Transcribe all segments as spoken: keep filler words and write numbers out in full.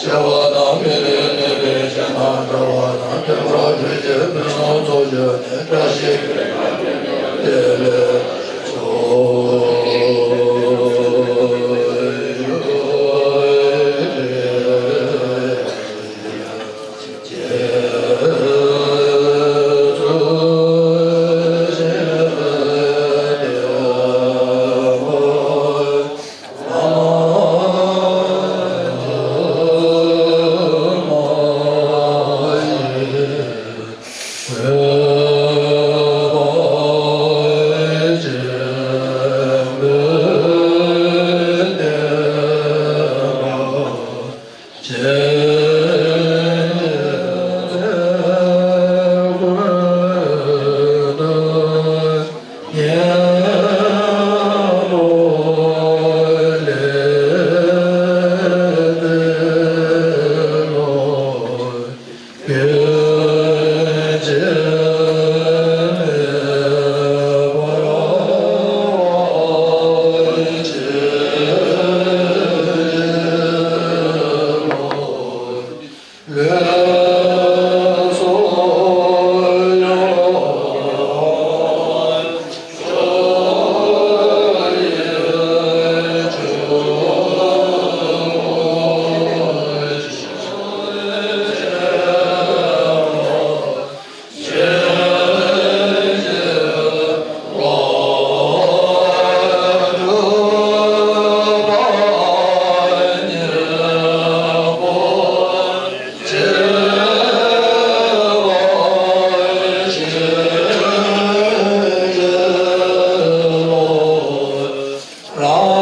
སྐྱེ་བ་དང་མི་ལུས་ནད་པའི་རྐྱེན་དང་འབྲེལ་བ་དང་། བསྟན་པ་འཕེལ་རྒྱས་ཕུན་སུམ་ཚོགས་རྒྱུ་ནི། བཀྲ་ཤིས་པའི་དེ་ལས་ཚོགས།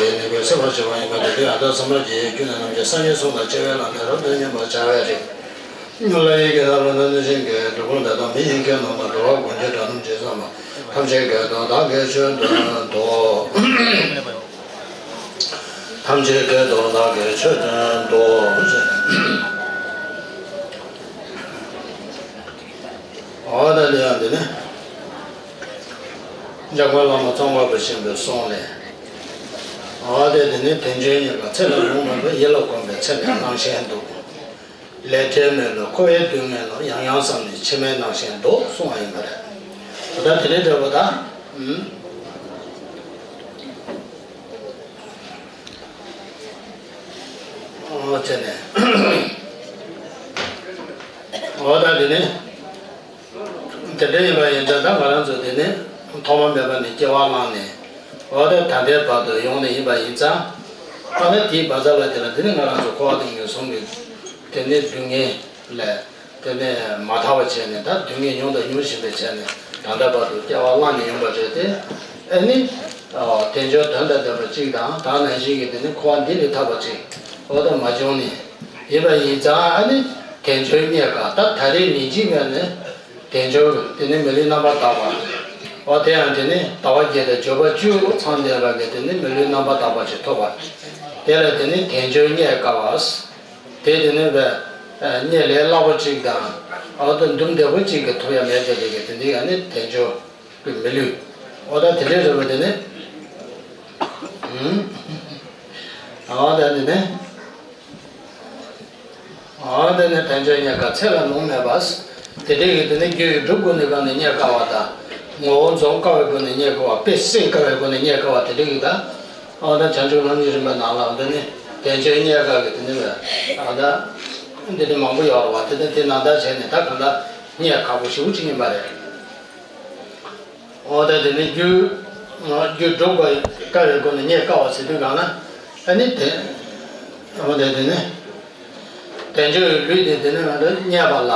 བ་ཡི་ནི་ཀུན་སེལ་བར་བྱེད་པ་ཡིན་པ་དེ་དུས་ཨ་ཏ་སམ་ར་གྱི་ཡི་རྒྱུ་ནི་རྣམས་ཀྱི་སངས་རྒྱས་གསུམ་དང་བཅས་པའི་ལམ་ནི་རབ་ཏུ་མཉམ་པར་བྱ་བའི་རིགས། ལྷ་ཡི་གེ་དང་ལྷ་ནི་ནི་ཞིང་གི་འབྲུབ་ཁུང་དེ་དག་མི་ཡི་གེ་ནང་དུ་འགྲོ་བ་མགོན་གྱི་དགྲ་རྣམས་ཇི་ཙམ་པ། ཐམས་ཅད་སྐད་དུ་བདག་གིས་ཆོས་བསྟན་ཏོ། ཐམས་ཅད་སྐད་དུ་བདག་གིས་ཆོས་བསྟན་ཏོ། འོ་ད་དེ་ཡང་འདི་ནི། འཇམ་མགོན་བླ་མ་ཙོང་ཁ་པ་ཆེན་པོའི་གསུང་ལས། འོ་དེ་དེ་ནི་དལ་འབྱོར་རྙེད་པ་ཚེ་ལ་ལུང་མེད་པར་ཡིད་ལ་གོམས་པའི་ཚེ་འདིའི་སྣང་ཞེན་འདུག་ལས་བྲེལ་མེད་ལ་འཁོར་བའི་སྡུག་བསྔལ་ལ་ཡང་ཡང་བསམ་ནས་ཕྱི་མའི་སྣང་ཞེན་འདུག་གསུང་བ་ཡིན་པ་རེད། ད་དེ་ནི་འདྲ་པོ་ད། ཨུམ། འོ་དེ་ནས། འོ་ད་དེ་ནས། དེ་འདྲ་ཡིན་པ་ཡིན་ཙང་ད་ང་རང་ཚོ་དེ་ནས་ཐོག་མ་མེད་པ་ནས་སྐྱེ་བ་བླངས་ནས། འོ་ད་ད་ལྟའི་བར་དུ་ཡོང་ནས་ཡིན་པ་ཡིན་ཙང་། ཨ་ནི་དེའི་བར་མཚམས་ལ་དེ་ལ་དེ་ནས་ང་རང་ཚོ་འཁོར་བ་དང་ངན་སོང་གི་དེ་ནས་སྡུག་བསྔལ་ལས། དེ་ནས་མ་ཐར་བ་བྱས་ནས་ད་སྡུག་བསྔལ་མྱོང་དང་མྱོང་བཞིན་པའི་བྱས་ནས་ད་ལྟ་བར་དུ་སྐྱེ་བ་བླངས་ནས་ཡོང་པ་རེད་དེ། ཨ་ནི། དལ་འབྱོར་དོན་དང་ལྡན་པ་གཅིག་དང་ད་ནང་བཞིན་གྱི་དེ་ནི་འཁོར་བ་འདི་ལས་ཐར་པ་གཅིག་འོ་ད་མ་བྱུང་ནས་ཡིན་པ་ཡིན་ཙང་ཨ་ནི་དལ་འབྱོར་རྙེད་དཀའ། ད་ད་རེས་ནི་གཅིག་ནས་ནི་དལ་འབྱོར་དེ་ནི་མི་ལུས་རྣམ་པར་དག་པ། འོ་དེ་ཡང་དེ་ནི་ཟླ་བ་བརྒྱད་དང་འབྱོར་པ་བཅུ་ཚང་ལྡན་པ་གི་དེ་ནི་མི་ལུས་རྣམ་པར་དག་པ་ཞིག་ཐོབ་པ། དེ་ལ་དེ་ནི་དལ་འབྱོར་རྙེད་དཀའ་བ། དེ་དེ་ནི་བས་རྙེད་ལས་སླ་པོ་གཅིག་དང་། འོ་དེ་འདུམ་བདེ་པོ་གཅིག་གི་ཐོབ་ཡ་མེད་དེ་ལས་ཀྱི་དེ་འདི་ཡང་ནི་དལ་འབྱོར་གྱི་མི་ལུས། འོ་ད་དེ་འདྲའི་རེད་པ་དེ་ནི། འོ་ད་དེ་ནི། འོ་དེ་ནི་དལ་འབྱོར་རྙེད་དཀའ་ཚེ་ལ་ལོང་མེད་པ། དེ་འདྲའི་གི་དེ་ནི་རྒྱུ་ཡི་སྒྲུབ་དགོས་ནི་གང་ནས་རྙེད་དཀའ་བ་དང་། ངོ་བོ་འཛོམས་དཀའ་བའི་སྒོ་ནས་རྙེད་དཀའ་བ། དཔེ་སྲིད་དཀའ་བའི་སྒོ་ནས་རྙེད་དཀའ་བ་དེ་འདྲའི་གི་ད། འོ་ད་བྱང་ཆུབ་ལམ་གྱི་རིམ་པའི་ནང་ལ་འོ་དེ་ནི་དལ་འབྱོར་རྙེད་དཀའ་གི་དེ་ནི་བས། འོ་ད་འདི་འདྲའི་མང་པོ་ཡོད་རེད་པ། དེ་ནི་དེ་ནང་ལྟར་བྱས་ནས་ད་གང་ལྟར་རྙེད་ཁག་པོ་ཞེ་པོ་ཅིག་ཡིན་པ་རེད། འོ་ད་དེ་ནི་རྒྱུ། རྒྱུ་སྒྲུབ་པ་དཀའ་བའི་སྒོ་ནས་རྙེད་དཀའ་བ་ཟེར་དུས་གང་ན། ཨ་ནི་དེ། འོ་ད་དེ་ནི། དལ་འབྱོར་གྱི་ལུས་དེ་དེ་ནི་ང་ཚོ་རྙེད་པ་ལ་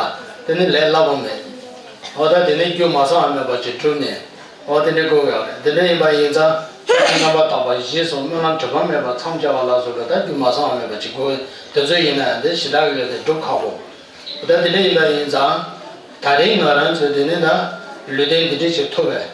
དེ་ནི་ལས་སླ་པོ་མེད། འོ་ད་དེ་ནི་རྒྱུ་མ་བསགས་པ་མེད་པ་ཅིག་བསྒྲུབས་ནས། འོ་དེ་འདྲའི་དགོས་ཀྱི་ཡོད་རེད། དེ་འདྲ་ཡིན་པ་ཡིན་ཙང་རྣམ་པར་དག་པ་བཞི་སོགས་སྨོན་ལམ་དྲི་མ་མེད་པ་མཚམས་སྦྱར་བ་ལ་སོགས་པའི་ད་རྒྱུ་མ་བསགས་པ་མེད་པ་ཅིག་དགོས། དེ་ཚོ་ཡིན་ན་ཡང་དེ་ཞེ་དྲག་གི་ལས་དེ་སྒྲུབ་ཁག་པོ། ད་དེ་འདྲ་ཡིན་པ་ཡིན་ཙང་། ད་རེས་ང་རང་ཚོས་དེ་ནི་ད་ལུས་རྟེན་འདི་འདྲ་ཞིག་ཐོབ་པས།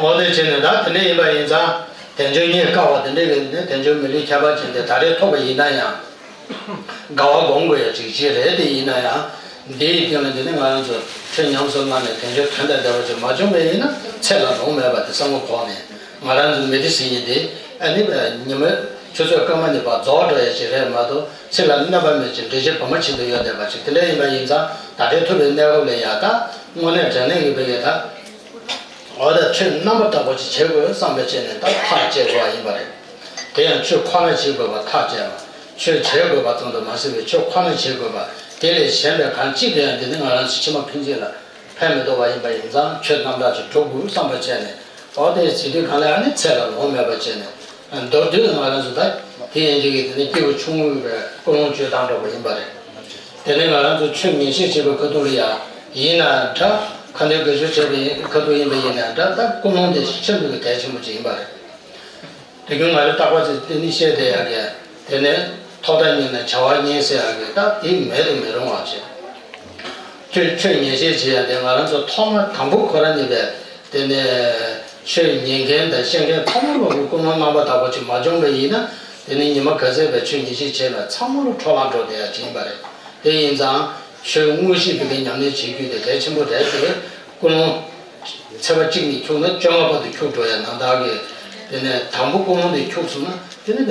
འོ་དེ་བྱས་ནས་ད་དེ་འདྲ་ཡིན་པ་ཡིན་ཙང་། དལ་འབྱོར་རྙེད་དཀའ་བ་དེ་འདྲ་གི་ནི་དལ་འབྱོར་མི་ལུས་ཁྱད་པར་ཅན་དེ་ད་རེས་ཐོབ་པ་ཡིན་ན་ཡང་། དགའ་བ་སྒོམ་དགོས་ཡ་ཅིག་ཅིག་རེད། དེ་ཡིན་ན་ཡང་། འདི་ཡི་སྟེང་ལ་འདི་ནི་ང་རང་ཚོ་ཆོས་ཉམས་སུ་བླངས་ནས་དལ་འབྱོར་དོན་དང་ལྡན་པ་ཅིག་མ་བྱུང་བ་ཡིན་ན་ཚེ་ལ་ལོང་མེད་པ་དེ་བསམ་བློ་འཁོར་ནས། ང་རང་ཚོ་མི་ཚེ་ཟིན་ཡིན་ཏེ། ཨ་ནི་ཉི་མ་ཆུ་ཚོད་སྐར་མ་གཉིས་པ་རྫོགས་འགྲོ་ཡ་ཅིག་རེད་མ་གཏོགས་ཚེ་ལ་གནོད་པ་མེད་ཅིང་འགྲེལ་བཤད་བར་མ་ཆད་དུ་ཡོད་བསྡད་པ་ཅིག་དེ་འདྲ་ཡིན་པ་ཡིན་ཙང་། ད་ལྟའི་ཐོབ་པའི་གནས་སྐབས་ལ་ཡ་ད་དངོས་གནས་དྲང་གནས་ཀྱི་བོད་ཀྱི་ད། འོ་ད་ཆོས་རྣམ་པར་དག་པ་ཅིག་བྱེད་དགོས་བསམ་པ་བྱས་ནས་ད་ཐག་བཅད་དགོས་པ་ཡིན་པ་རེད། དེ་ཡང་ཆོས་ཁོ་ན་བྱེད་དགོས་པ་ཐག་བཅད་པ། ཆོས་བྱེད་དགོས་པ་ཙམ་དུ་མ་ཟད་པའི་ཆོས་ཁོ་ན་བྱེད་དགོས་པ། དེ་ལས་གཞན་པའི་གང་ཅི་དེ་ཡང་འདི་ནི་ང་རང་ཚོ་ཕྱི་མ་ཕན་ཆད་ལ་ཕན་མི་ཐོགས་པ་ཡིན་པ་ཡིན་ཙང་ཆོས་རྣམ་དག་ཅིག་སྒྲུབ་དགོས་བསམ་པ་བྱས་ནས། འོ་དེ་བྱེད་དུས་གང་ལ་ཨ་ནི་ཚེ་ལ་ལོང་མེད་པ་བྱས་ནས། མདོར་བསྡུས་ནས་ང་རང་ཚོ་ད་དེ་ཡན་ཆད་ཀྱི་དེ་ནི་སྐྱེས་བུ་ཆུང་ངུའི་བའི་ཀུན་སློང་བཅོས་སྟངས་འདྲ་པོ་ཡིན་པ་རེད། དེ་ནི་ང་རང་ཚོ་ཆོས་ཉན་བཤད་བྱེད་པའི་ཁ་ཐུག་ལ་ཡ་ཡིན་ན་འདྲ། ཁ་འདོན་དགེ་སྦྱོར་བྱེད་པའི་ཁ་ཐུག་ཡིན་པ་ཡིན་ན་འདྲ། ད་ཀུན་སློང་དེ་ཤིན་ཏུ་གི་གལ་ཆེན་པོ་ཅིག་ཡིན་པ་རེད། དེ་ཀུན་ང་རང་རྟག་པར་ཅིག་དེ་ནི་བཤད་བསྡད་ཡ་གི། དེ་ནི་ཐོག་མཐའ་གཉིས་ནས་བྱ་བ་གཉིས་ཟེར་ཡ་གི་ད་དེ་མེད་དུ་མི་རུང་བ་ཅིག་ཆོས་ཆོས་ཉན་བཤད་བྱེད་ཡ་དེ་ང་རང་ཚོ་ཐོག་མ་དང་པོ་ཁོ་རང་ནས་པས། དེ་ནས་ཆོས་ཉན་མཁན་དང་བཤད་མཁན་ཐོག་མ་ལོག་གི་ཀུན་སློང་རྣམ་པར་དག་པ་ཅིག་མ་བྱུང་བ་ཡིན་ན། དེ་ནི་ཉི་མ་ག་ཚད་པའི་ཆོས་ཉན་བཤད་བྱས་པ་ཚང་མ་ལ་འཕྲོ་བརླག་འགྲོ་བསྡད་ཡ་ཅིག་ཡིན་པ་རེད། དེ་ཡིན་ཙང་ཆོས་དངོས་གཞི་བོད་པའི་ཉམས་ལེན་བྱེད་རྒྱུ་དེ་གལ་ཆེན་པོ་རེད་དེ། ཀུན་སློང་ཚེས་པ་གཅིག་ནས་འཁྱུག་ན་བཅོ་ལྔ་བར་དུ་འཁྱུག་འགྲོ་ཡ་ནང་ལྟར་གྱི། དེ་ནས་དང་པོ་ཀུན་སློང་དེ་འཁྱུག་སོང་ན་དེ་ནི་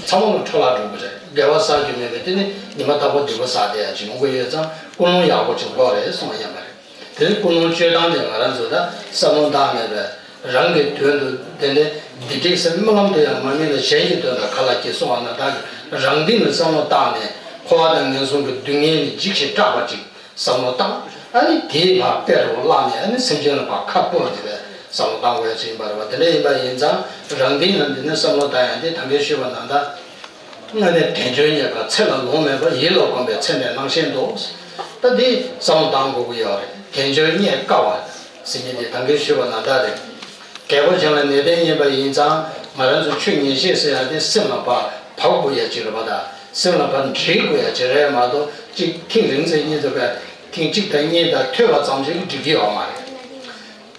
ཚང་མ་ལ་འཕྲོ་བརླག་འགྲོ་གི་རེད། དགེ་བ་བསགས་རྒྱུ་མེད་པས། དེ་ནི་ཉི་མ་རྟག་པར་སྡིག་པ་བསགས་བསྡད་ཡ་ཅིག་ཡོང་གི་ཡོད་ཙང་ཀུན་སློང་ཡག་པོ་ཅིག་དགོས་རེད་གསུངས་པ་ཡིན་པ་རེད། དེ་ནི་ཀུན་སློང་བཅོས་སྟངས་དེ་ང་རང་ཚོ་ད་བསམ་བློ་བཏང་ནས་པས། རང་གི་དོན་དུ་དེ་ནས་འདི་འགྲིག་ཟེར་སྨོན་ལམ་དུ་ཡང་མ་སྨིན་ལ་གཞན་གྱི་དོན་དག་ག་ལ་སྐྱེ་གསུངས་པ་ནང་ལྟར་གྱི་རང་སྟེང་ནས་བསམ་བློ་བཏང་ནས་འཁོར་བ་དང་ངན་སོང་གི་སྡུག་བསྔལ་ནི་འཇིགས་ཤིང་སྐྲག་པ་ཅིག་བསམ་བློ་བཏང་། ཨ་ནི་དེའི་བར་དཔེ་རུ་བླངས་ནས་ཨ་ནི་སེམས་ཅན་ལ་བར་ཁ་སྤོས་ཏེ་བསམ་བློ་བཏང་དགོས་ཡ་ཅིག་ཡིན་པ་རེད་པ། དེ་འདྲ་ཡིན་པ་ཡིན་ཙང་རང་སྟེང་ལ་འདི་ནས་བསམ་བློ་བཏང་ཡ་འདི་ད་གིན་ཞུས་པ་ནང་ལྟར། དངོས་གནས་དལ་འབྱོར་རྙེད་དཀའ་ཚེ་ལ་ལོང་མེད་པ། ཡིད་ལ་གོམས་པའི་ཚེ་འདས་སྣང་ཞེན་དུ། ད་འདི་བསམ་བློ་བཏང་དགོས་ཀྱི་ཡོད་རེད། དལ་འབྱོར་རྙེད་དཀའ་བ་ཟེར་མཁན་དེ་ད་གིན་ཞུས་པ་ནང་ལྟར་རེད། རྒད་པོ་ཅན་ལ་ནད་ལྡན་ཡིན་པ་ཡིན་ཙང་ང་རང་ཚོ་ཆོས་ཉན་བཤད་ཟེར་ཡ་དེ་སེམས་ལ་ཕར་བབས་དགོས་ཡ་ཅིག་རེད་པ། ད་སེམས་ལ་ཕར་འདྲིས་དགོས་ཡ་ཅིག་རེད་མ་གཏོགས་ཅིག་ཐེངས་རིང་ཙམ་གཉིས་ཙམ་པས་ཐེངས་གཅིག་དང་གཉིས་དང་ཐོས་པ་ཙམ་ཞིག་གིས་འགྲིག་གི་ཡོད་མ་རེད།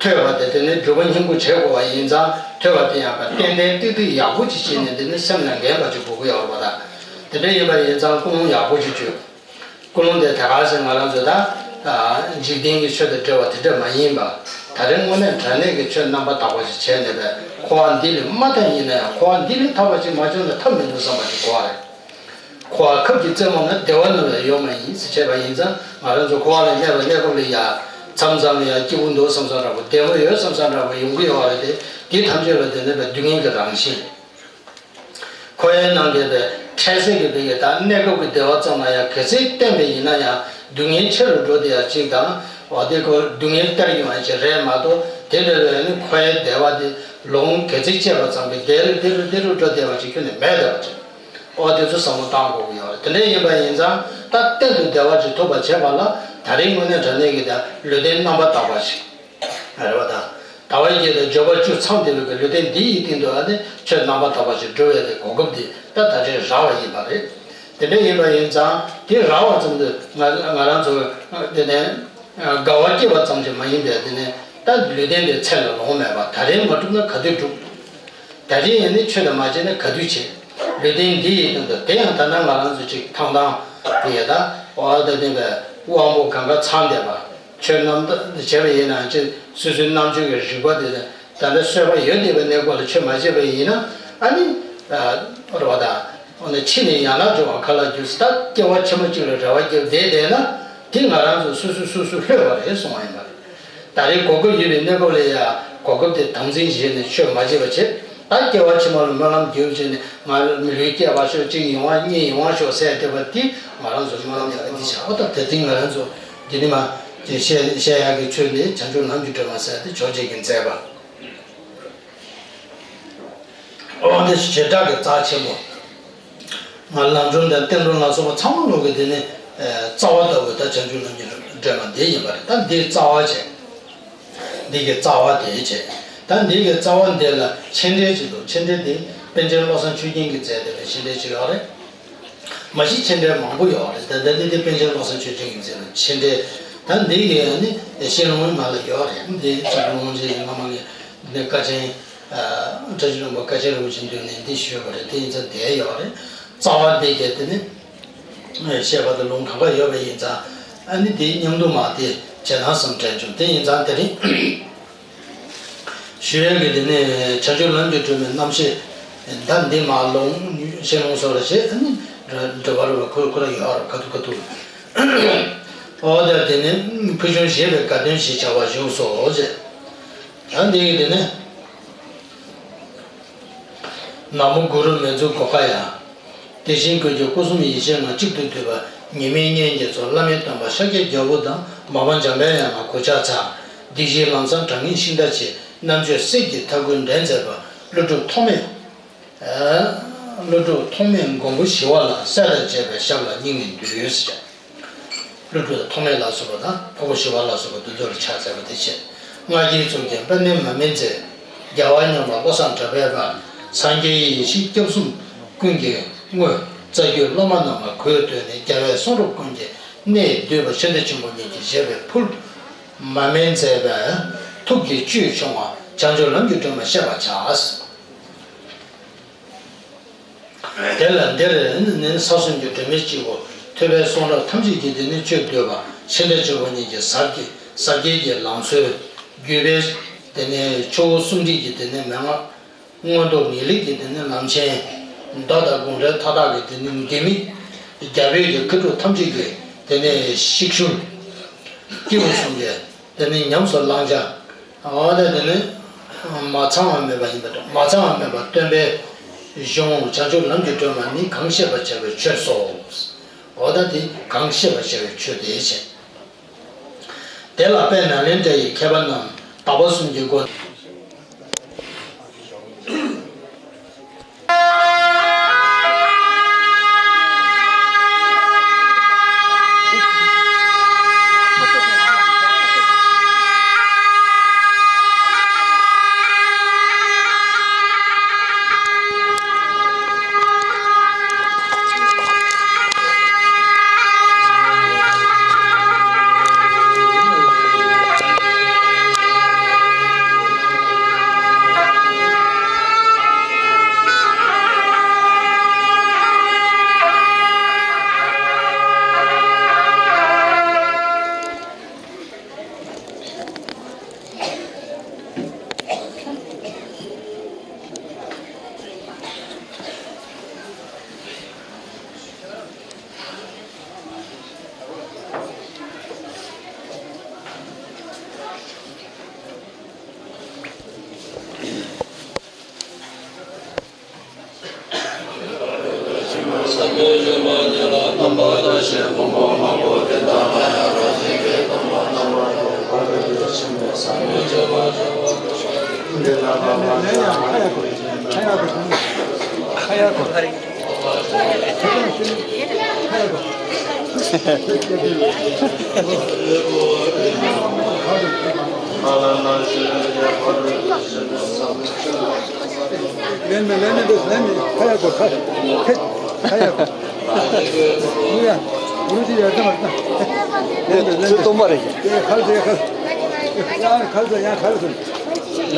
ཐོས་པ་དེ་དེ་ནི་སྒྲུབ་པ་སྙིང་པོ་བྱེད་དགོས་པ་ཡིན་ཙང་ཐོས་པ་དེ་ཡང་ཏན་ཏན་ཏིག་ཏིག་ཡག་པོ་ཅིག་བྱས་ནས་དེ་ནི་སེམས་ལ་འགེངས་པ་ཅིག་དགོས་ཀྱི་ཡོད་རེད་པ། ད་དེ་འདྲ་ཡིན་པ་ཡིན་ཙང་ཀུན་སློང་ཡག་པོ་ཅིག་བཅོས། ཀུན་སློང་དེ་ད་ག་ཟེ་ང་རང་ཚོ་ད་འཇིག་རྟེན་གྱི་ཆོས་དང་འབྲེལ་བ་དེ་འདྲ་མ་ཡིན་པ། ད་རེས་དངོས་གནས་དྲང་གནས་ཀྱི་ཆོས་རྣམ་པར་དག་པ་ཞིག་བྱས་ནས་པས་འཁོར་བ་འདི་ལས་མ་ཐར་ཡིན་ན་ཡང་འཁོར་བ་འདི་ལས་ཐར་བ་ཞིག་མ་བྱུང་ན་ཐབས་མི་འདུག་བསམ་པ་ཞིག་དགོས་པ་རེད། འཁོར་བ་ཁབ་ཀྱི་རྩེ་མོ་ན་བདེ་བ་ནམ་ཡང་ཡོད་མ་ཡིན་ཟེར་བྱས་པ་ཡིན་ཙང་ང་རང་ཚོ་འཁོར་བ་ལ་གནས་པ་གནས་སྐབས་ལ་ཡ་མཚམས་མཚམས་ལ་ཡ་སྐྱིད་པོ་འདུག་བསམ་བསམ་འདྲ་པོ་བདེ་མོ་ཡོད་བསམ་བསམ་འདྲ་པོ་ཡོང་གི་ཡོད་རེད་དེ། དེ་ཐམས་ཅད་ལ་དེ་ནི་པས་སྡུག་བསྔལ་གྱི་རང་བཞིན། འཁོར་བའི་ནང་གི་པས་འཕྲལ་སེལ་གྱི་པས་ཀྱི་ད་གནས་སྐབས་ཀྱི་བདེ་བ་ཙམ་ལ་ཡང་གལ་སྲིད་བརྟེན་པ་ཡིན་ན་ཡང་སྡུག་བསྔལ་ཆེ་རུ་འགྲོ་བསྡད་ཡ་གཅིག་དང་། འོ་དེ་ཁོ་སྡུག་བསྔལ་སྟེར་ཡོང་ཡ་ཅིག་རེད་མ་གཏོགས་དེ་འདྲ་བས་ནི་འཁོར་བའི་བདེ་བ་དེ་ལོང་གལ་སྲིད་བཅད་པ་ཙམ་གྱིས་བདེ་རུ་བདེ་རུ་བདེ་རུ་འགྲོ་བསྡད་པ་ཅིག་ཁྱོན་ནས་མེད་བསྡད་པ་ཅིག་འོ་དེ་ཚོ་བསམ་བློ་བཏང་དགོས་ཀྱི་ཡོད་རེད། དེ་འདྲ་ཡིན་པ་ཡིན་ཙང་ད་གཏན་དུ་བདེ་བ་ཅིག་ཐོབ་པར་བྱེད་པ་ལ་ད་རེས་དངོས་གནས་དྲང་གནས་ཀྱི་ད་ལུས་རྟེན་རྣམ་པར་དག་པ་ཞིག་རེད་པ། ད་ཟླ་བ་བརྒྱད་དང་འབྱོར་པ་བཅུ་ཚང་བསྡད་པའི་གི་ལུས་རྟེན་འདི་ཡི་སྟེང་དུ་ཨ་ནི་ཆོས་རྣམ་པར་དག་པ་ཞིག་སྒྲུབ་ཡས་དེ་གོ་སྐབས་འདི་ད་ད་རེས་རག་པ་ཡིན་པ་རེད། དེ་འདྲ་ཡིན་པ་ཡིན་ཙང་དེ་རག་པ་ཙམ་དུ་ང་ང་རང་ཚོ་དེ་ནས་དགའ་བ་སྐྱེས་པ་ཙམ་གྱིས་མ་ཡིན་པས། དེ་ནས་ད་ལུས་རྟེན་དེ་ཚེ་ལ་ལོང་མེད་པ། ད་རེས་མ་བསྒྲུབས་ན་ག་དུས་བསྒྲུབ། ད་རེས་ཡིན་ནི་ཆོས་དང་མ་བྱས་ན་ག་དུས་བྱེད། ལུས་རྟེན་འདི་ཡི་སྟེང་དུ་དེ་ཡང་ད་ལྟ་ང་རང་ཚོ་ཅིག་ཐང་ཐང་དེ་ཡ་ད་འོ་ད་དེ་བས་དབང་པོ་གང་ག་ཚང་བསྡད་པ། ཆོས་རྣམ་དག་བྱས་པ་ཡིན་ན་ཅི་སོ་སོའི་རྣམ་དཔྱོད་ཀྱི་རིག་པ་དེ་ད་ལྟ་གསོལ་བ་ཡོད་བསྡད་པའི་གནས་སྐབས་ལ་ཆོས་མ་བྱས་པ་ཡིན་ན་ཨ་ནི་རོ་ད་འོ་ན་ཕྱི་ནས་ཡང་ན་སྦྱོང་བ་ག་ལ་འགྱུར་ཟེར། ད་སྐྱེ་བ་ཕྱི་མ་གཅིག་ལ་རེ་བ་བརྒྱབ་བསྡད་བསྡད་ན་དེ་ང་རང་ཚོ་སོ་སོ་སོ་སོ་ལྷོད་པ་རེད་གསུངས་པ་ཡིན་པ་རེད། ད་རེས་གོ་སྐབས་ཡོད་པའི་གནས་སྐབས་ལ་ཡ་གོ་སྐབས་དེ་དམ་འཛིན་བྱས་ནས་ཆོས་མ་བྱེད་པ་བྱེད། ད་སྐྱེ་བ་ཕྱི་མ་ལ་སྨོན་ལམ་རྒྱབ་བྱས་ནས་ང་ལུས་སྐྱེ་བ་ཤོག་གཅིག་ཡོང་བ་གཉིས་ཡོང་བ་ཤོག་ཟེར་བསྡད་པ་དེ་ང་རང་ཚོ་སྨོན་ལམ་ཡག་གི་འདི་བྱ་བ་དང་དེ་རིང་ང་རང་ཚོ་འདི་ནི་མ་དེ་བཤད་བཤད་ཡག་གི་ཆོས་འདི་བྱང་ཆུབ་ལམ་གྱི་སྒྲོན་མ་ཟེར་དེ་ཆོས་རྗེ་གིས་མཛད་པ། འོ་འདི་བྱེ་བྲག་གི་རྩ་ཆེན་པོ། ང་ལམ་སྒྲོན་དང་བསྟན་སྒྲོན་ལ་སོགས་པ་ཚང་མ་ལོག་གི་དེ་ནི་རྩ་བ་ལྟ་བུ་ད་བྱང་ཆུབ་ལམ་གྱི་སྒྲོན་མ་འདི་ཡིན་པ་རེད། ད་འདི་རྩ་བ་བྱས། འདི་གི་རྩ་བ་དེ་བྱས། ད་འདི་གི་རྩ་བ་འདི་ལ་མཆན་འགྲེལ་ཅིག་འདུག་མཆན་འགྲེལ་འདི་པཎ་ཆེན་བློ་བཟང་ཆོས་རྒྱན་གྱིས་མཛད་བསྡད་པའི་མཆན་འགྲེལ་ཅིག་ཡོད་རེད། མ་གཞི་མཆན་འགྲེལ་མང་པོ་ཡོད་རེད། ད་ལྟ་འདི་འདི་པཎ་ཆེན་བློ་བཟང་ཆོས་རྒྱན་གྱིས་མཛད་པའི་མཆན་འགྲེལ། ད་འདི་གི་ནི་ཤེས་ལོང་མ་ལ་ཡོད་རེད། འདི་ཅིག་ལོང་ཅིག་སྔ་མ་གི་འདི་བཀའ་ཆེན། བཀྲ་ཤིས་ལྷུན་པོ་བཀའ་ཆེན་རིན་པོ་ཆེ་མདུན་ནས་འདི་ཞུས་པ་རེད། དེ་ཡིན་ཙང་བསྡད་ཡོད་རེད། རྩ་བ་འདི་གལ་ཏེ་ནི་བཤད་པ་དང་ལུང་གང་ག་ཡོད་པ་ཡིན་ཙང་ཨ་ནི་དེ་མཉམ་དུ་མ་དེ་བྱེད་ན་བསམ་དྲན་བྱུང་། དེ་ཡིན་ཙང་དེ་རིང་ཞུ་ཡས་ཀྱི་དེ་ནི་བྱང་ཆུབ་ལམ་གྱི་སྒྲོན་མའི་རྣམ་བཤད་ད་འདི་མ་ལུང་ཤེས་ལོང་སོགས་ལ་བྱེད་ཨ་ནི་འགྲོ་བ་རུ་བ་ཁུ་ཁུ་ར་ཡོད་ར་ཁ་ཐུག་ཁ་ཐུག་འོ་ད་དེ་ནི་ཕུལ་བྱུང་བཞད་པའི་དགའ་སྟོན་ཞེས་བྱ་བ་བཞུགས་སོ་ཞེས། ད་འདི་གི་དེ་ནི། ན་མོ་གུ་རུ་མི་འཇུག་གོ་ཀ་ཡ། དེ་བཞིན་ཀུན་གྱི་སྐུ་གསུམ་ཡེ་ཤེས་ལྔ་གཅིག་ཏུ་བསྡུས་པ་ཉི་མའི་གཉེན་གྱི་ཚོགས། བླ་མེད་སྟོན་པ་ཤཱཀྱའི་རྒྱལ་པོ་དང་། མ་པ་འཇམ་དཔལ་དབྱངས་ལ་གུས་ཕྱག་འཚལ། སྡིག་བཞིའི་ལམ་བཟང་དྲང་ངེས་ཤིང་རྟ་ཆེ། རྣམ་དཔྱོད་གསེར་གྱི་ཐབ་ཁུང་འདྲེན་མཛད་པ། ཀླུ་སྒྲུབ་ཐོགས་མེད། ཀླུ་སྒྲུབ་ཐོགས་མེད་མགོན་པོ་ཞི་བ་ལྷ། སྲས་དང་བཅས་པའི་ཞབས་ལ་སྙིང་ནས་འདུད་ཟེར། ཀླུ་སྒྲུབ་ཐོགས་མེད་ལ་སོགས་པ་དང་འཕགས་པ་ཞི་བ་ལྷ་སོགས་པ་འདི་ཚོ་ལ་ཕྱག་འཚལ་བ་དེ་བྱས། ལྔ་བརྒྱའི་གཙུག་རྒྱན་པདྨའི་མར་མེ་མཛད། རྒྱལ་བ་རྣམས་ལ་བློ་བཟང་གྲགས་པའི་དཔལ། སངས་རྒྱས་ཡེ་ཤེས་སྐྱབས་གསུམ་ཀུན་གྱི་དངོས། རྩ་བརྒྱུད་སློབ་མ་རྣམས་ལ་གུས་བཏུད་ནས། རྒྱལ་བའི་གསུང་རབ་ཀུན་གྱི་གནས་བསྡུས་པ། ཤིང་རྟ་ཆེན་པོ་ཉིད་ཀྱིས་བཞེད་པའི་ཕུལ། མར་མེ་མཛད་པའི་ཐུགས་ཀྱི་བཅུད་ཕྱུང་བ། བྱང་ཆུབ་ལམ་གྱི་སྒྲོན་མ་བཤད་པར་བྱ། དེ་ལ་འདིར་ནི་ས་གསུམ་གྱི་སྒྲོན་མེ་སྤྱི་བོ། ཐུབ་པའི་གསུང་རབ་ཐམས་ཅད་ཀྱི་དེ་ནི་བཅུད་བསྡུས་པ། ཤིང་རྟ་ཆེན་པོ་ཉིད་ཀྱི་ཟབ་ཀྱི་ཟབ་རྒྱས་ཀྱི་ལམ་སྲོལ། བརྒྱུད་པའི་དེ་ནི་ཆུ་བོ་གསུམ་རིགས་ཀྱི་དེ་ནི་མན་ངག་མངོན་རྟོགས་ངེས་ལེགས་ཀྱི་དེ་ནི་ལམ་ཆེན། མདོ་དང་དགོངས་འགྲེལ་མཐའ་དག་གི་དེ་ནི་ལྡེ་མིག་རྒྱ་བོད་ཀྱི་མཁས་གྲུབ་ཐམས་ཅད་ཀྱི་དེ་ནི་ཤེར་ཕྱིན། སྐྱེས་བུ་གསུམ་གྱི་དེ་ནི་ཉམས་སུ་བླང་བྱ། འོ་ན་དེ་ནི་མ་ཚང་བ་མེད་པ་ཡིན་པ་དང་། མ་ཚང་བ་མེད་པ་སྟོན་པའི་གཞུང་བྱང་ཆུབ་ལམ་གྱི་སྒྲོན་མ་ནི་གང་བཤད་པར་བྱ་བའི་ཆོས་སོ། འོ་ན་དེ་གང་བཤད་པར་བྱ་བའི་ཆོས་དེ་བྱས། དེ་ལ་དཔལ་ནཱ་ལེནྡྲ་ཡི་མཁས་པ་རྣམས་དག་པ་གསུམ་གྱི་སྒོ། Let me, let me this, let me. Kaya ko, kaya. Kaya ko. ཡ། ཨུ་རུ་ཅི་ཡར་ལྟ་མར་ལྟ། ཚུར་གཏོང་པ་རེད། ཁལ་ཚེ་ཁལ། ཡང་ཁལ་ཚེ་ཡང་ཁལ་ཚེ།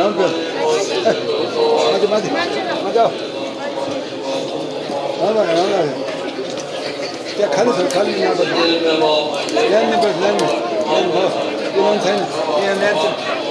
ཡང་ཚེ། མ་ཅི་མ་ཅི་མ་ཅི། ཡང་ལ་ཡང་ལ། ཡ་ཁལ་ཚེ་ཁལ་ཡང་ཚེ། ལན་མི་པར་ལན་མི། ལན་མི། ལན་ཚེ། ཡང་ལན་ཚེ།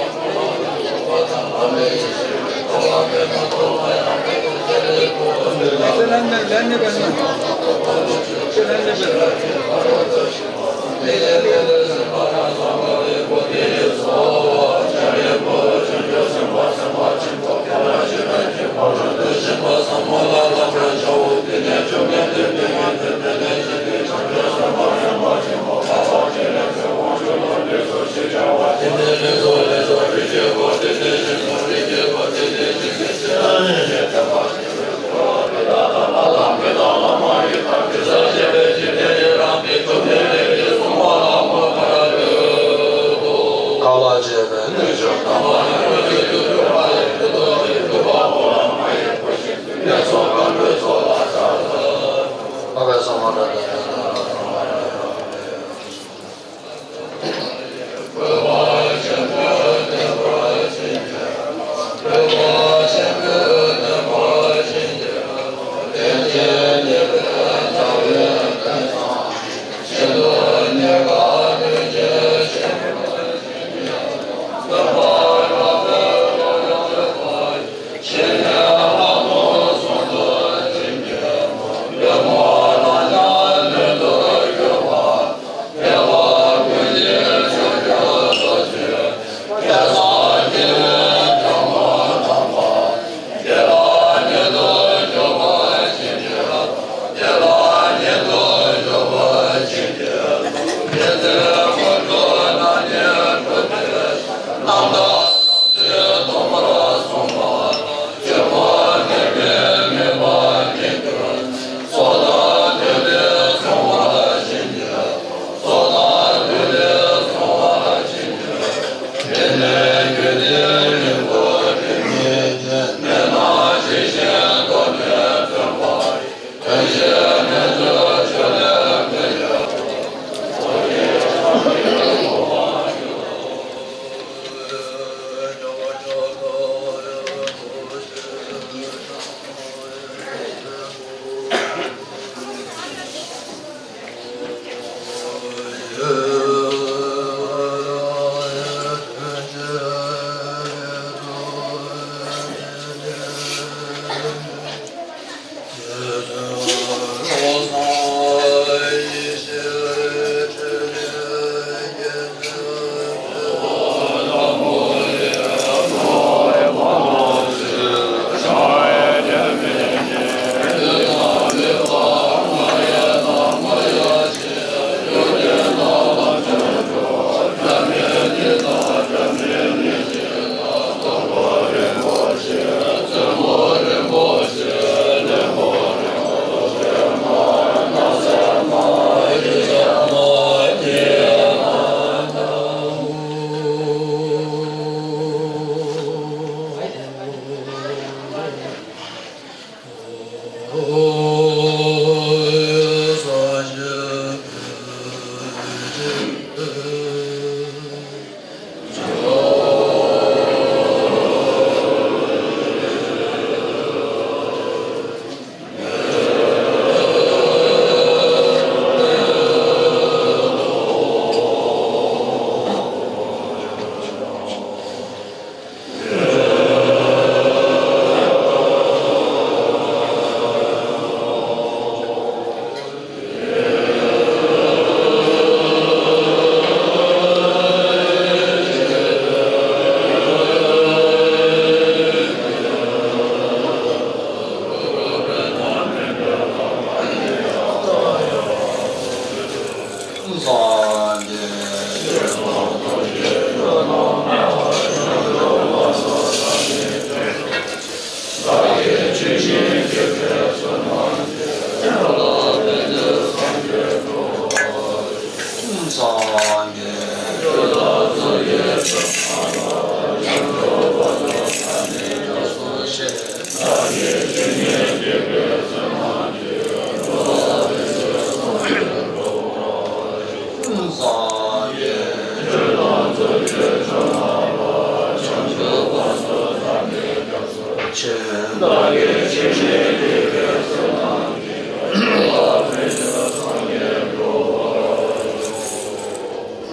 ཆེ། བདག་གིས་ཇི་སྲིད་འདི་སྐད་གསུངས་པ་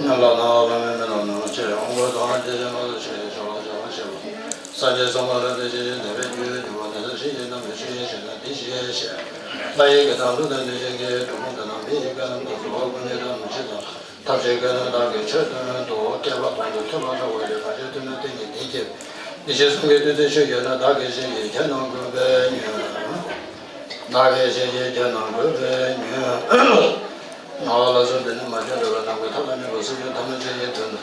ཉན་ལ་ན་བླ་མེད་མི་ལ་ན་ཆེ། འོང་བ་དང་དེ་བཞིན་ལ་ཆེ་ཞོ་ལ་ཞོ་ལ་ཆེ་བ། སངས་རྒྱས་སམ་བྷོ་ཊ་དེ་བཞིན་གནས་པའི་རྒྱུ་ཡོད་འདུག་པ། དེ་ཚོ་ཤེས་བཞིན་དམ་པའི་ཆོས་ཉན་ཞེ་ན་འདི་ཞེས་བཤད། ལྷ་ཡི་གི་དང་ཀླུ་དང་གནོད་སྦྱིན་གྱི་གྲོགས་མོ་དེ་དང་མི་ཡི་དགེ་ལམ་དུ་གསོལ་བ་ཀུན་ནས་དང་མི་བྱེད་དང་། ཐབས་ཤེས་དགེ་འདུན་དག་གིས་ཆོས་སྟོན་ཏོ། བསྐལ་པ་དོན་དུ་ཐོས་པ་འདྲ་བ་ཡོད་པ་ཞེས་ཐོས་ན་ཏིང་ངེ་འཛིན་སྐྱེ། འདི་ཞེས་གསུང་གི་དུས་ཚོད་ཆོས་ཡོད་ན་བདག་གིས་ཞལ་གྱིས་ཁྱེད་རྣམས་གུས་པས་ཉོན། བདག་གིས་ཞལ་གྱིས་ཁྱེད་རྣམས་གུས་པས་ཉོན། ང་བ་ལ་སོགས་འདི་ནི་མ་བྱོན་འགྲོ་བའི་ནང་གི་ཐབས་ལ་གནས་པ་སུ་ཡོད་ཐ་མ་ཆོས་ཡིན་དོན་དུ།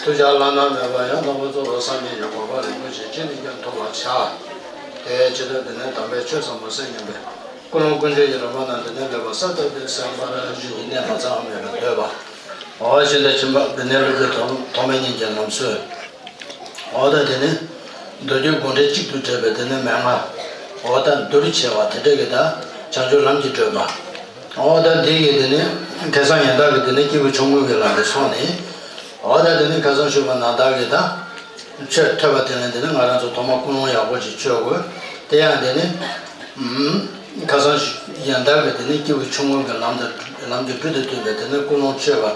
ཐུགས་ཅག་བླ་ན་མེད་པ་ཡང་དག་པར་རྫོགས་པར་སངས་རྒྱས་ཀྱི་གོ་འཕང་རིན་པོ་ཆེ་ཅི་ནས་ཀྱང་ཐོབ་པར་བྱ། དེའི་ཕྱིར་དུ་འདི་ནི་དམ་པའི་ཆོས་ཟབ་མོ་གསན་སྙམ་པས། ཀུན་སློང་ཀུན་སྤྱོད་ཀྱི་རིམ་པ་རྣམས་འདི་ནས་ལེགས་པར་གསལ་བཏབ་སྟེ་གསན་པར་ཞུ། ཡིན་གནས་མ་ཚང་མེད་པར་འདོད་པ། འོ་ཞེས་འདི་ཕྱིན་པ་འདི་ནས་སློབ་དཔོན་ཐོགས་མེད་སྙིང་རྗེའི་ལམ་སྲོལ། འོ་ད་དེ་ནི་མདོ་རྒྱུད་དགོངས་འགྲེལ་གཅིག་ཏུ་འདྲེས་པའི་དེ་ནི་མན་ངག་འོ་ད་འདུལ་བྱེད་པ་དེ་འདྲ་གི་ད་བྱང་ཆུབ་ལམ་གྱི་བགྲོད་པ། འོ་ད་འདི་ཡི་དེ་ནི་ཁ་སང་ཡང་དག་གི་དེ་ནི་སྐྱེས་བུ་ཆུང་ངུ་གི་ལམ་དུ་སོང་ནས། འོ་ད་དེ་ནི་ཁ་སང་ཞུས་པ་ནང་ལྟར་གི་ད། ཆོས་ཐོས་པ་དེ་ལ་འདི་ནི་ང་རང་ཚོ་ཐོག་མ་ཀུན་སློང་ཡག་པོ་ཅིག་བཅོས་དགོས། དེ་ཡང་འདི་ནི་ཨུམ། ཁ་སང་ཞུ་ཡང་དག་གི་དེ་ནི་སྐྱེས་བུ་ཆུང་ངུ་གི་ལམ་དང་ལམ་གྱི་སྦྲུལ་དང་བསྟུན་པའི་དེ་ནི་ཀུན་སློང་བཅོས་པ་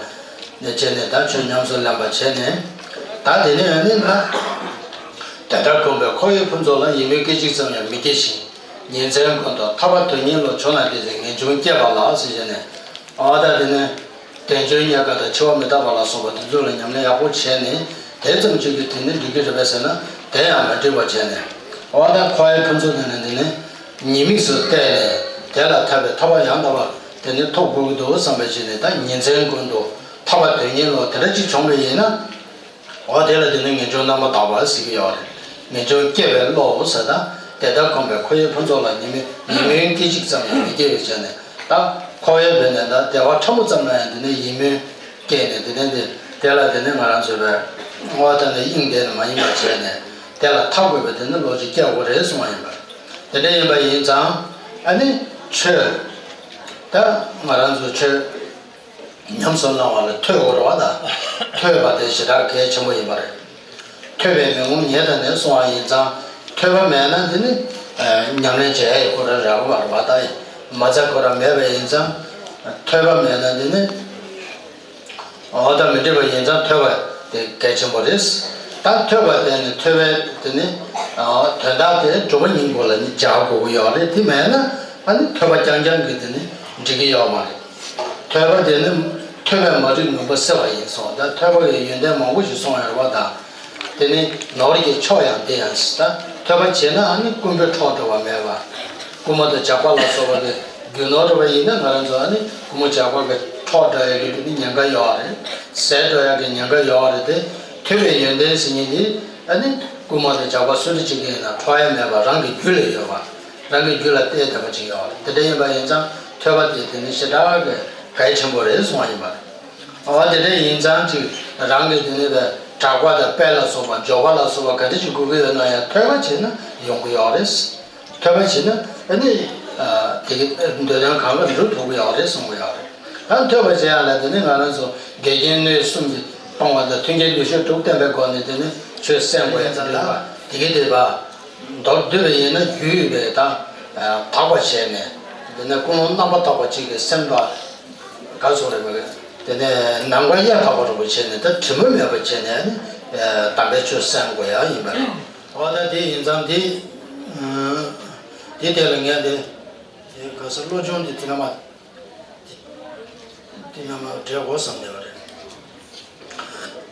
ནས་བྱས་ནས་ད་ཆོས་ཉམས་སུ་ལེན་པ་བྱས་ནས། ད་དེ་ནི་ཨ་ནི་ད་དེ་ལྟར་གོམས་པའི་འཁོར་བའི་ཕུན་ཚོགས་ལ་ཡིད་སྨོན་སྐད་ཅིག་ཙམ་ཡང་མི་སྐྱེ་ཞིང་། ཉིན་མཚན་ཀུན་ཏུ་ཐར་པ་དོན་གཉེར་བློ་བྱུང་ན་དེ་ཚེ་ངེས་འབྱུང་སྐྱེ་བ་ལགས་ཟེར་བྱས་ནས། འོ་ད་དེ་ནི། དལ་འབྱོར་རྙེད་དཀའ་དང་འཆི་བ་མི་རྟག་པ་ལ་སོགས་པ་དེ་ཚོ་ལ་ཉམས་ལེན་ཡག་པོ་བྱས་ནས་དེ་ཙམ་གཅིག་གིས་དེ་ནི་འགྲིག་གི་རེད་པས་ཟེར་ན་དེ་ཡང་མ་འགྲིག་པ་བྱས་ནས། འོ་ད་འཁོར་བའི་ཕུན་ཚོགས་དེ་ནི་འདི་ནི་ཉེས་དམིགས་སུ་བལྟས་ནས་དེ་ལ་ཐར་པའི་ཐར་པ་ཡང་དག་པ་དེ་ནི་ཐོབ་དགོས་ཀྱི་འདུག་བསམ་པའི་ཆེད་ནས་ད་ཉིན་མཚན་ཀུན་ཏུ་ཐར་པ་དོན་གཉེར་བློ་དེ་འདྲ་གཅིག་བྱུང་བ་ཡིན་ན། འོ་དེ་ལ་དེ་ནི་ངེས་འབྱུང་རྣམ་པར་དག་པ་ཟེར་གྱི་ཡོད་རེད། ངེས་འབྱུང་སྐྱེ་བའི་བློ་ཟེར་ད། དེ་ལྟར་གོམས་པའི་འཁོར་བའི་ཕུན་ཚོགས་ལ་ཡིད་སྨོན་ཡིད་སྨོན་སྐད་ཅིག་ཙམ་ཡང་མི་སྐྱེ་བའི་ཆ་ནས་ད། འཁོར་བའི་བོད་ནས་ད་བདེ་བ་ཕྲ་མོ་ཙམ་ལ་ཡང་དེ་ནས་ཡིད་སྨོན་སྐྱེས་ནས་དེ་ནས་དེ་དེ་ལ་དེ་ནས་ང་རང་ཚོའི་བའི་བསྔོ་བ་དང་ནི་དབྱིངས་དེ་ནི་མ་ཡིན་པར་བྱས་ནས་དེ་ལ་ཐར་དགོས་པའི་དེ་ནི་བློ་ཅིག་སྐྱེ་དགོས་རེད་གསུངས་པ་ཡིན་པ། དེ་འདྲ་ཡིན་པ་ཡིན་ཙང་ཨ་ནི་ཆོས་ད་ང་རང་ཚོ་ཆོས། ཉམས་སུ་བླང་བ་ལ་ཐོས་དགོས་རེད་བ་ད། ཐོས་པ་དེ་ཞེ་དྲག་གལ་ཆེན་པོ་ཡིན་པ་རེད། ཐོས་པའི་མི་ངོམས་ཉལ་དང་ནི་གསུང་བ་ཡིན་ཙང་ཐོས་པ་མེད་ན་འདི་ནི་ཉམས་ལེན་བྱེད་ཡ་ཡི་ཁོ་རང་རག་གི་མ་རེད་བ་ད། མ་རྩ་ཁོ་རང་མེད་པ་ཡིན་ཙང་ཐོས་པ་མེད་ན་འདི་ནི་འོ་ད་མི་འགྲིག་པ་ཡིན་ཙང་ཐོས་པ་དེ་གལ་ཆེན་པོ་རེད། ད་ཐོས་པ་དེ་ནི་ཐོས་པའི་དེ་ནི་དོན་དག་དེ་སྒྲུབ་པ་ཉིད་སྐོར་ལ་ནི་སྦྱར་དགོས་ཀྱི་ཡོད་རེད། དེ་མེད་ན་ཨ་ནི་ཐོས་པ་རྐྱང་རྐྱང་གིས་དེ་ནི་འགྲིག་གི་ཡོད་མ་རེད། ཐོས་པ་དེ་ནི་ཐོས་པས་མ་རིག་མུན་པ་སེལ་བ་ཡིན་གསུངས། ད་ཐོས་པ་གི་ཡོན་ཏན་མང་པོ་ཞིག་གསུངས་ཡོད་རེད་བ་ད། དེ་ནི་ནོར་གྱི་མཆོག་ཡང་དེ་ཡང་ཟེར། ད་ཐོས་པ་བྱས་ན་ཨ་ནི་རྐུན་པོའི་འཕྲོག་འགྲོ་བ་མེད་པ། རྐུན་མ་དང་ཇག་པ་ལ་སོགས་པ་དེ་རྒྱུ་ནོར་རེད་བ་ཡིན་ན་ང་རང་ཚོ་ཨ་ནི་རྐུན་མ་ཇག་པ་གི་འཕྲོག་འགྲོ་ཡ་གི་དེ་ནི་ཉེན་ཁ་ཡོད་རེད། ཟད་འགྲོ་ཡ་གི་ཉེན་ཁ་ཡོད་རེད་དེ། ཐོས་པའི་ཡོན་ཏན་ཟེར་མཁན་དེ་ཨ་ནི་རྐུན་མ་དང་ཇག་པ་སུ་འདྲ་ཅིག་གིས་ཡིན་ན་འཕྲོག་ཡ་མེད་པ་རང་གི་རྒྱུད་ལ་ཡོད་པ། རང་གི་རྒྱུད་ལ་གཏད་བསྡད་པ་ཅིག་ཡོད་རེད། དེ་འདྲ་ཡིན་པ་ཡིན་ཙང་ཐོས་པ་དེ་དེ་ནི་ཞེ་དྲག་གི་གལ་ཆེན་པོ་རེད་གསུངས་པ་ཡིན་པ་རེད། འོ་དེ་འདྲ་ཡིན་ཙང་ཅིག་རང་གི་དེ་ནི་བའི་གྲགས་པ་དང་དཔལ་ལ་སོགས་པ་འབྱོར་པ་ལ་སོགས་པ་ག་འདྲ་ཅིག་དགོས་ཀྱི་ཡོད་ན་ཡང་ཐོས་པ་བྱས་ན་ཡོང་གི་ཡོད་རེད། ཐོས་པ་བྱས་ན་ཨ་ནི་དེ་གི་འདོད་དོན་གང་ལ་འགྲུབ་ཐུབ་ཀྱི་ཡོད་རེད་གསུངས་ཀྱི་ཡོད་རེད། ད་ཐོས་པ་བྱེད་ཡག་ལ་དེ་ནི་ང་རང་ཚོ་འགལ་རྐྱེན་གནོད་གསུམ་གྱིས་སྤང་བ་དང་མཐུན་རྐྱེན་ལེགས་ཤོས་དྲུག་བསྟེན་པའི་སྒོ་ནས་དེ་ནི་ཆོས་གསན་དགོས་ཡ་དེ་ལ་དེ་གི་དེ་བ། མདོར་བསྡུས་པ་ཡིན་ན་རྒྱུས་ཡོད་པའི་ད། དག་པ་བྱས་ནས། འདི་ནས་ཀུན་སློང་རྣམ་པར་དག་པ་གཅིག་གི་སེམས་པ། ག་སོགས་རེད་པ། དེ་ནས་ནམ་མཁའ་གཡའ་དག་པ་རུ་བྱས་ནས་ད་དྲི་མ་མེད་པ་བྱས་ནས་ནི། དམ་པའི་ཆོས་གསན་དགོས་ཡ་ཡིན་པ་རེད། འོ་ད་དེ་ཡིན་ཙང་དེ། དེ་དེ་ལ་ངས་དེ། དེ་ག་ས་བློ་སྦྱོང་དེ་དེ་ན་མ། དེ་ཡང་མ་འདྲེས་གོ་བསམ་བསྡད་པ་རེད།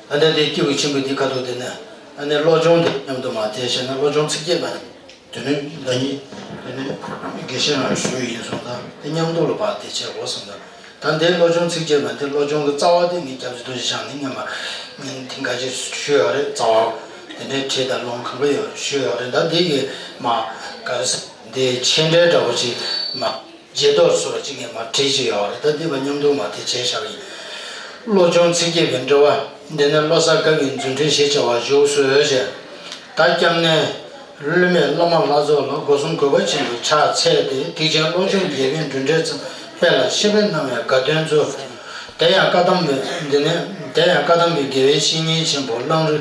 ཨ་ནི་དེ་སྐྱེས་བུ་ཆེན་པོ་འདི་ཁ་ཐུག་དེ་ནས་ཨ་ནི་བློ་སྦྱོང་དེ་མཉམ་དུ་མ་དེ་བྱས་ན་བློ་སྦྱོང་ཚིགས་བཅད་མ་དེ་ནི་ཟླ་ཉིན་དེ་ནི་དགེ་བཤེས་རང་ཞུ་ཡི་ཡིན་སོང་ད་དེ་མཉམ་དུ་ལ་བ་དེ་བྱས་གོ་བསམ་ད། ད་འདི་བློ་སྦྱོང་ཚིགས་བཅད་མ་དེ་བློ་སྦྱོང་གི་རྩ་བ་དེ་ངས་སྐྱབས་རྗེ་རྡོ་རྗེ་འཆང་ནས་སྔོན་མ་དེང་ག་ཅིག་ཞུས་ཡོད་རེད། རྩ་བ་དེ་ནས་བྲིས་དང་ལུང་གང་ག་ཡོད་ཞུས་ཡོད་རེད། ད་འདི་གི་མ་ག་རེ་ཟེར་འདི་མཆན་འགྲེལ་འདྲ་བོ་ཅིག་མ། རྗེས་ཐོག་སོགས་ཅིག་ངས་མར་བྲིས་ཀྱི་ཡོད་རེད། ད་འདི་བ་མཉམ་དུ་མར་དེ་བྱས་བཞག་ཡིན། བློ་སྦྱོང་ཚིགས་བཅད་པའི་འགྲེལ་པ། འདི་ནི་བློ་གསར་སྐབས་ཀྱི་རྫུ་འཕྲུལ་ཞེས་བྱ་བ་བཞུགས་སོ་ཞེས། ད་སྐྱབས་གནས་བསླུ་མེད་བླ་མ་ལྷ་ཚོགས་ལ་སྒོ་གསུམ་གུས་པ་ཆེན་པོས་ཕྱག་འཚལ་ཏེ་ཐེག་ཆེན་བློ་སྦྱོང་རྒྱས་པའི་འགྲོ་འགྲེལ་ཙམ་དཔེ་ལ་ཤེས་པས་རྣམ་པའི་དགའ་སྟོན་མཛོད། དེ་ཡང་བཀའ་གདམས་པའི་འདི་ནི་དེ་ཡང་བཀའ་གདམས་པའི་དགེ་བའི་བཤེས་གཉེན་ཆེན་པོ་གླང་རི་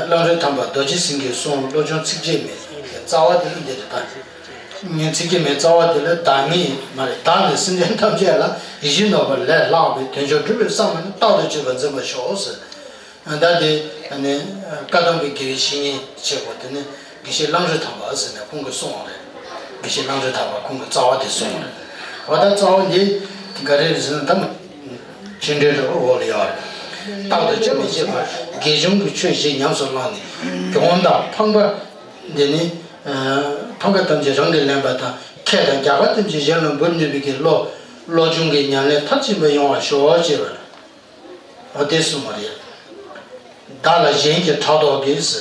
གླང་རི་ཐང་པ་རྡོ་རྗེ་སེང་གེའི་གསུང་བློ་སྦྱོང་ཚིགས་བཅད་མའི་ རྩ་བ་དེ་ལ་འདི་རེད་ད། ཉིན་ཚིག་གི་མའི་རྩ་བ་དེ་ལ་བདག་ཉིད་མ་རེད། བདག་ནི་སེམས་ཅན་ཐམས་ཅད་ལ་ཡིད་བཞིན་ནོར་བུ་ལས་ལྷག་པའི་དོན་མཆོག་སྒྲུབ་པའི་བསམ་པ་ནི་རྟག་ཏུ་བྱེད་པར་འཛིན་པར་ཤོག་ཟེར། ད་དེ་ནི་བཀའ་གདམས་པའི་དགེ་བའི་བཤེས་གཉེན་ཆེ་བོ་དེ་ནི་དགེ་བཤེས་གླང་རི་ཐང་པ་ཟེར་ནས་ཁོང་གིས་གསུངས་པ་རེད། དགེ་བཤེས་གླང་རི་ཐང་པ་ཁོང་གིས་རྩ་བ་དེ་གསུངས་པ་རེད། འོ་ད་རྩ་བ་འདི་ག་རེ་རེད་ཟེར་ན་ད་མ་ཆོས་འབྲེལ་རེ་བ་འོག་ལ་ཡོད་རེད། རྟག་ཏུ་བྱེད་མི་བྱེད་པར་དགེ་སྦྱོང་གི་ཆོས་བཞི་ཉམས་སུ་བླངས་ནས་གྱོང་དང་ཕངས་པ་འདི་ནི་ཕམ་ཁ་ཐམས་ཅད་རང་གིས་ལེན་པ་དང་ཁེ་དང་རྒྱལ་ཁ་ཐམས་ཅད་གཞན་ལ་འབུལ་ནུས་པའི་གི་བློ་བློ་སྦྱོང་གི་ཉམས་ལེན་མཐར་ཕྱིན་པ་ཡོང་བར་ཤོག་ཅེས་པ། འོ་དེ་གསུངས་པ་རེད། བདག་ལ་གཞན་གྱིས་ཕྲག་དོག་གིས།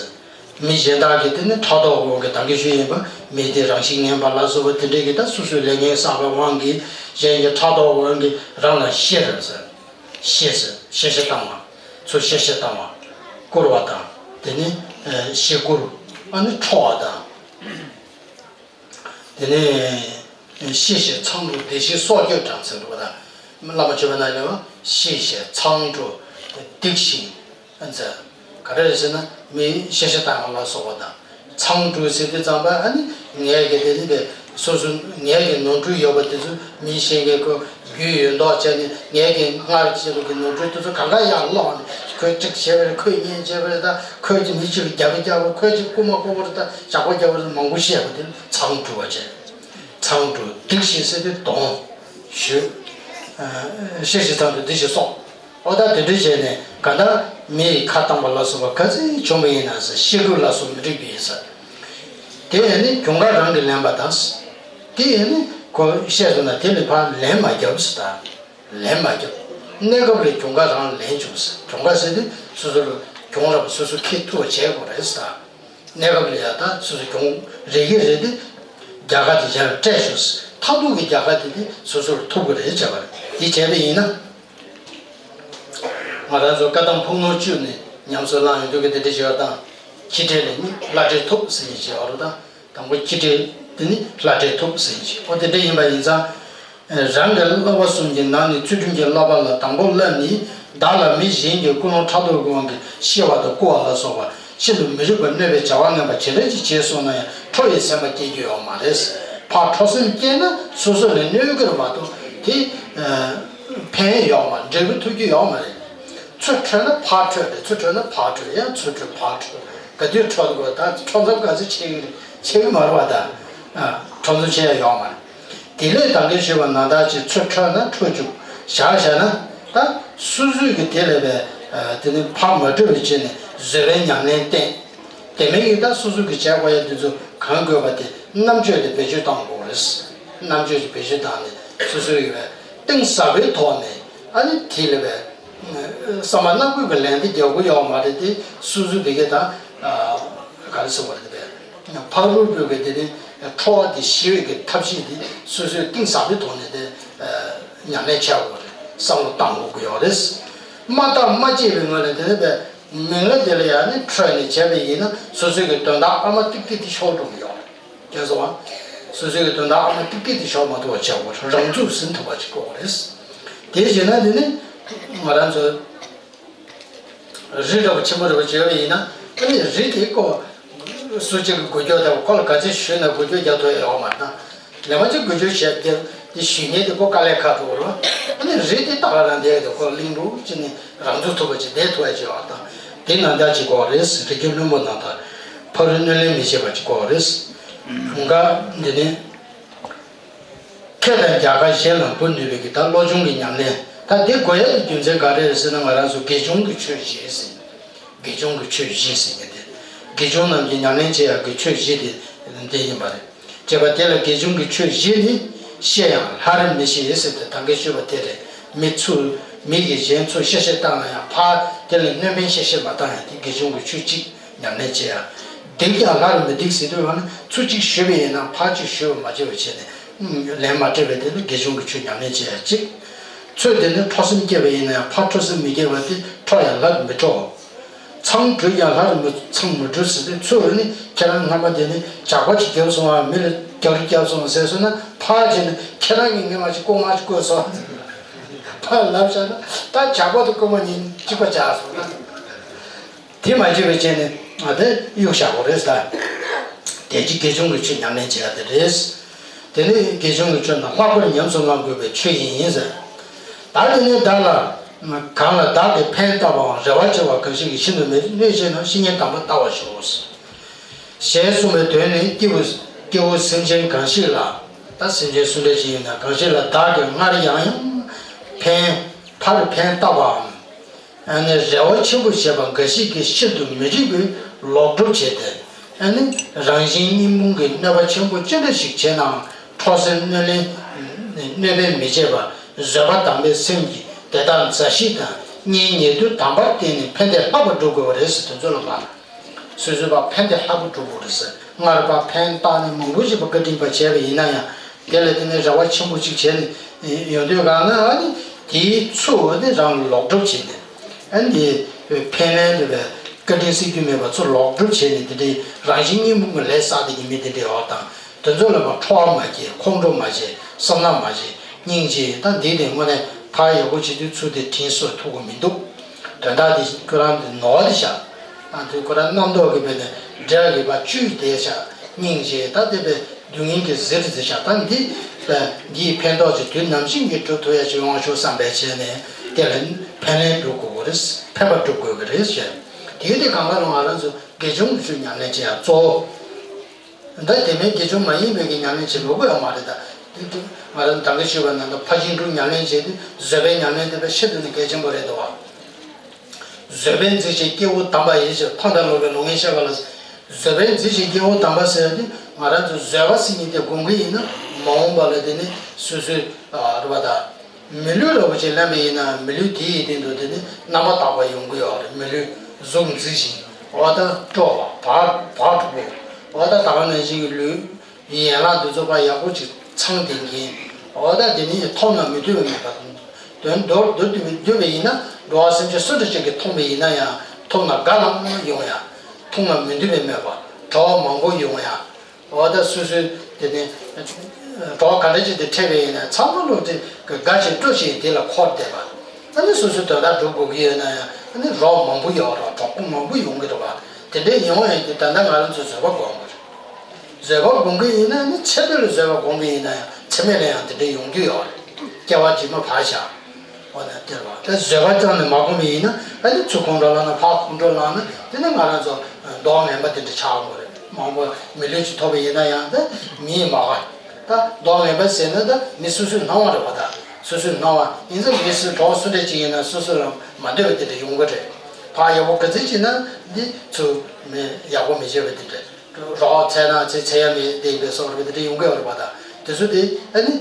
མི་གཞན་དག་གིས་དེ་ནི་ཕྲག་དོག་གི་དབང་གིས་ད་གིན་ཞུས་ཡིན་པ་མི་དེ་རང་ཤི་ངན་པ་ལ་སོགས་པ་དེ་འདྲས་ཀྱིས་ད་སོ་སོའི་ལས་ངན་བསགས་པའི་དབང་གིས་གཞན་གྱིས་ཕྲག་དོག་གི་དབང་གིས་རང་ལ་གཤེ་རེད་ཟེར། གཤེ་ཟེར་གཤེ་གཤེ་བཏང་བ། ཚུར་གཤེ་གཤེ་བཏང་བ། བསྐུར་བ་དང་། དེ་ནི་གཤེ་བསྐུར། ཨ་ནི་ཁྲོ་བ་དང་། དེ་ནས་གཤེ་ཞིང་མཚང་འདྲུ་སྡིགས་ཤིང་སྲོག་གཅོད་དང་ཟེར་འདུག་པ་དང་། བླ་མ་མཆོད་པའི་ནང་ལ་གཤེ་ཞིང་མཚང་འདྲུ་སྡིགས་ཤིང་ཟེར། ག་རེ་རེད་ཟེར་ན་མི་གཤེ་གཤེ་བཏང་བ་ལ་སོགས་པ་དང་། མཚང་འདྲུ་ཟེར་དུས་ཙམ་པ་ཨ་ནི་ངས་ཀྱི་དེ་ནི་པས་སོ་སོ་ངས་ཀྱི་ནོར་འཁྲུལ་ཡོད་པ་དེ་ཚོ་མི་གཞན་གྱིས་ཁོ་རྒྱུས་ཡོད་མདོག་བྱས་ནས་ངས་ཀྱི་སྔར་བྱས་པའི་གི་ནོར་འཁྲུལ་དེ་ཚོ་གང་ག་ཡར་སློག་ནས་ཁོས་གཅིག་བྱས་པ་རེད། ཁོས་གཉིས་བྱས་པ་རེད། ད་ཁོས་ཀྱི་མི་གཅིག་ལ་རྒྱབ་རྒྱབ་པ། ཁོས་གཅིག་རྐུ་མ་རྐུ་བ་རེད། ད་ཇག་པ་རྒྱབ་པ་རེད། མང་པོ་བཤད་པ་དེ་མཚང་འདྲུ་བ་བྱས། མཚང་འདྲུ་སྡིགས་ཤིང་ཟེར་དུས་གདོན་ཞུ། གཤེ་ཞིང་མཚང་འདྲུ་སྡིགས་ཤིང་སྲོག་འོ་ད་དེ་འདྲ་བྱས་ནས་གང་ལྟར་མི་ཡི་ཁ་བཏང་པ་ལ་སོགས་པ་ག་ཚོད་བྱུང་བ་ཡིན་ན་ཟེར། གཤེ་བསྐུར་ལ་སོགས་མི་འགྲིག་པ་ཡིན་ཟེར། དེ་ཡིན་ནི་གྱོང་ཁ་རང་གིས་ལེན་པ་དང་། དེ་ཡིན་ནི་ཁོ་བཤད་སོང་ན་དེ་ལས་ཕར་ལན་མ་རྒྱབ་ཟེར་ད། ལན་མ་རྒྱབ། གནས་སྐབས་ལ་གྱོང་ཁ་རང་ལེན་བྱུང་ཟེར། གྱོང་ཁ་ཟེར་དུས་སོ་སོ་ལ་གྱོང་རག་པ་སོ་སོ་འཁྱེར་ཐུབ་པ་བྱེད་དགོས་རེད་ཟེར། གནས་སྐབས་ལ་ཡ་ད་སོ་སོ་གྱོང་རེག་གི་རེད་དེ། རྒྱལ་ཁ་དེ་གཞན་ལ་སྤྲད་ཤོག་ཟེར། མཐར་ཐུག་གི་རྒྱལ་ཁ་དེ་དེ་སོ་སོ་ལ་ཐོབ་དགོས་རེད་བྱས་པ་རེད། དེ་བྱས་པ་ཡིན་ན། ང་རང་ཚོ་བཀའ་གདམས་ཕུག་ནོར་བཅུ་ནས་ཉམས་སུ་བླངས་ཡོང་དུས་ཀྱི་དེ་འདྲ་བྱས་པ་དང་། ཁྱི་འབྲས་ལ་ནི་བླ་བྲེ་ཐོབ་ཟེར་ནས་བྱས་པ་རེད་ད། དང་པོ་ཁྱི་འབྲས་དེ་ནི་བླ་བྲེ་ཐོབ་ཟེར་ཞིང་། ཨོ་དེ་འདྲ་ཡིན་པ་ཡིན་ཙང་། རང་གི་བསླབ་པ་གསུམ་གྱི་ནང་ནས་ཚུལ་ཁྲིམས་ཀྱི་བསླབ་པ་ལ་དང་པོ་བསླབ་ནི། བདག་ལ་མི་གཞན་གྱིས་ཀུན་སློང་ཕྲག་དོག་གི་དབང་གིས་གཤེ་བ་དང་བརྐུ་བ་ལ་སོགས་པ་ཤིན་ཏུ་མི་རིགས་པར་གནོད་པའི་བྱ་བ་ངན་པ་ཇི་འདྲ་ཅིག་བྱས་སོང་ན་ཡང་ཁྲོ་བའི་སེམས་པ་སྐྱེ་རྒྱུ་ཡོད་མ་རེད། ཕར་ཁྲོ་སེམས་སྐྱེས་ན་སོ་སོ་ལ་གནོད་ཀྱི་རེད་མ་གཏོགས་དེ་ཕན་ཡོད་མ་རེད། འབྲས་བུ་ཐོབ་རྒྱུ་ཡོད་མ་རེད། ཚུར་ཁྲོས་ན་ཕར་ཁྲོས་རེད། ཚུར་ཁྲོས་ན་ཕར་ཁྲོས། ཡང་ཚུར་ཁྲོས་ཕར་ཁྲོས། ག་དུས་ཁྲོ་དགོས། ད་ཁྲོ་མཚམས་ག་ཚོད་ཕྱེ་གི་ཕྱེ་གི་མ་རེད་པ། ད་ཁྲོ་མཚམས་ཕྱེ་ཡ་ཡོད་མ་རེད། དེ་ལས་ད་གིན་ཞུས་པ་ནང་ལྟར་ཅིག་ཚུར་ཁྲོས་ན་ཁྲོ་བཅུག་བཞག་བཞག་ན་ད་སོ་སོས་ཀྱི་དེ་ལས་པའི་དེ་ནི་ཕར་མ་ཁྲོས་པའི་ཆེད་ནས་བཟོད་པའི་ཉམས་ལེན་བསྟེན། དེ་མིན་གྱི་ད་སོ་སོ་གི་བྱས་དགོས་ཡ་དེ་ཚོ་གང་དགོས་པ་དེ་རྣམ་དཔྱོད་དེ་བེད་སྤྱོད་གཏང་དགོས་རེད། རྣམ་དཔྱོད་ཀྱི་བེད་སྤྱོད་བཏང་ནས་སོ་སོའི་ཡོད་པའི་གཏིང་ཟབ་པོའི་ཐོག་ནས་ཨ་ནི་དེ་ལས་པའི་བསམ་པ་སྣ་དགུ་གི་ལན་དེ་རྒྱག་གི་ཡོད་མ་རེད་དེ། སོ་སོའི་བེད་སྤྱོད་དང་ག་རེ་ཟེར་བ་རེད་དེ། ཕ་རོལ་པོའི་གི་དེ་ནི་ཁྲོ་བ་དེ་ཞི་བའི་གི་ཐབས་ཤེས་དེ་སོ་སོའི་གཏིང་ཟབ་པོའི་ཐོག་ནས་དེ་ཉམས་ལེན་བྱ་དགོས་རེད། བསམ་བློ་བཏང་དགོས་ཀྱི་ཡོད་རེད། མ་བརྟགས་མ་དཔྱད་པའི་ངོས་ནས་དེ་ནི་པའི་མི་ངན་དེ་ལ་ཡང་ནི་ཁྲོས་ནས་བྱས་པ་ཡིན་ན་སོ་སོའི་གི་དོན་དག་ཨ་མ་ཏིག་ཏིག་དེ་ཤོར་འགྲོ་གི་ཡོད་རེད། སོང་བ། སོ་སོའི་གི་དོན་དག་ཨ་མ་ཏིག་ཏིག་དེ་ཤོར་མ་ཐུབ་པ་བྱེད་དགོས་རེད། རང་ཚུགས་ཟིན་ཐུབ་པ་ཅིག་དགོས་རེད། དེ་བྱས་ན་དེ་ནི་ང་རང་ཚོ་རི་འདྲ་པོ་ཆེན་པོ་འདྲ་པོ་བྱས་པ་ཡིན་ན་ཨ་ནི་རི་དེ་ཀོ་སུ་གཅིག་གི་འགུལ་སྐྱོད་དང་ཁོ་ལ་ག་ཚོད་ཞུས་ན་འགུལ་སྐྱོད་རྒྱག་ཐུབ་ཡ་ཡོད་མ་རེད་ན། ལས་མ་གཅིག་འགུལ་སྐྱོད་བྱས་རྒྱབ་དེ་ཞུས་ཉེན་དེ་ཀོ་དཀའ་ལས་ཁག་འགྲོ་གི་རེད། ཨ་ནི་རི་དེ་ཏག་ལ་རང་བསྡད་ཡོད་དེ་ཁོ་གླིང་འགྲོ་ཅི་ནི་རང་ཚུགས་ཐུབ་པ་ཅིག་བསྡད་ཐུབ་ཡ་ཅིག་ཡོད་དང་། དེ་ནང་ལྟར་ཅིག་དགོས་རེད། རི་རྒྱུད་བླུན་པོ་ནང་ལྟར་ཕ་རོལ་གནོད་ལན་མི་བྱེད་པ་ཅིག་དགོས་རེད། ལུང་ག་འདི་ནི། ཁེ་དང་རྒྱལ་ཁ་གཞན་ལ་འབུལ་ནུས་པའི་གི་ད་བློ་སྦྱོང་གི་ཉམས་ལེན། ད་འདི་དགོས་ཡ་གི་རྒྱུ་མཚན་ག་རེ་རེད་ཟེར་ན། ང་རང་ཚོ་དགེ་སྦྱོང་གི་ཆོས་བཞི་ཟེར། དགེ་སྦྱོང་གི་ཆོས་བཞི་ཟེར་མཁན་དེ། དགེ་སྦྱོང་རྣམས་ཀྱི་ཉམས་ལེན་བྱེད་ཡ་གི་ཆོས་བཞི་དེ་འདི་ཡིན་པ་རེད། བྱས་པ་དེ་ལ་དགེ་སྦྱོང་གི་ཆོས་བཞི་ནི། བཤེས་ཡང་སླར་མི་བཤེས་ཟེར་ཏེ་ད་གིན་ཞུས་པ་དེ་རེད། མི་ཚུར་མི་གིས་གཞན་ཚུར་གཤེ་གཤེ་བཏང་ན་ཡང་ཕར་དེ་ལ་གནོད་པ་གཤེ་གཤེ་མ་བཏང་ཡ་དེ་དགེ་སྦྱོང་གི་ཆོས་གཅིག་ཉམས་ལེན་བྱེད་ཡ། སྡིག་ཀྱང་སླར་མི་སྡིག་ཟེར་དུས་ཡང་ན་ཚུར་གཅིག་ཞུས་པ་ཡིན་ན་ཕར་གཅིག་ཞུས་པ་མ་བྱས་པ་བྱས་ནས་ལན་མ་སྤྲད་པའི་དེ་ནི་དགེ་སྦྱོང་གི་ཆོས་ཉམས་ལེན་བྱེད་ཡ་གཅིག་ཚུར་དེ་ནི་ཁྲོ་སེམས་སྐྱེས་པ་ཡིན་ན་ཡང་ཕར་ཁྲོ་སེམས་མི་སྐྱེ་བ་དེ་ཁྲོ་ཡང་སླར་མི་ཁྲོ། མཚང་འདྲུས་ཀྱང་སླར་མི་མཚང་མི་འདྲུ་ཟེར་དུས་ཚུར་ནི་ཁྱེད་རང་རྣམ་པ་དེ་ནི་ཇག་པ་ཅིག་བརྒྱབ་སོང་བ། མི་ལ་རྒྱག་རེས་བརྒྱབ་སོང་ཟེར་སོང་ན་ཕར་བྱས་ནས་ཁྱེད་རང་གིས་ངས་མ་ཅིག་ལྐོག་མ་ཅིག་བརྐོས་སོང་། ཕར་ལབ་བཞག་ན་ད་ཇག་པ་དང་རྐུན་མ་གཉིས་གཅིག་པ་ཆགས་སོང་ན། དེ་མ་བྱས་པའི་ཆེད་ནས་ང་དེ་གཡུག་བཞག་དགོས་རེད་ཟེར། དེ་ཅི་དགེ་སྦྱོང་གི་ཆོས་ཉམས་ལེན་བྱེད་ཡ་དེ་རེད། དེ་ནི་དགེ་སྦྱོང་གི་ཆོས་རྣམས་ལྷག་པར་ཉམས་སུ་བླང་དགོས་པའི་ཆོས་ཡིན་ཟེར། ད་དེ་ནི་བདག་ལ་གང་ལ་བདག་གིས་ཕན་བཏགས་པའམ་རེ་བ་ཆེ་བ་གང་ཞིག་གིས་ཤིན་ཏུ་མི་གནོད་ཅེ་ན། བཤེས་གཉེན་དམ་པ་ལྟ་བར་ཞོག་ཞེས་གསུངས་པའི་དོན་ནི། སྐྱེ་བོ་སྐྱེ་བོ་སེམས་ཅན་གང་ཞིག་ལ། ད་སེམས་ཅན་སུ་འདྲ་ཞིག་ཡིན་ན་གང་ཞིག་ལ་བདག་གིས་སྔར་ཡང་ཡང་ཕན་ཕར་ཕན་བཏགས་པའམ། ཨ་ནི་རེ་བ་ཆེན་པོ་བྱས་པ་འགའ་ཞིག་གིས་ཤིན་ཏུ་མི་འགྲིག་པའི་ལོག་སྒྲུབ་བྱས་ཏེ། ཨ་ནི་རང་གཞན་གཉིས་ཀྱི་གནོད་པ་ཆེན་པོ་ཅི་འདྲ་ཞིག་བྱས་ནའང་འཕྲོག་སེལ་གནོད་ལན་གནོད་པས་མི་བྱེད་པར་བཟོད་པ་དམ་པའི་སེམས་ཀྱིས་དེ་དག་མཛའ་བཤེས་དང་གཉེན་ཉེ་དུ་དམ་པར་བསྟེན་ནས་ཕན་བདེ་ལྷག་པར་སྒྲུབ་དགོས་པ་རེད་ཟེར། དེ་ཚོ་ལ་མ། སོ་སོས་ཕར་ཕན་བདེ་ལྷག་པར་སྒྲུབ་དགོས་རེད་ཟེར། སྔར་ཕར་ཕན་བཏགས་ནས་མང་པོ་ཞིག་ཕར་བཀའ་དྲིན་པ་བྱས་པ་ཡིན་ན་ཡང་། དེ་ལ་བརྟེན་ནས་རེ་བ་ཆེན་པོ་ཅིག་བྱས་ནས་ཡོང་དུས་གང་ན། ཨ་ནི་དེའི་ཚུར་ནི་རང་ལ་ལོག་སྒྲུབ་བྱས་ནས། ཨ་ནི་དེ་ཕན་ལན་འདྲ་བའི་བཀའ་དྲིན་སེལ་རྒྱུ་མེད་པ་ཚུར་ལོག་སྒྲུབ་བྱས་ནས། དེ་འདྲའི་རང་གཞན་གཉིས་ཀྱི་ལས་བསགས་བསྡད་ཀྱི་མི་དེ་འདྲའི་འོག་དང་། དེ་ཚོ་ལ་མ་འཕྲོག་པ་མ་བྱེད། ཁོང་ཁྲོ་མ་བྱེད། བསམ་ནག་མ་བྱེད། སྙིང་རྗེ། ད་འདི་དེ་དངོས་གནས་ཕར་ཡག་པོ་བྱེད་དུས་ཚུར་དེ་དྲིན་གཟོ་ཐུབ་ཀྱི་མི་འདུག་དོན་དག་དེ་ཁོ་རང་དེ་ནོར་བ་དེ་བཞག་ཨ་དེ་ཁོ་རང་རྣམ་རྟོག་གི་བས་ནས་འབྲས་ཀྱི་བ་བཅུད་དེ་བཞག་སྙིང་རྗེ། ད་དེ་བས་སྡུག་བསྔལ་གྱི་ཟིལ་དེ་བཞག་ད་འདི་བས་འདིའི་ཕན་ཐོགས་ཀྱི་དུས་ནམ་ཞིག་གི་སྒྲུབ་ཐུབ་ཡ་ཅིག་ཡོང་བ་ཤོག་བསམ་པའི་བྱས་ནས། དེ་ལ་ཕན་ལན་སྒྲུབ་དགོས་ཀྱི་རེད། ཕན་པ་སྒྲུབ་དགོས་ཀྱི་རེད་ཟེར། དེའི་དེ་གང་ག་ལ་ང་རང་ཚོ་དགེ་སྦྱོང་གི་ཆོས་ཉམས་ལེན་བྱེད་ཡ་གཙོ་བོ། ད་དེ་མིན་དགེ་སྦྱོང་མ་ཡིན་པའི་གི་ཉམས་ལེན་བྱེད་ལོ་དགོས་ཡོད་མ་རེད། ད་དེ་དེ་ང་རང་ད་གིན་ཞུས་པ་ནང་དུ་ཕར་ཕྱིན་དྲུག་ཉམས་ལེན་བྱེད་དུས་བཟོད་པའི་ཉམས་ལེན་དེ་དཔེ་ཆེད་དུ་ནི་གལ་ཆེན་པོ་རེད་འདུག་བ། བཟོད་པས་འཛིན་ཞིང་སྐྱེ་བོ་བདམས་པ་ཡིན་ཞེས་ཕ་མཐའ་ལོག་པའི་ལོ་ངན་བཤད་པ་ལ། བཟོད་པས་འཛིན་ཞིང་སྐྱེ་བོ་བདམས་པ་ཟེར་ཏེ། ང་རང་ཚོ་བཟོད་པ་ཟེར་མཁན་དེ་སྒོམ་གྱི་ཡིན་ན། མ་འོངས་པ་ལ་དེ་ནི་སོ་སོའི་རེ་བ་དང་། མི་ལུས་ལ་བ་ཅིག་ལེན་པ་ཡིན་ན། མི་ལུས་དེ་ཡི་སྟེང་དུ་དེ་ནི་རྣམ་པར་དག་པ་ཡོང་གི་ཡོད་རེད། མི་ལུས་གཟུགས་མཛེས་ཤིང་། འོ་ད་སྤྲོ་བ་བག་བག་འཁྲུག་པོ། འོ་ད་ད་ག་ནང་བཞིན་གྱི་ལུས་ཡན་ལག་འདི་ཚོ་ཕར་ཡག་པོ་ཅིག་ཚང་བསྡད་མཁན། འོ་ད་དེ་ནི་མཐོང་ན་མི་འདོད་པའི་མེད་པ་དང་། དོན་མདོར་བསྡུས་ཏེ་བསྡུས་པ་ཡིན་ན། འགྲོ་བ་སེམས་ཅན་སུ་འདྲ་ཅིག་གིས་མཐོང་བ་ཡིན་ན་ཡང་། མཐོང་ན་དགའ་ལྷང་ལྷང་ཡོང་ཡ། མཐོང་ན་མི་འདོད་པའི་མེད་པ། བྲོ་བ་མང་པོ་ཡོང་ཡ། འོ་ད་སོ་སོའི་དེ་ནི་གྲོགས་ག་འདྲ་ཅིག་དེ་འཕྲད་པ་ཡིན་ན། ཚང་མ་ལོག་དེ་དགའ་ཞིང་སྤྲོ་ཞིང་དེ་ལ་འཁོར་བསྡད་པ། ཨ་ནི་སོ་སོའི་དོན་དག་སྒྲུབ་དགོས་ཀྱི་ཡོད་ན་ཡང་། ཨ་ནི་རོགས་མང་པོ་ཡོང་རོགས། གྲོགས་པོ་མང་པོ་ཡོང་གི་རེད་པ། དེ་འདྲའི་ཡོང་ཡ་དེ་ད་ལྟ་ང་རང་ཚོས་བཟོད་པ་སྒོམ་དགོས་རེད། བཟོད་པ་སྒོམ་གྱི་ཡིན་ན་ནི། ཚེ་འདི་ལ་བཟོད་པ་སྒོམ་གྱི་ཡིན་ན་ཡང་། ཚེ་སྨད་ལ་ཡང་དེ་འདྲའི་ཡོང་རྒྱུ་ཡོད་རེད། སྐྱེ་བ་རྗེས་མ་ཕར་བཞག་འོ་ན་སྟེར་བ། ད་བཟོད་པ་བཅངས་ནས་མ་བསྒོམས་པ་ཡིན་ན། ཨ་ནི་ཚུར་ཁོང་ཁྲོ་ལངས་ན། ཕར་ཁོང་ཁྲོ་ལངས་ན། དེ་ནི་ང་རང་ཚོ་མདོག་ངན་པ་དེ་འདྲ་ཆགས་དགོས་རེད། མང་པོ་མི་ལུས་ཅིག་ཐོབ་པ་ཡིན་ན་ཡང་། ད་མིའི་མ་ག་ད་མདོག་ངན་པ་ཟེར་ན་ད་མི་སོ་སོའི་སྣང་བ་རེད་པ། ད་སོ་སོའི་སྣང་བ་ཡིན་ཙང་། མི་སུ་གྲོགས་སུ་འདྲ་ཅིག་ཡིན་ན་སོ་སོ་ལ་མ་འདོད་པ་དེ་འདྲ་ཡོང་གི་རེད། ཕར་ཡག་པོ་ག་ཚོད་བྱས་ན་འདི་ཚུར་མི་ཡག་པོ་མི་བྱེད་པ་དེ་འདྲ། རོགས་འཚེ་ན་ཚེ་འཚེ་ཡ་མེད་བསྡད་པའི་བཟོ་འདྲ་དེ་འདྲ་ཡོང་གི་ཡོད་རེད་པ། ད་དེ་ཚོ་དེ་ཨ་ནི་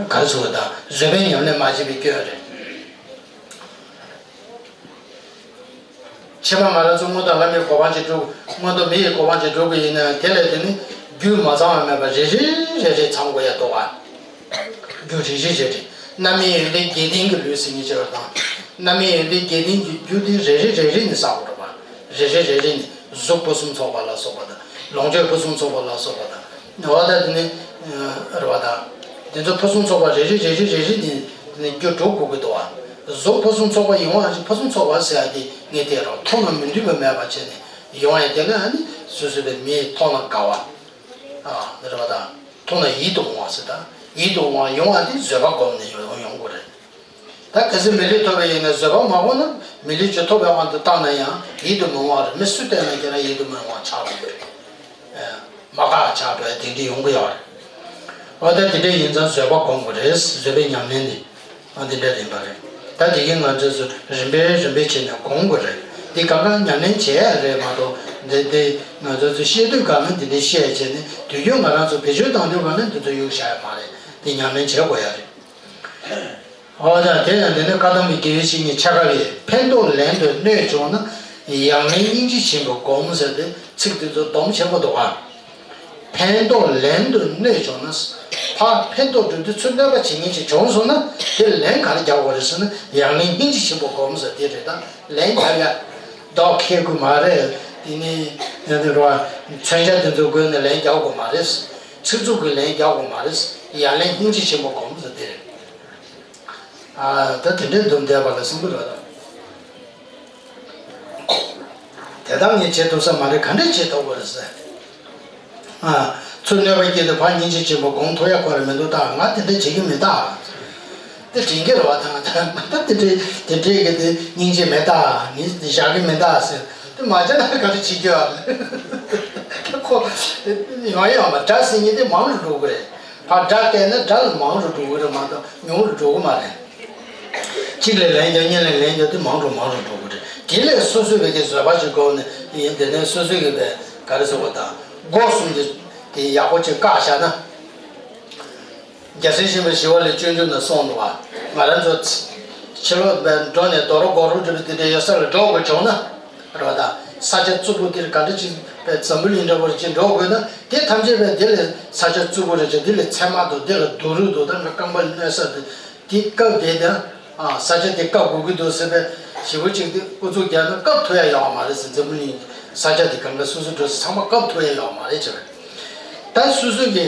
ག་རེ་ཟེར་དགོས། ད་བཟོད་པའི་ཉམས་ལེན་མ་བྱས་པའི་སྐྱོན་རེད། ཕྱི་མ་ང་རང་ཚོ་མངོན་མཐོ་བླ་མའི་གོ་འཕང་ཅིག་སྒྲུབ། མངོན་མཐོ་མི་ཡི་གོ་འཕང་ཅིག་སྒྲུབ་དགོས་ཡིན་ན། དེ་ལ་དེ་ནི་རྒྱུན་མ་ཚང་བ་མེད་པར་རེ་རེ་རེ་རེ་ཚང་དགོས་ཡ་འདུག་ག་རྒྱུ་རེ་རེ་རེ་རེ། རྣམ་སྨིན་ཡོན་ཏན་བརྒྱད་ལྡན་གྱི་ལུས་ཟེར་མཁན་ཅིག་ཡོད་དང་། རྣམ་སྨིན་ཡོན་ཏན་བརྒྱད་ལྡན་གྱི་རྒྱུ་དེ་རེ་རེ་རེ་རེ་ནས་བསགས་དགོས་རེད་པ། རེ་རེ་རེ་རེ་ནས་གཟུགས་ཕུན་སུམ་ཚོགས་པ་ལ་སོགས་པ་དང་། ལོངས་སྤྱོད་ཕུན་སུམ་ཚོགས་པ་ལ་སོགས་པ་དང་། འོ་ད་དེ་ནི་རེད་པ། ད་དེ་ཚོ་ཕུན་སུམ་ཚོགས་པ་རེ་རེ་རེ་རེ་རེ་རེ་ནས་དེ་ནི་རྒྱུ་འགྲུབ་དགོས་ཀྱི་འདུག་ག་གཟུགས་ཕུན་སུམ་ཚོགས་པ་ཡོང་བ་ཞིག་ཕུན་སུམ་ཚོགས་པ་ཟེར་ཡ་དེ་ངས་བལྟས་རོགས། མཐོང་ན་མི་འདོད་པ་མེད་པ་བྱས་ནས་ཡོང་ཡ་དེ་ལ་ཨ་ནི་སོ་སོ་བའི་མིས་མཐོང་ན་དགའ་བ། ཨ་རེད་པ། ད་མཐོང་ན་ཡིད་དུ་འོང་བ་ཟེར། ད་ཡིད་དུ་འོང་བ་ཡོང་བ་དེ་བཟོད་པ་སྒོམ་ནས་ཡོང་ཡོང་དགོས་རེད། ད་གལ་སྲིད་མི་ལུས་ཐོབ་པ་ཡིན་ན། བཟོད་པ་མ་བསྒོམས་ན་མི་ལུས་ཅིག་ཐོབ་པའི་དབང་དུ་བཏང་ན་ཡང་ཡིད་དུ་མི་འོང་བ་རེད། མི་སུས་བལྟས་ན་ཁྱེད་རང་ཡིད་དུ་མི་འོང་བ་ཆགས་འགྲོ་གི་རེད། ཨ་མ་དགའ་ཆགས་འགྲོ་ཡ་དེ་འདྲ་ཡོང་གི་ཡོད་རེད། འོ་ད་དེ་འདྲ་ཡིན་ཙང་བཟོད་པ་སྒོམ་དགོས་རེད། བཟོད་པའི་ཉམས་ལེན་ནི་ཨ་འདི་འདྲ་ཡིན་པ་རེད། ད་དེ་གིན་ང་ཚོས་ཚུར་རིམ་པས་རིམ་པས་བྱས་ནས་སྒོམ་དགོས་རེད། འདི་གང་ག་ཉམས་ལེན་བྱེད་ཡ་རེད་མ་གཏོགས། འདི་འདི་ང་ཚོས་ཚུར་བཤད་དུས་གང་ན་འདི་འདྲ་བཤད་བྱས་ནས། དུས་རྒྱུན་ང་རང་ཚོ་བེད་སྤྱོད་བཏང་དུས་གང་ན་འདི་ཚོ་གཡུག་བཞག་ཡ་མ་རེད། འདི་ཉམས་ལེན་བྱེད་དགོས་ཡ་རེད། འོ་ད་དེ་ཡང་འདི་ནི་བཀའ་གདམས་པའི་དགེ་བའི་བཤེས་གཉེན་ཕྱེད་ཀ་ལས། ཕན་འདོགས་ལན་དུ་གནོད་བྱུང་ན། ཡང་ལན་སྙིང་རྗེ་ཆེན་པོས་བསྒོམ་ཟེར་ཏེ་ཚིག་འདི་ཚོ་སྡོམ་ཆེན་པོ་འདུག་ག་ཕན་འདོགས་ལན་དུ་གནོད་བྱུང་ན། ཕར་ཕན་ཐོགས་སྒྲུབ་དུས་ཚུར་གནོད་པ་བྱེད་མཁན་ཅིག་བྱུང་སོང་ན། དེ་ལན་ག་རེ་རྒྱག་དགོས་རེད་ཟེར་ན། ཡང་ལན་སྙིང་རྗེ་ཆེན་པོས་བསྒོམ་ཟེར་དེ་རེད། ད་ལན་རྒྱག་ཡ་མདོག་ཁེལ་དགོས་མ་རེད། དེ་ནི་ཡང་དེ་རེད་པ། མཚོན་ཆ་དེ་ཚོ་བཀོལ་ནས་ལན་རྒྱག་དགོས་མ་རེད། ཚིག་རྩུབ་ཀྱི་ལན་རྒྱག་དགོས་མ་རེད། ཡང་ལན་སྙིང་རྗེ་ཆེན་པོས་བསྒོམ་ཟེར་དེ་རེད། ཨ་ད་དེ་འདྲའི་འདུམ་བསྡད་པ་ལ་སེམས་པ་རོ། དེ་དག་ངས་བྱེད་ཐུབ་ས་མ་རེད། ག་འདྲས་བྱེད་ཐུབ་དགོས་རེད་ཟེར། ཨ། ཚུར་གནོད་པ་སྐྱེལ་དུས་ཕར་སྙིང་རྗེ་ཆེན་པོ་དགོངས་ཐུབ་ཡ་ཁོ་རང་མི་འདུག་ད་ང་དེ་འདྲ་བྱེད་ཀྱི་མེད་ད། དེ་དྲན་གྱི་རེད་བ། ད་ང་ད་ད་དེ་འདྲའི་དེ་འདྲའི་གི་དེ་སྙིང་རྗེ་མེད་ད། ངས་བཞག་གི་མེད་ད་ཟེར། དེ་མ་བྱས་ན་ག་རེ་བྱེད་རྒྱུ་ཨ། ཁོ་ཡོང་ཡོང་མ་དགྲ་ཟེར་མཁན་དེ་མང་རུ་འགྲོ་གི་རེད། ཕར་དགྲ་བལྟས་ན་དགྲ་ལ་མང་རུ་འགྲོ་གི་རེད་མ་གཏོགས་ཉུང་རུ་འགྲོ་གི་མ་རེད། གཅིག་ལས་ལན་རྒྱག་གཉིས་ལས་ལན་རྒྱག་དེ་མང་རུ་མང་རུ་འགྲོ་གི་རེད། དེ་ལས་སོ་སོའི་བའི་གི་བཟོད་པ་ཅིག་དགོས་ནས་ཡིན། དེ་ནས་སོ་སོའི་གི་བའི་ག་རེ་ཟེར་བ་དང་སྒོ་གསུམ་གྱི་དེ་ཡག་པོ་ཅིག་བཀག་བཞག་ན། རྒྱལ་སྲས་ཆེན་པོ་ཞི་བ་ལྷས་སྤྱོད་འཇུག་ནང་གསུངས་འདུག་བ། ང་རང་ཚོ་ཕྱི་ལོགས་བའི་འགྲོ་ནས་དོ་རུང་སྒོ་རུ་འགྲིལ་བའི་དེ་འདྲའི་ཡོད་ས་ལ་འགྲོ་དགོས་བྱུང་ན། རེད་བ་ད། ས་ཆ་རྩུབ་པོ་དེར་ག་འདྲ་ཅིག་བའི་འཛམ་བུ་གླིང་འདྲ་བོར་ཅིག་འགྲོ་དགོས་ན་དེ་ཐམས་ཅད་བའི་དེ་ལས་ས་ཆ་རྩུབ་པོ་རེད་ཅེ་དེ་ལས་ཚེར་མ་དང་དེ་ལ་རྡོ་རུག་དང་ད་ང་རྐང་པ་གནོན་ས་དེ། དེ་སྐབས་དེ་དང་། ཨ། ས་ཆ་དེ་བཀག་དགོས་ཀྱི་འདུག་ཟེར་བའི་ཞེ་པོ་ཅིག་དེ་ཨུ་ཚུགས་རྒྱག་ན་བཀག་ཐུབ་ཡ་ཡོད་མ་རེད་ཟེར། འཛམ་བུ་གླིང་ས་ཆ་དེ་གང་ག་སོ་སོ་འགྲོ་ས་ཚང་མ་བཀག་ཐུབ་ཡ་ཡོད་མ་རེད་ཅེས་པ། ད་སོ་སོ་གི་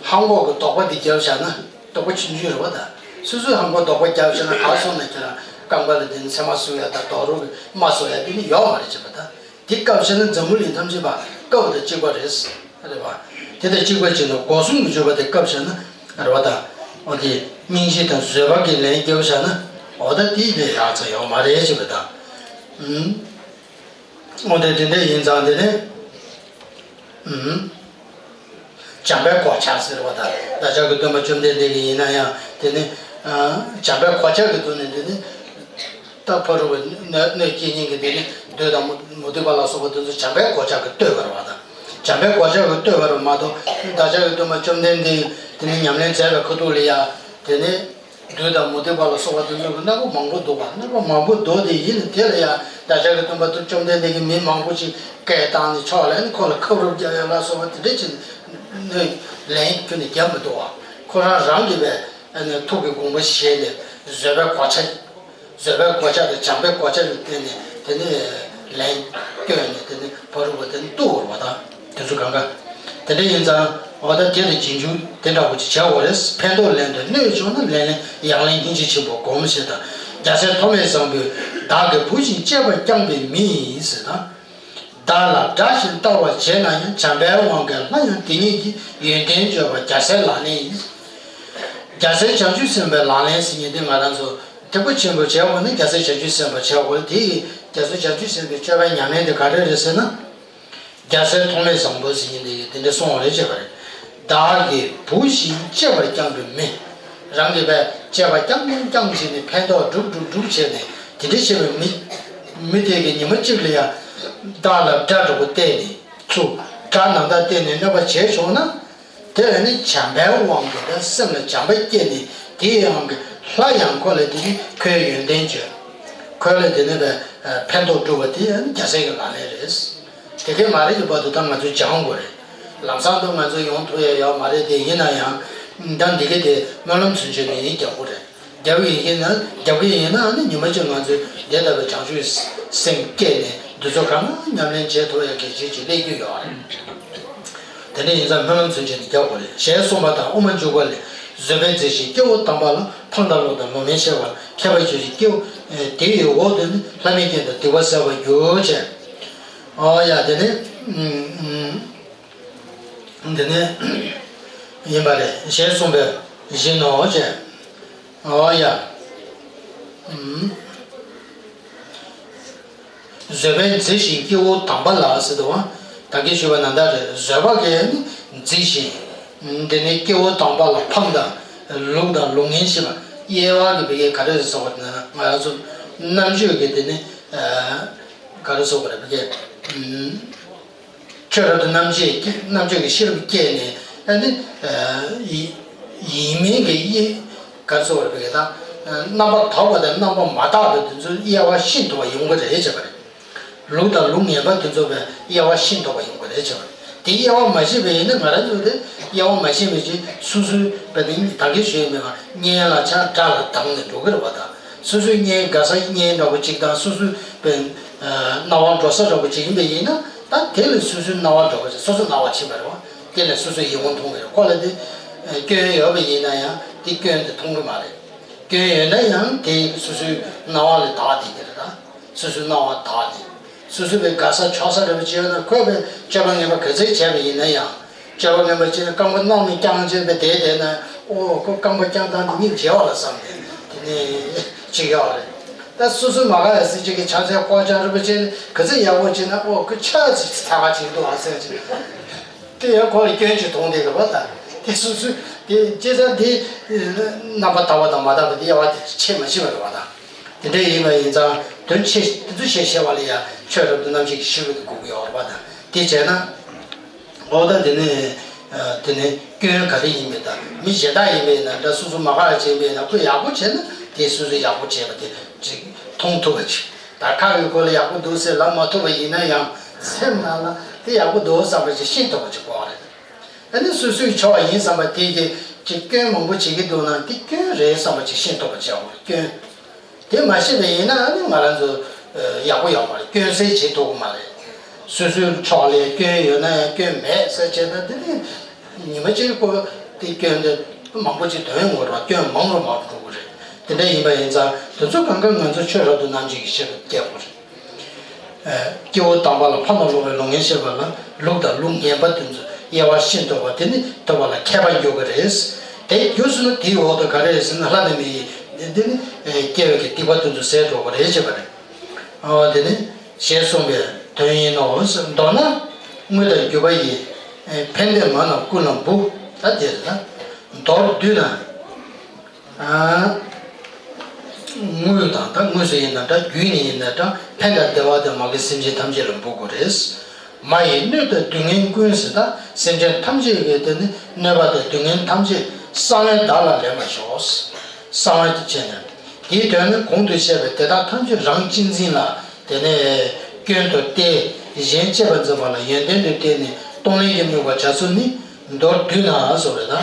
ཧམ་གོག་གི་དོགས་པ་དེ་རྒྱབ་བཞག་ན་དོགས་པ་ཆུང་ཆུང་རེད་བ་ད། སོ་སོའི་ཧམ་གོག་དོགས་པ་རྒྱབ་བཞག་ན་ག་སོང་ན་ཁྱེད་རང་རྐང་པ་ལ་དེ་ནི་ཚེར་མ་བཟོ་ཡ་ད་རྡོ་རུག་གི་རྨ་བཟོ་ཡ་དེ་ནི་ཡོད་མ་རེད་ཅེས་པ་ད། དེ་སྐབས་བཤད་ན་འཛམ་བུ་གླིང་ཐམས་ཅད་པ་སྐབས་དང་གཅིག་པ་རེད། རེད་བ། དེ་དང་གཅིག་པ་བྱས་ན་སྒོ་གསུམ་གྱི་སྤྱོད་པ་དེ་སྐབས་བཤད་ན་རེད་བ་དང་། འོ་དེ་སྙིང་རྗེ་དང་བཟོད་པ་གི་ལན་སྐྱོབ་བྱ་ན་འོ་ད་དེ་ལས་ཡག་ཚ་ཡོད་མ་རེད་ཅེས་པ་དང་། ཨུམ། འོ་དེ་དེ་འདྲ་ཡིན་ཙང་དེ་ནས། ཨུམ། བྱམས་པའི་གོ་ཆ་ཟེར་བ་དང་བདག་ཅག་གི་སྟོན་པ་བཅོམ་ལྡན་འདས་ཀྱི་ཡིན་ན་ཡང་དེ་ནི། བྱམས་པའི་གོ་ཆ་གི་ཐོག་ནས་དེ་ནི། ད་ཕ་རོལ་པོ་གནོད་སྐྱེལ་མཁན་གྱི་དེ་ནི་བདུད་དང་མུ་མུ་སྟེགས་པ་ལ་སོགས་པ་དེ་ཚོ་བྱམས་པའི་གོ་ཆ་གིས་བསྟོད་པར་བ་དང་། བྱམས་པའི་གོ་ཆ་གིས་བསྟོད་པར་མ་གཏོགས་བདག་ཅག་གི་སྟོན་པ་བཅོམ་ལྡན་འདས་དེ་ནི་ཉམས་ལེན་མཛད་པའི་ཁ་ཐུག་ལ་ཡ་དེ་ནི་བདུད་དང་མུ་སྟེགས་པ་ལ་སོགས་པ་དེ་ཚོ་གི་རྣམ་པ་མང་པོ་འདུག་པ། རྣམ་པ་མང་པོ་འདུག་དེ་ཡིན་ནི་དེ་ལ་ཡ་བདག་ཅག་གི་སྟོན་པ་བཅོམ་ལྡན་འདས་ཀྱིས་མི་མང་པོ་ཅིག་སྐད་བཏང་ནས་ཕྱོགས་ལ་ནི་ཁོ་ལ་ཁབ་རུབ་རྒྱག་ཡ་ལ་སོགས་པ་དེ་འདྲ་ཅིག་ནི་ལན་ཁྱོན་ནས་བརྒྱབ་མི་འདུག་པ། ཁོ་རང་རང་གིས་པའི་ཐུགས་ཀྱི་དགོངས་པ་བཞེས་ནས་བཟོད་པའི་གོ་ཆ། བཟོད་པའི་གོ་ཆ་དང་བྱམས་པའི་གོ་ཆ་ལ་བརྟེན་ནས་དེ་ནས་ལན་བསྐྱོན་ནས་དེ་ནས་ཕ་རོལ་པོ་དེ་ནས་གཏུག་དགོས་པ་དང་དེ་ཚོ་གང་ག། དེ་འདྲ་ཡིན་ཙང་འོ་ད་དེ་ལ་རྗེས་འཇུག་དེ་འདྲ་བོ་ཅིག་བྱ་དགོས་རེད། ཕན་འདོགས་ལན་དུ་གནོད་བྱུང་ན་ལན་ལན་ཡང་ལན་སྙིང་རྗེ་ཆེན་པོ་སྒོམ་ཞེས་དང་། རྒྱལ་སྲས་ཐོགས་མེད་བཟང་པོས་བདག་གི་བུ་བཞིན་གཅེས་པར་བསྐྱངས་པའི་མི་ཡིས་ཟེར་དང་། བདག་ལ་དགྲ་བཞིན་ལྟ་བར་བྱེད་ན་ཡང་། བྱམས་པའི་དབང་གིས་སླར་ཡང་དེ་ཉིད་ཀྱི། ཡོན་ཏན་བརྗོད་པ་རྒྱལ་སྲས་ལག་ལེན་ཡིན། རྒྱལ་སྲས་བྱང་ཆུབ་སེམས་དཔའི་ལག་ལེན་ཟེར་མཁན་དེ་ང་རང་ཚོ་ཐེག་པ་ཆེན་པོ་བྱེད་དགོས་ན་རྒྱལ་སྲས་བྱང་ཆུབ་སེམས་དཔའ་བྱེད་དགོས། དེ་ཡི་རྒྱལ་སྲས་བྱང་ཆུབ་སེམས་དཔའི་སྤྱོད་པ་ཉམས་ལེན་དེ་ག་རེ་རེད་ཟེར་ན། རྒྱལ་སྲས་ཐོགས་མེད་བཟང་པོ་ཟེར་མཁན་དེ་ཡིས་དེ་འདྲ་གསུངས་པ་རེད་ཅེས་པ་རེད། བདག་གི་བུ་བཞིན་གཅེས་པར་བསྐྱངས་པའི་མི། རང་གིས་པའི་གཅེས་པ་བསྐྱངས་བསྐྱངས་བྱས་ནས་ཕན་ཐོགས་སྒྲུབ་སྒྲུབ་སྒྲུབ་བྱས་ནས་དེ་འདྲ་བྱས་པའི་མི། མི་དེ་གིས་ཉི་མ་གཅིག་ལ་ཡང་བདག་ལ་དགྲ་འདྲ་པོ་བལྟས་ནས་ཚུར་དགྲ་ནང་ལྟར་བལྟས་ནས་གནོད་པ་བྱས་བྱུང་ན། དེ་ལ་ནི་བྱམས་པའི་དབང་གིས་ད་སེམས་ལ་བྱམས་པ་སྐྱེས་ནས་དེའི་དབང་གིས་སླར་ཡང་ཁོ་ལ་དེ་ནི་ཁོའི་ཡོན་ཏན་བརྗོད། ཁོ་ལ་དེ་ནི་བས་ཕན་ཐོགས་སྒྲུབ་པ་དེ་ཡང་རྒྱལ་སྲས་ཀྱི་ལག་ལེན་རེད། དེ་གས་མ་རེད་ཀྱི་བར་དུ་ད་ང་ཚོས་སྦྱང་དགོས་རེད། ལམ་སང་དུ་ང་ཚོ་ཡོང་ཐུབ་ཡ་ཡོད་མ་རེད་དེ། ཡིན་ན་ཡང་ད་འདི་གས་དེ་སྨོན་ལམ་ཚུན་ཆད་ནས་ཡིན་རྒྱག་དགོས་རེད། རྒྱབ་ཡིན་ཡིན་ན་རྒྱབ་ཀྱི་ཡིན་ན་ནི་ཉི་མ་གཅིག་ང་ཚོས་དེ་ལྟ་བུའི་བྱང་ཆུབ་སེམས་བསྐྱེད་ནས་འདི་ཚོ་གང་ཉམས་ལེན་བྱེད་ཐུབ་ཡ་གལ་ཆེ་ཅིག་སླེབས་རྒྱུ་ཡོད་རེད། དེ་འདྲ་ཡིན་ཙང་སྨོན་ལམ་ཚུན་ཆད་ནས་རྒྱག་དགོས་རེད། ཞེས་གསུངས་པ་དང་དབུ་མ་འཇུག་པ་ལས། བཟོད་པས་མཛེས་ཤིང་སྐྱེ་བོ་དམ་པ་ལ། ཕངས་དང་བླུགས་དང་ལོག་མེད་ཤེས་པ་ལ། མཁས་པ་ཆོས་ཀྱི་སྐྱེ་བོ་དེ་ཡི་འོག་ཏུ་ནི། ལྷ་མིའི་རྒྱན་དང་སྡིག་པ་བསལ་བར་འགྱུར་བྱས། ཨོ་ཡ་དེ་ནི། འདི་ནི་ཡིན་པ་རེད་ཞེས་གསུངས་པ་བཞིན་ནོ་ཞེས། ཨོ་ཡ། བཟོད་པས་མཛེས་ཤིང་སྐྱེ་བོ་དམ་པ་ལ་ཟེར་དུས། ད་གིན་ཞུས་པ་ནང་ལྟར་རེད། བཟོད་པ་གིས་ནི་མཛེས་ཤིང་། དེ་ནི་སྐྱེ་བོ་དམ་པ་ལ་ཕངས་དང་ལུགས་དང་ལུགས་ངན་ཞེས་པ། དབྱེ་བ་གི་བི་གའི་ག་རེ་རེད་ཟེར་བ་ན་ང་རང་ཚོ་རྣམ་དཔྱོད་ཀྱི་དེ་ནི་ག་རེ་ཟེར་བ་རེད་བི་གའི། ཆོས་རབ་ཏུ་རྣམ་འབྱེད་ཀྱི་རྣམ་དཔྱོད་ཀྱི་ཤེས་རབ་བསྐྱེད་ནས་ཨ་ནི། ཡིན་མིན་གྱི་དབྱེ། ག་རེ་ཟེར་བ་རེད་བི་གའི་ད། རྣམ་པར་དག་པ་དང་རྣམ་པར་མ་དག་པའི་དེ་ཚོའི་དབྱེ་བ་ཤིན་ཏུ་བ་ཡོང་གི་རེད་ཅེས་པ་རེད། ལུགས་དང་ལུགས་ངན་པ་དེ་ཚོ་བའི་དབྱེ་བ་ཤིན་ཏུ་བ་ཡོང་གི་རེད་ཅེས་པ་རེད། དེ་དབྱེ་བ་མ་ཤེས་པ་ཡིན་ན་ང་རང་ཚོ་དེ་དབྱེ་བ་མ་ཤེས་པའི་ཕྱིར་སོ་སོའི་བའི་དེ་ད་གིན་ཞུས་མེད་པ་གཉེན་ལ་ཆགས་དགྲ་ལ་སྡང་ནས་འགྲོ་གི་རེད་བ་ད། སོ་སོའི་གཉེན་དགའ་ས་གཉེན་འདྲ་པོ་གཅིག་དང་སོ་སོའི་བའི་སྣང་བ་འགྲོ་ས་འདྲ་པོ་གཅིག་ཡིན་པ་ཡིན་ན་ད་དེ་ལས་སོ་སོའི་སྣང་བ་འགྲོ་བ་ཞིག་སོ་སོ་སྣང་བ་ཕྱིན་པ་རེད་བ། དེ་ལས་སོ་སོ་ཡིད་འོང་མཐོང་གི་རེད། ཁོ་ལ་དེ་སྐྱོན་ཡོད་པ་ཡིན་ན་ཡང་དེ་སྐྱོན་དེ་མཐོང་གི་མ་རེད། སྐྱོན་ཡོད་ན་ཡང་དེ་སོ་སོའི་སྣང་བ་ལས་དག་དེ་གི་རེད་ད། སོ་སོའི་སྣང་བ་དག་ནས། སོ་སོའི་བའི་དགའ་ས་ཆོག་ས་འདྲ་པོ་ཅིག་ཡོད་ན་ཁོས་བའི་སྤྱོད་པ་ངན་པ་ག་ཚད་བྱས་པ་ཡིན་ན་ཡང་ སྐྱེ་བ་ངན་པ་ཅན་རྐང་པ་གནག་ནས་བརྐྱངས་བྱས་པའི་དེ་དེ་ན་ཨོ་ཁོ་རྐང་པ་བརྐྱངས་སྟངས་འདི་སྙིང་རྗེ་བ་ལ་བསམ་ནས་དེ་ནས་ཅིག་ཡོད་རེད། ད་སོ་སོའི་མ་ག་ཡ་སྲིད་ཅིག་གི་ཕྱག་འཚལ་ཀོ་ཅག་རིན་པོ་ཆེ་ག་ཚོད་ཡག་པོ་བྱས་ན་ཨོ་ཁོ་ཆ་ཚིག་ཚ་ག་ཅིག་འདུག་ཨ་ཟེར་ཅིག་དེ་ཡང་ཁོ་ལ་སྐྱོན་ཅིག་མཐོང་བསྡད་འདུག་བ། ད་དེ་སོ་སོའི་དེ་སྐྱེ་ས་དེ་རྣམ་པ་དག་པ་དང་མ་དག་པ་དེ་དབྱེ་བ་དེ་ཕྱེ་མ་ཤེས་པ་རེད་བ། ད་དེ་འདྲ་ཡིན་པ་ཡིན་ཙང་དོན་ཆེ་དེ་ཚོ་ཤེས་ཤེས་པ་ལ་ཡང་ཆོས་རབ་ཏུ་རྣམ་འབྱེད་ཀྱི་ཤེས་པ་དེ་དགོས་ཀྱི་ཡོད་རེད་བ། ད་དེ་བྱས་ན། འོ་ད་དེ་ནས་དེ་ནས་སྐྱོན་ག་རེ་ཡིན་པའི་ད་མི་གཞན་དག་ཡིན་པའི་ན་འདྲ་སོ་སོ་མ་ག་ར་བྱས་པའི་ན་ཁོས་ཡག་པོ་བྱས་ན་དེ་སོ་སོས་ཡག་པོ་བྱས་པ་དེ་ཅིག་མཐོང་ཐུབ་པ་ཅིག་ད་ཁ་གི་ཁོ་ལ་ཡག་པོ་འདུག་ཟེར་ལབ་མ་ཐུབ་པ་ཡིན་ན་ཡང་སེམས་ནང་ལ་དེ་ཡག་པོ་འདུག་བསམ་པ་ཅིག་ཤེས་ཐུབ་པ་ཅིག་དགོས་རེད། ཨ་ནི་སོ་སོའི་ཕྱོགས་ཡིན་བསམ་པ་དེ་གི་ཅིག་སྐྱོན་མང་པོ་བྱེད་ཀྱི་འདུག་ན་དེ་སྐྱོན་རེད་བསམ་པ་ཅིག་ཤེས་ཐུབ་པ་བྱས་དགོས་རེད། སྐྱོན། དེ་མ་ཤེས་པ་ཡིན་ན་ཨ་ནི་ང་རང་ཚོ་ཡག་པོ་ཡོད་མ་རེད། སྐྱོན་སེལ་བྱེད་ཐུབ་ཀྱི་མ་རེད། སོ་སོའི་ཕྱོགས་ལ་སྐྱོན་ཡོད་ན་ཡང་སྐྱོན་མེད་ཟེར་བྱས་ན་དེ་ནི་ཉི་མ་གཅིག་ཁོ་དེ་སྐྱོན་དེ་མང་པོ་ཅིག་ཐོན་ཡོང་གི་རེད། སྐྱོན་མང་རུ་མང་རུ་འགྲོ་གི་རེད། དེ་འདྲ་ཡིན་པ་ཡིན་ཙང་དེ་ཚོ་གང་ག་ང་ཚོ་ཆོས་རབ་ཏུ་རྣམ་འབྱེད་ཀྱི་ཤེས་པ་སྐྱེ་དགོས་རེད། སྐྱེ་བོ་དམ་པ་ལ་ཕ་ནོར་ལོག་པའི་ལོག་ངན་བཤད་པ་ལ་ལུགས་དང་ལུགས་ངན་པ་དེ་ཚོ་དབྱེ་བ་ཤེས་ཐུབ་པ་དེ་ནི་ཐུབ་པ་ལ་མཁས་པ་འགྱུར་གི་རེད། དེ་རྒྱུ་སུ་ནི་དེའི་འོག་ཏུ་ག་རེ་རེད་ཟེར་ན་ལྷ་ནི་མི་ཡི་འདི་ནི་སྐྱེ་བའི་གི་སྡིག་པ་དེ་ཚོ་ཟད་འགྲོ་གི་རེད་ཅེས་པ་རེད། འོ་དེ་ནི་ཞེས་གསུངས་པའི་དོན་ཡིན་ནོ། མདོར་ན་དངོས་དང་བརྒྱུད་པ་ཡི་ཕན་བདེ་མ་རྣམས་ཀུན་ལ་འབུལ། ད་དེ་རེད་ད། མདོར་བསྡུས་ན། དངོས་དང་ད་དངོས་སུ་ཡིན་ན་འདྲ། བརྒྱུད་ནས་ཡིན་ན་འདྲ། ཕན་དང་བདེ་བ་དེ་མ་གི་སེམས་ཅན་ཐམས་ཅད་ལ་འབུལ་དགོས་རེད། མ་ཡི་གནོད་དང་སྡུག་བསྔལ་ཀུན་ཟེར། ད་སེམས་ཅན་ཐམས་ཅད་ཀྱི་དེ་ནི་གནོད་པ་དང་སྡུག་བསྔལ་ཐམས་ཅད་གསང་བའི་བདག་ལ་ལེན་པར་ཤོག་གསང་བ་གྱི་ཆེད་ནས། དེའི་དོན་ནི་གོང་དུ་བཤད་པའི་དེ་དག་ཐམས་ཅད་རང་གཅེས་འཛིན་ལ་དེ་ནས་སྐྱོན་དུ་བལྟས། གཞན་གཅེས་པར་འཛིན་པ་ལ་ཡོན་ཏན་དུ་བལྟས་ནས་གཏོང་ལེན་གྱི་དམིགས་པ་བྱ་ཚུལ་ནི། མདོར་བསྡུས་ན་སོགས་རེད་ད།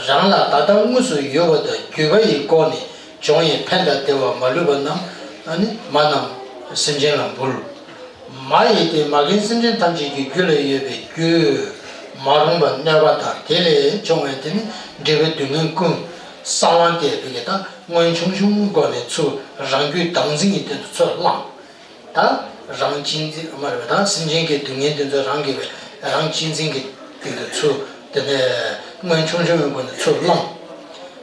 རང་ལ་ད་ལྟ་དངོས་སུ་ཡོད་པ་དང་བརྒྱུད་པ་ཡི་སྒོ་ནས་བྱུང་བའི་ཕན་དང་བདེ་བ་མ་ལུས་པ་རྣམས་ཨ་ནི་མ་རྣམས་སེམས་ཅན་ལ་འབུལ། མ་ཡི་དེ་མ་རྒན་སེམས་ཅན་ཐམས་ཅད་ཀྱི་རྒྱུད་ལ་ཡོད་པའི་རྒྱུ་མ་རུངས་པ་གནོད་པ་དང་དེ་ལས་བྱུང་བའི་དེ་ནི་འབྲས་བུའི་སྡུག་བསྔལ་ཀུན་གསང་བ་སྟེ་བི་གེ་དང་སྔོན་ཆུང་ཆུང་སྒོ་ནས་ཚུར་རང་རྒྱུད་བདག་འཛིན་གྱི་སྟེང་དུ་ཚུར་བླངས། ད་རང་གཅེས་འཛིན་མ་རེད་པ། ད་སེམས་ཅན་གྱི་སྡུག་བསྔལ་དེ་ཚོ་རང་གི་རང་གཅེས་འཛིན་གྱི་སྟེང་དུ་ཚུར་དེ་ནས་སྔོན་ཆུང་ཆུང་གི་སྒོ་ནས་ཚུར་བླངས།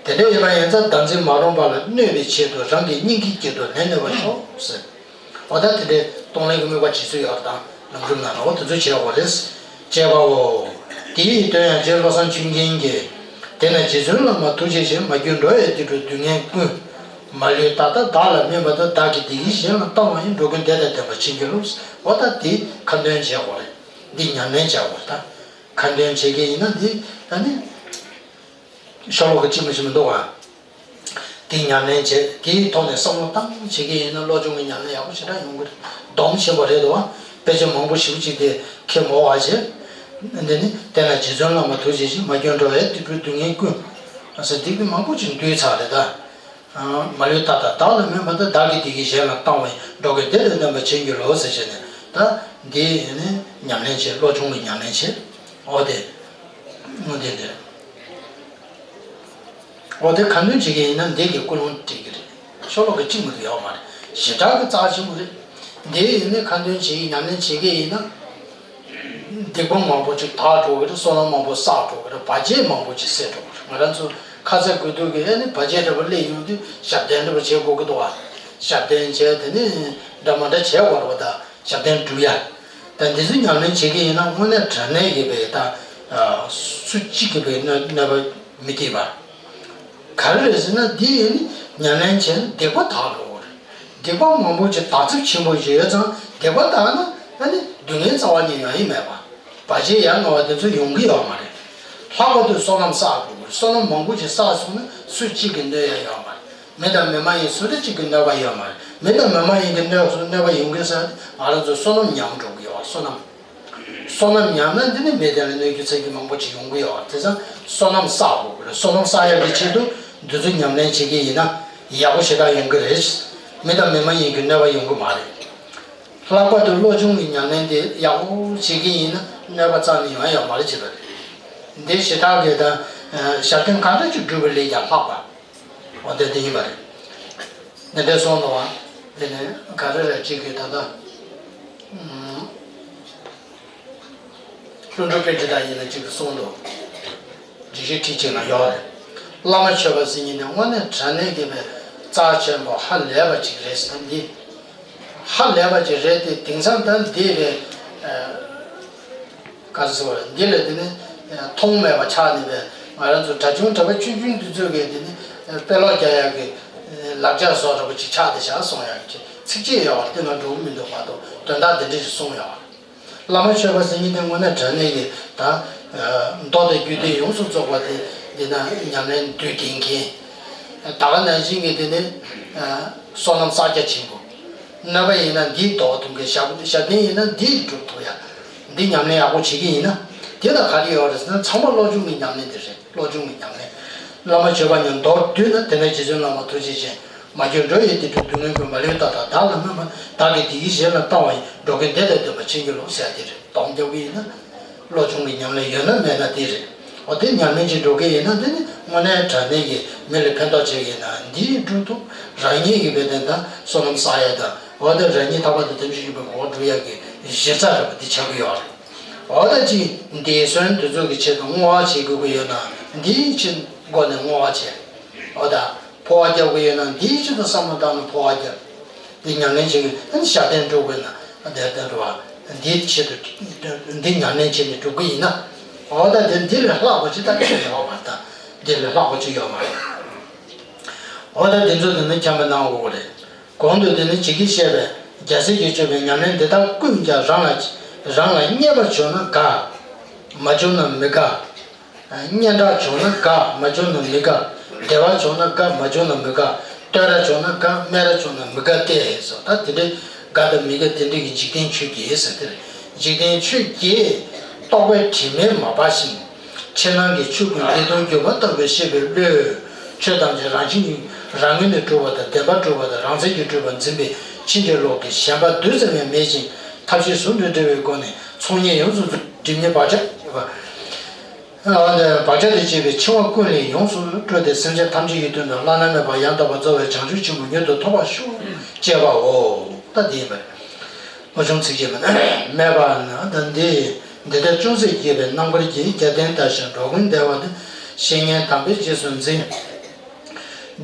དེ་འདྲ་ཡིན་པ་ཡིན་ཙང་བདག་འཛིན་མ་རུངས་པ་ལ་གནོད་པའི་ཆེད་དུ་རང་གི་སྙིང་གི་དཀྱིལ་དུ་ལེན་ནུས་པར་ཤོག་ཟེར། འོ་ད་དེ་འདྲའི་གཏོང་ལེན་གྱི་དམིགས་པ་བྱེད་སྲོལ་ཡོད་དང་ལམ་རིམ་ནང་ལ་འོ་དེ་ཚོ་བྱེད་དགོས་རེད། བྱས་པའོ། དེའི་དོན་ཡང་རྗེ་བློ་བཟང་ཆོས་རྒྱན་གྱིས། དེས་ན་རྗེ་བཙུན་བླ་མ་ཐུགས་རྗེ་ཆེ། མ་གྱུར་འགྲོ་བའི་སྡིག་སྒྲིབ་སྡུག་བསྔལ་ཀུན། མ་ལུས་ད་ལྟ་བདག་ལ་སྨིན་པ་དང་། བདག་གི་བདེ་སྐྱིད་གཞན་ལ་བཏང་བ་ཡིས། འགྲོ་ཀུན་བདེ་དང་ལྡན་པར་བྱིན་གྱིས་རློབས། འོ་ད་དེ་ཁ་འདོན་བྱེད་དགོས་རེད། འདི་ཉམས་ལེན་བྱེད་དགོས་རེད་ད། ཁ་འདོན་བྱེད་ཀྱི་ཡིན་ན་འདི་ད་ནི། ཤོ་ལོ་ཀ་གཅིག་མ་གཅིག་མི་འདུག་ག་དེ་ཉམས་ལེན་བྱེད། དེའི་ཐོག་ནས་བསམ་བློ་བཏང་བྱེད་ཀྱི་ཡིན་ན་བློ་སྦྱོང་གི་ཉམས་ལེན་ཡག་པོ་ཞེ་དྲག་ཡོང་གི་རེད། སྡོམ་ཆེན་པོ་རེད་འདུག་ག་དཔེ་ཆ་མང་པོ་ཞེ་པོ་ཅིག་དེ་ཁྱེད་མོ་བ་བྱེད། འདི་ནི་དེས་ན་རྗེ་བཙུན་བླ་མ་ཐུགས་རྗེ་ཆེ། མ་གྱུར་འགྲོ་བའི་སྡིག་སྒྲིབ་སྡུག་བསྔལ་ཀུན། ཟེར་འདི་གི་མང་པོ་ཅིག་འདུས་ཚར་རེད་ད། མ་ལུས་ད་ལྟ་བདག་ལ་སྨིན་པ་དང་། བདག་གི་བདེ་སྐྱིད་གཞན་ལ་བཏང་བ་ཡིས། འགྲོ་ཀུན་བདེ་དང་ལྡན་པར་བྱིན་གྱིས་རློབས་ཟེར་བྱས་ནས་ད་འདི་ནི་ཉམས་ལེན་བྱེད། བློ་སྦྱོང་གི་ཉམས་ལེན་བྱེད། འོ་དེ། འོ་དེ་དེ། འོ་དེ་ཁ་འདོན་བྱེད་ཀྱི་ཡིན་ན་འདི་གི་ཀུན་སློང་འགྲིག་གི་རེད། ཤོ་ལོ་ཀ་གཅིག་མ་གཏོགས་ཡོད་མ་རེད། ཞེ་དྲག་གི་རྩ་ཆེན་པོ་རེད། འདི་ཡིན་ནི་ཁ་འདོན་བྱེད་ཀྱི་ཉམས་ལེན་བྱེད་ཀྱི་ཡིན་ན། སྡིག་པ་མང་པོ་ཅིག་དག་འགྲོ་གི་རེད། བསོད་ནམས་མང་པོ་བསགས་འགྲོ་གི་རེད། བར་ཆད་མང་པོ་ཅིག་སེལ་འགྲོ་གི་རེད། ང་རང་ཚོ་ཁ་ཚ་དགོས་གཏུགས་ཀྱི་ཨ་ནི་བར་ཆད་འདྲ་པོ་སླེབས་ཡོང་དུས་ཞབས་བརྟན་འདྲ་པོ་བྱེད་དགོས་ཀྱི་འདུག་བ། ཞབས་བརྟན་བྱས་དེ་ནི་འདྲ་མ་འདྲ་བྱེད་དགོས་རེད་བ། ད་ཞབས་བརྟན་སྒྲུབ་ཡ། ད་འདི་ཚོ་ཉམས་ལེན་བྱེད་ཀྱི་ཡིན་ན་དངོས་གནས་དྲང་གནས་ཀྱི་བའི་ད་སུ་གཅིག་གི་བའི་གནོད་གནོད་པ་མི་སྐྱེལ་བ། ག་རེ་རེད་ཟེར་ན་འདི་ཡིན་ནི་ཉམས་ལེན་བྱས་ན་སྡིག་པ་དག་འགྲོ་གི་རེད། སྡིག་པ་མང་པོ་ཅིག་དག་ཚབས་ཆེན་པོ་ཞིག་ཡོད་ཙང་སྡིག་པ་དག་ན་ཨ་ནི་སྡུག་བསྔལ་རྩ་བ་ཉིད་ཡོང་ཡི་མེད་པ། བར་ཆད་ཡ་ང་བ་དེ་ཚོ་ཡོང་གི་ཡོད་མ་རེད། ལྷག་པར་དུ་བསོད་ནམས་བསགས་དགོས་དགོས། བསོད་ནམས་མང་པོ་ཅིག་བསགས་སོང་ན་སུ་གཅིག་གིས་གནོད་ཡ་ཡོད་མ་རེད། མི་དང་མི་མ་ཡིན་སུ་དང་གཅིག་གིས་གནོད་པ་ཡོད་མ་རེད། མི་དང་མི་མ་ཡིན་གྱི་གནོད་སོང་གནོད་པ་ཡོང་གི་ས་ང་རང་ཚོ་བསོད་ནམས་ཉམས་འགྲོ་གི་ཡོད། བསོད་ནམས། བསོད་ནམས་ཉམས་ན་འདི་ནི་མི་དེ་ལ་གནོད་རྒྱུ་ཚད་ཀྱི་མང་པོ་ཅིག་ཡོང་གི་ཡོད། དེ་ཙང་བསོད་ནམས་བསགས་དགོས་ཀྱི་རེད། བསོད་ནམས་བསགས་ཡག་གི་ཆེད་དུ་འདི་ཚོ་ཉམས་ལེན་བྱེད་ཀྱི་ཡིན་ན་ཡག་པོ་ཞེ་དྲག་ཡོང་གི་རེད། མི་དང་མི་མ་ཡིན་གྱི་གནོད་པ་ཡོང་གི་མ་རེད། ལྷག་པར་དུ་བློ་སྦྱོང་གི་ཉམས་ལེན་དེ་ཡག་པོ་བྱེད་ཀྱི་ཡིན་ན་གནོད་པ་རྩ་ནས་ཡོང་ཡ་ཡོད་མ་རེད་ཅེས་པ་རེད། འདི་ཞེ་དྲག་གི་དང་ཞབས་བརྟན་གང་འདྲ་ཅིག་བསྒྲུབ་པ་ལས་ཀྱང་ལྷག་པ། འོ་དེ་དེ་ཡིན་པ་རེད། འདི་འདྲ་སོང་དུ་བ། དེ་ནས་ག་རེ་རེད་ཅིག་གི་ད་ལྟ། ཀླུ་སྒྲུབ་པཎྜི་ཏ་ཡིན་ན་གཅིག་ཏུ་གསུངས་འདུག་སྒྲིག་གཞི་ཁྲིད་ཅིག་ན་ཡོད་རེད། བླ་མ་མཆོད་པ་ཟེར་མཁན་དེ་དངོས་གནས་དྲང་གནས་ཀྱི་བའི་རྩ་ཆེན་པོ་ཧ་ལས་པ་ཅིག་རེད་ཟེར་ན་འདི། ཧ་ལས་པ་ཅིག་རེད་དེ་དེང་སང་ད་འདི་རེད། ག་རེ་ཟེར་བ་རེད། འདི་ལས་དེ་ནི་མཐོང་མེད་པ་ཆགས་ནས་བའི་ང་རང་ཚོ་གྲྭ་ཆུང་གྲྭ་པ་ཆུང་ཆུང་འདི་ཚོས་གི་དེ་ནི་དཔེ་ཀློག་རྒྱག་ཡག་གི་ལག་ཆ་བཟོ་འདྲ་པོ་ཅིག་ཆགས་བསྡད་བཞག་གསུང་ཡག་གི་ཚིག་གཅིག་ཡོད་པ་དེ་ང་འགྲོ་གི་མི་འདུག་མ་གཏོགས་དོན་དག་འདི་འདྲ་ཞིག་གསུང་ཡོད་པ། བླ་མ་མཆོད་པ་ཟེར་མཁན་དེ་དངོས་གནས་དྲང་གནས་ཀྱི་ད་མདོ་དང་རྒྱུད་སྡེ་ཡོངས་སུ་རྫོགས་པ་དེ་འདི་ན་ཉམས་ལེན་དུས་ལྡན་མཁན། ད་ག་ནང་བཞིན་གྱི་དེ་ནི་བསོད་ནམས་བསགས་རྒྱ་ཆེན་པོ། གནོད་པ་ཡིན་ན་འདིས་ཟློག་ཐུབ་མཁན། ཞབས་བརྟན་ཡིན་ན་འདིས་སྒྲུབ་ཐུབ་ཡ། འདི་ཉམས་ལེན་ཡག་པོ་བྱེད་ཀྱི་ཡིན་ན། དེ་ལ་ག་རེ་ཡོད་རེད་ཟེར་ན་ཚང་མ་བློ་སྦྱོང་གི་ཉམས་ལེན་དེ་རེད། བློ་སྦྱོང་གི་ཉམས་ལེན། བླ་མ་མཆོད་པ་ཉིད་མདོར་བསྡུས་ན་དེ་ནས་རྗེ་བཙུན་བླ་མ་ཐུགས་རྗེ་ཅན། མ་གྱུར་འགྲོ་ཡི་བདེ་འགྲོའི་སྡུག་བསྔལ་ཀུན། མ་ལུས་བདག་དང་བདག་ལ་སྨོན་པ། བདག་གིས་བདེ་བགྱིས་གཞན་ལ་བཏང་བ་ཡིས། འགྲོ་ཀུན་བདེ་དང་ལྡན་པར་བྱིན་གྱིས་རློབས་ཟེར་དེ་རེད། སྡོམ་རྒྱག་གི་ཡིན་ན། བློ་སྦྱོང་གི་ཉམས་ལེན་ཡོད་ན་མེད་ན་དེ་རེད། འོ་དེ་ཉམས་ལེན་བྱེད་འགྲོ་གི་ཡིན་ན་དེ་ནི་དངོས་གནས་དྲང་གནས་ཀྱི་མི་ལ་ཕན་ཐོགས་བྱེད་ཀྱི་ཡིན་ན་འདིས་སྒྲུབ་ཐུབ། རང་ཉིད་ཀྱི་བའི་དེ་ད་བསོད་ནམས་བསགས་ཡ་དང་འོ་དེ་རང་ཉིད་ཐར་པ་དང་ལྡན་ཞིང་གཤེགས་པའི་གོ་འགྲོ་ཡ་གི་གཞི་རྩ་རེད་པ་འདི་ཆགས་ཀྱི་ཡོད་རེད། འོ་ད་ཅིག་འདས་གསོན་དེ་ཚོ་གི་ཆེད་དུ་བསྔོ་བ་བྱེད་དགོས་ཀྱི་ཡོད་ན་འདིའི་ཕྱིར་སྒོ་ནས་བསྔོ་བ་བྱེད། འོ་ད་འཕོ་བ་རྒྱབ་ཀྱི་ཡོད་ན་འདིའི་ཆེད་དུ་བསམ་བློ་བཏང་ནས་འཕོ་བ་རྒྱབ། འདི་ཉམས་ལེན་བྱེད་ཀྱི་ཨ་ནི་ཞབས་བརྟན་སྒྲུབ་དགོས་ན་ཨ་དེ་ལྟར་འགྲོ་བ་འདིའི་ཆེད་དུ་འདི་ཉམས་ལེན་བྱེད་ནས་སྒྲུབ་ཀྱི་ཡིན་ན། འོ་ད་དེ་འདི་ལས་ལྷག་པ་ཅིག་ད་ཅི་ཡོད་པ་ད་འདི་ལས་ལྷག་པ་ཅིག་ཡོད་མ་རེད། འོ་ད་འདི་ཚོ་དེ་ནི་འཁྱམས་པ་གནང་དགོས་རེད། གོང་དུ་དེ་ནི་ཇི་སྐད་བཤད་པའི་རྒྱལ་སྲས་ཀྱིས་བརྗོད་པའི་ཉམས་ལེན་འདི་དག་ཀུན་ཀྱང་རང་ལ་རང་ལ་བརྙས་པ་བྱུང་ན་དགའ། མ་བྱུང་ན་མི་དགའ། སྙན་གྲགས་བྱུང་ན་དགའ། མ་བྱུང་ན་མི་དགའ། བདེ་བ་བྱུང་ན་དགའ། མ་བྱུང་ན་མི་དགའ། བསྟོད་ར་བྱུང་ན་དགའ། སྨད་ར་བྱུང་ན་མི་དགའ་སྟེ་ཟེར། ད་དེ་འདྲའི་དགའ་དང་མི་དགའ་དེ་འདྲ་གི་འཇིག་རྟེན་ཆོས་བརྒྱད་ཟེར་དེ་རེད། འཇིག་རྟེན་ཆོས་བརྒྱད་རྟོག་པའི་དྲི་མས་མ་སྦགས་ཤིང་། ཕྱི་ནང་གི་ཆོས་ཀུན་བདེ་སྟོང་འགྱུར་བ་ལྟ་བུའི་ཤེས་པའི་བློས། ཆོས་ཐམས་ཅད་རང་བཞིན་རང་ངོས་ནས་གྲུབ་པ་དང་བདེན་པར་གྲུབ་པ་དང་རང་མཚན་གྱིས་གྲུབ་པར་འཛིན་པའི་ཕྱིན་ཅི་ལོག་གི་ཞེན་པ་རྡུལ་ཙམ་ཡང་མེད་ཅིང་ཐབས་ཤེས་ཟུང་དུ་འབྲེལ་བའི་སྒོ་ནས་ཚོགས་གཉིས་ཡོངས་སུ་རྫོགས་སྒྲིབ་གཉིས་བག་ཆགས་བཅས་པ། བག་ཆགས་དང་བཅས་པའི་འཆིང་བ་ཀུན་ལས་ཡོངས་སུ་སྤྲོས་ཏེ་སེམས་ཅན་ཐམས་ཅད་ཀྱི་དོན་དུ་བླ་ན་མེད་པ་ཡང་དག་པར་རྫོགས་པའི་བྱང་ཆུབ་ཆེན་པོ་མྱུར་དུ་ཐོབ་པར་ཤོག་ཅེས་པའོ། ད་འདི་ཡིན་པ་རེད། བློ་སྦྱོང་ཚིགས་བཅད་མ་ནི་སྨྲས་པ་ན་ད་འདི་འདི་ལྟར་ཅུང་ཟད་རྒྱས་པའི་རྣམ་དཀར་གྱི་རྒྱབ་རྟེན་ལྟར་ཞིང་འགྲོ་ཀུན་བདེ་བ་དང་བཤེས་གཉེན་དམ་པའི་རྗེས་སུ་འཛིན།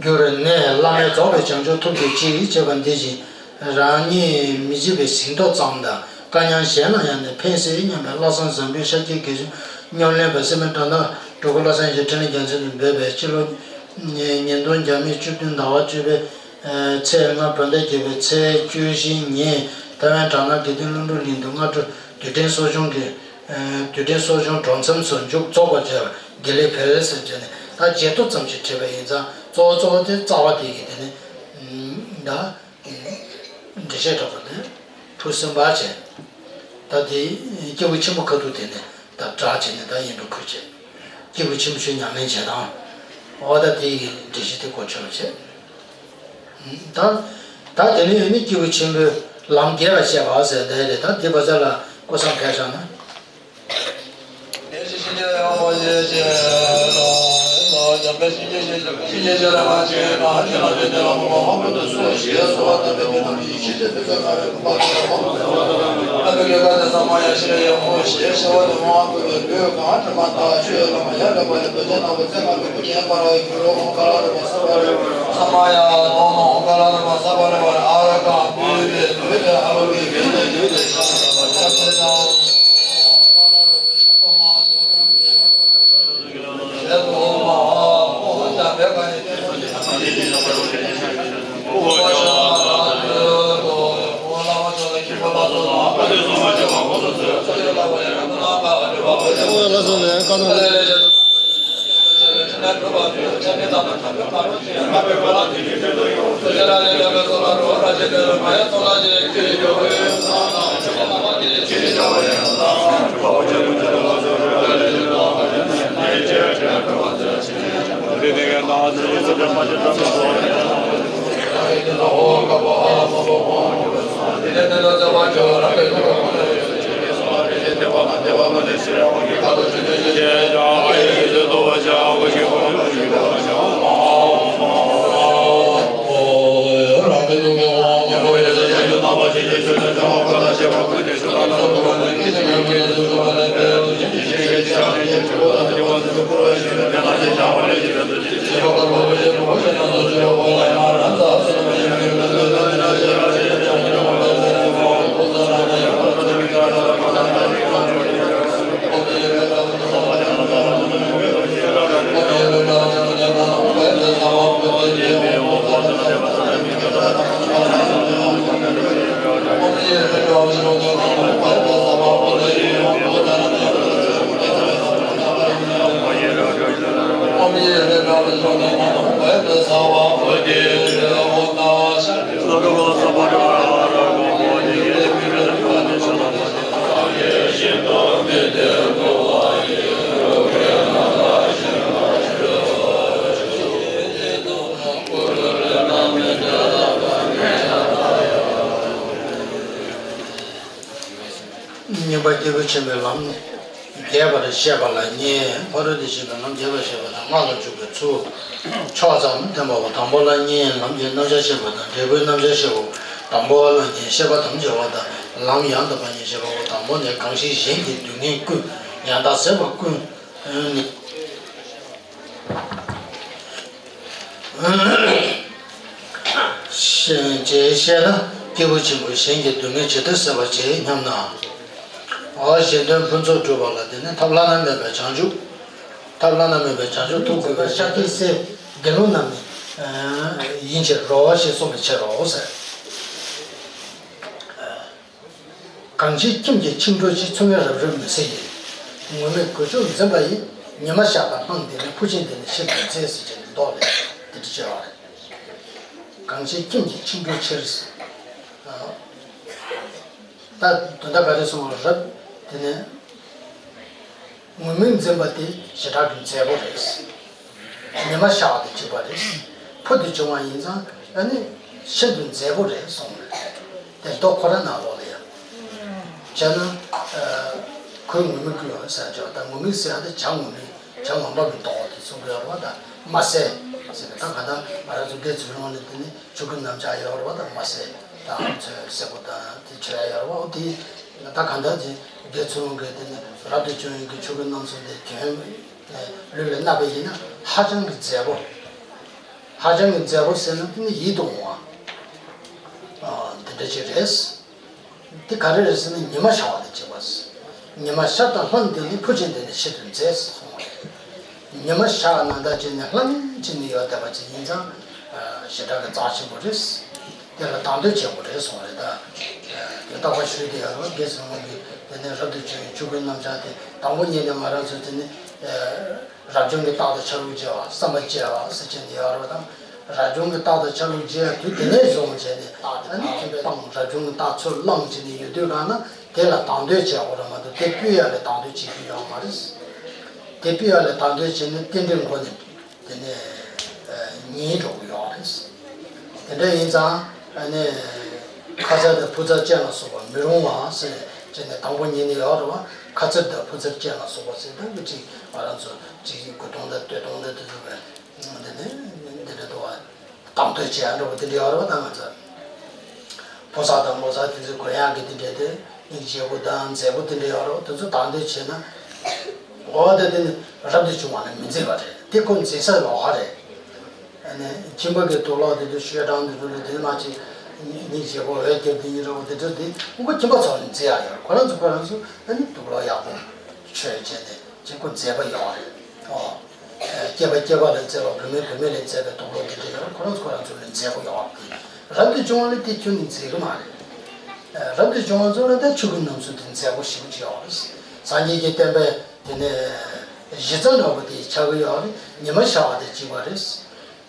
གྱུར་ནས་བླ་མེད་རྫོགས་པའི་བྱང་ཆུབ་ཐོབ་གྱུར་ཅིག་ཅེས་པ་འདི་བཞིན་རང་ཉིད་མི་བརྗེད་པའི་གཟེངས་རྟོགས་ཙམ་དང་སྐལ་མཉམ་གཞན་ལ་ཡང་ནི་ཕན་སྲིད་སྙམ་པའི་བློ་བཟང་བཟང་པོའི་ཤཱཀྱའི་དགེ་སྦྱོང་སྙོམས་ལེན་པ་སེར་སྨད་གྲྭ་ནག་འབྲུག་སྒོ་བློ་བཟང་ཡེ་ཤེས་འཕྲིན་ལས་རྒྱལ་མཚན་དུ་འབོད་པའི་སྤྱི་ལོ་ཉིས་སྟོང་བརྒྱ་མེད་བཅུ་བདུན་ཟླ་བ་བཅུ་པའི་ཚེས་ལྔ་བོད་ཟླ་བརྒྱད་པའི་ཚེས་བཅུ་བཞི་ཉིན་ཐའེ་ཝན་གྲྭ་ནག་དགེ་ལྡན་ཀླུ་སྒྲུབ་གླིང་དུ་སྔ་དྲོ་རྡུལ་ཕྲན་གསོ་སྦྱོང་གི་རྡུལ་ཕྲན་གསོ་སྦྱོང་གྲོལ་མཚམས་སུ་མཇུག་རྫོགས་པར་བྱ་བའི་དགེ་ལེགས་འཕེལ་ཟེར་བྱས་ནས་ད་བརྗེད་ཐོ་ཙམ་ཞིག་བྲིས་པ་ཡིན་ཙང་གཙོ་བོ་གཙོ་བོ་དེ་རྩ་བ་དེ་གི་དེ་ནི་ད་འགྲེལ་བཤད་འདྲ་པོ་དེ་ཕུར་གསུམ་པ་བྱས། ད་དེ་སྐྱེས་བུ་ཆེན་པོ་ཁ་ཐུག་དེ་ནས་ད་སྒྲ་བྱས་ནས་ད་ཡིན་པ་ཁུལ་བྱས། སྐྱེས་བུ་ཆེན་པོ་ཆོས་ཉམས་ལེན་བྱེད་སྟངས། འོ་ད་དེ་ཡི་འགྲེལ་བཤད་དེ་གོ་ཆོད་པ་བྱས། ད་ད་དེ་ནས་ཡོད་ནི་སྐྱེས་བུ་ཆེན་པོའི་ལམ་རྒྱས་པར་བཤད་པ་ཟེར་དེ་རེད། ད་དེ་བ་ཚ་ལ་ཀོ་སང་ཕལ་བཞག་ན། བསྙེན་པ་སྐྱེས་བུ་ཆེན་པོའི་ལམ། རྒྱས་པར་བཤད་པ་ལ་བསྙེན། ཕ་རོལ་ཏུ་ཕྱིན་པའི་ལམ་རྒྱས་པར་བཤད་པ་དང་སྔགས་ལ་འཇུག་པའི་ཚུལ། ཕྱོགས་ཙམ་བསྟན་པའོ། དང་པོ་ལ་བསྙེན། ལམ་གྱི་རྣམ་གཞག་བཤད་པ་དང་འབྲས་བུའི་རྣམ་གཞག་བཤད་པའོ། དང་པོ་བ་ལ་བསྙེན། བཤད་པ་དམ་བཅའ་བ་དང་ལམ་ཡང་དག་པ་ཉིད་བཤད་པའོ། དང་པོ་ནི་གང་ཞིག་གཞན་གྱི་སྡུག་བསྔལ་ཀུན། ཡང་དག་ཟད་པ་ཀུན། ནི། ཞེས་བཤད་ན་སྐྱེས་བུ་ཆེན་པོས་གཞན་གྱི་སྡུག་བསྔལ་ཇི་ལྟར་བསལ་བར་བྱེད་སྙམ་ན། འོ་གཞན་དོན་ཕུན་ཚོགས་སྒྲུབ་པ་ལ་དེ་ནི་ཐབས་བླ་ན་མེད་པའི་བྱང་ཆུབ། ཐབས་བླ་ན་མེད་པའི་བྱང་ཆུབ་ཐོབ་དགོས་པའི་ཤཱཀྱའི་སྲས་དགེ་སློང་རྣམས་ནི་ཡིན་ཕྱིར་རོ་ཞེས་གསུངས་པའི་ཕྱིར་རོ་ཟེར། གང་ཕྱིར་ཁྱིམ་གྱི་འཆིང་གྲོལ་ཕྱིར། ཚུལ་ངན་རབ་རིབ་མི་བཟད་ཡིན། ངུར་སྨྲིག་གོས་ཆོད་འཛིན་པ་ཡིས། ཉི་མ་ཤར་དང་ལྷུང་དེ་ནི། ཕུབ་ཆེན་དེ་ནི་ཕྱིར་དུ་མཛེས། ཟེར་བྱས་ནས་མདོ་ལས་དེ་འདྲ་བྱས་པ་རེད། གང་ཕྱིར་ཁྱིམ་གྱི་འཆིང་གྲོལ་ཕྱིར། ད་དོན་དག་ག་རེ་གསུངས་པ་རབ་དེ་ནི། ངུར་སྨྲིག་འཛིན་པ་དེ་ཞེ་དྲག་གི་མཛེས་པོ་རེད། ཉི་མ་ཤར་བ་དང་གཅིག་པ་རེད། ཕུབ་ཏུ་བྱུང་བ་ཡིན་ཙང་ཨ་ནི་ཤིན་ཏུ་མཛེས་པོ་རེད་གསུངས་རེད། དེ་མདོ་ཁོ་ར་ནང་ལོགས་ལ་ཡང་། བྱས་ན། ཁོའི་ངུར་སྨྲིག་ཀུན་ཟེར་ཅོག་ད་ངུར་སྨྲིག་ཟེར་ཡ་དེ་བྱ་ངུར་སྨྲིག་བྱ་ངན་པ་གི་མདོག་དེ་གསུང་གི་ཡོད་རེད་བ། ད་དམར་ཟས་ཟེར་གི་ད་ག་ད་ང་རང་ཚོ་དགེ་ཚུལ་སློང་ནས་དེ་ནི། ཆོས་གོས་རྣམ་གཞག་ཡོད་རེད་བ། དང་མ་ཟད་དང་ཚོས་སེར་པོ་དང་དེ་ཆོས་ཡ་ཡོད་རེད་བ། འོ་དེ་ད་གང་ལྟར་དེ་དགེ་ཚུལ་སློང་གི་དེ་ནི་རབ་ཏུ་བྱུང་བའི་གི་ཆོས་གོས་རྣམ་གསུམ་དེ་གྱོན་ལུས་ལ་མནབས་པ་ཡིན་ན་ཧ་ཅང་གི་མཛེས་པོ། ཧ་ཅང་གི་མཛེས་པོ་ཟེར་ན་དེ་ནི་ཡིད་དུ་འོང་བ། དེ་འདྲ་ཅིག་རེད། དེ་ག་རེ་རེད་ཟེར་ན་ཉི་མ་ཤར་བ་དང་གཅིག་པ་ཟེར། ཉི་མ་ཤར་དང་ལྷུང་དེ་ནི་ཕུབ་ཆེན་དེ་ནི་ཕྱིར་དུ་མཛེས་ཟེར་གསུངས་པ་རེད། ཉི་མ་ཤར་ནང་ལྟར་བྱས་ནས་ལྷུང་བྱས་ནས་ཡོད་བསྡད་པ་ཅིག་ཡིན་ཙང་། ཞེ་དྲག་གི་རྩ་ཆེན་པོ་རེད། དེ་ལ་དང་དོད་བྱེད་དགོས་རེད་གསུངས་པ་རེད་ད། དེ་རྟག་པར་ཞུས་དེ་ཡང་དགེ་ཚུལ་སློང་གི་དེ་ནས་རབ་ཏུ་བྱུང་བའི་ཆོས་གོས་རྣམ་གཞག་དེ་དང་པོ་ཉིད་ནས་ང་རང་ཚོ་དེ་ནི། རབ་བྱུང་གི་རྟགས་དང་ཆ་ལུགས་བརྗེ་བ་བསམ་པ་བརྗེ་བ་ཟེར་བྱས་ནས་ཡོད་རེད་བ་དང་། རབ་བྱུང་གི་རྟགས་དང་ཆ་ལུགས་བརྗེ་ཡ་དུས་དེ་ནས་བཟུང་བྱས་ནས་རྟགས་དེ་ཨ་ནི་ཁྱིམ་པའི་སྤང་རབ་བྱུང་གི་རྟགས་ཚུར་བླངས་བྱས་ནས་ཡོད་དུས་གང་ན་དེ་ལ་དང་དོད་བྱེད་དགོས་རེད་མ་གཏོགས་དེ་སྤུད་ཡ་ལ་དང་དོད་བྱེད་རྒྱུ་ཡོད་མ་རེད། དེ་སྤུད་ཡ་ལ་དང་དོད་བྱས་ནས་རྟེན་འབྲེལ་མགོ་ནས་དེ་ནས་ཉེས་འགྲོ་གི་ཡོད་རེད། དེ་འདྲ་ཡིན་ཙང་ཨ་ནི་ཁ་ཚར་དང་ཕུ་ཚར་ཅན་ལ་སོགས་པ་མི་རུང་བ་ཟེར་བྱས་ནས་དང་པོ་ཉིད་ནས་ཡོད་རེད་བ། ཁ་ཚར་དང་ཕུ་ཚར་ཅན་ལ་སོགས་པ་ཟེར་ད་གི་ཅིག་ང་རང་ཚོ་ཅིག་གོས་ཐུང་དང་སྟོད་ཐུང་དང་དེ་ཚོ་བས། འདི་ནི་འདི་འདྲ་འདུག་བ། དང་དོད་བྱེད་ཡ་འདྲ་བོ་དེ་འདྲ་ཡོད་རེད་བ། ད་ང་ཚོ་ཕོ་གསར་དང་མོ་གསར་དེ་ཚོའི་གོན་ཡག་གི་དེ་འདྲ་དེ་སྙིང་རྗེ་པོ་དང་མཛེས་པོ་དེ་འདྲ་ཡོད་རེད་བ། དེ་ཚོ་དང་དོད་བྱས་ན། འོ་དེ་དེ་ནི་རབ་ཏུ་བྱུང་བ་ནི་མི་མཛེས་པ་རེད། དེ་ཁོ་མཛེས་ས་ཡོད་རེད། ཨ་ནི་ཁྱིམ་པ་གི་དུག་ལོག་དེ་ཚོ་ཤོག་གྲངས་དེ་ཚོ་ལ་དེ་མ་ཅིག་སྙིང་རྗེ་པོ་འོད་རྒྱབ་དེ་ཡིན་རེད་བ། དེ་ཚོ་དེ་ཁོ་ཁྱིམ་པ་ཚོ་ནི་མཛེས་ཡ་ཡོད་རེད། ཁོ་རང་ཚོ་ཁོ་རང་ཚོ་ཨ་ནི་དུག་ལོག་ཡག་པོ་ཆོས་བྱས་ནས་ཅིག་ཁོ་མཛེས་པ་ཡོད་རེད། ཨོ། སྐྱེས་པ་སྐྱེས་པ་ལས་མཛེས་པ། བུད་མེད་བུད་མེད་ལས་མཛེས་པའི་དུག་ལོག་འདི་འདྲ་ཡོད། ཁོ་རང་ཚོ་ཁོ་རང་ཚོ་ལས་མཛེས་པོ་ཡོད་རེད། རབ་ཏུ་བྱུང་བ་ལས་དེ་ཁྱོན་ནས་མཛེས་གི་མ་རེད། རབ་ཏུ་བྱུང་བ་ཚོ་ལ་ད་ཆོས་གོས་རྣམ་གསུམ་དེ་མཛེས་པོ་ཞེ་པོ་ཅིག་ཡོད་རེད། སངས་རྒྱས་ཀྱི་བསྟན་པའི་དེ་ནས་གཞི་རྩ་འདྲ་པོ་དེ་ཆགས་ཀྱི་ཡོད་རེད། ཉི་མ་ཤར་བ་དང་གཅིག་པ་རེད།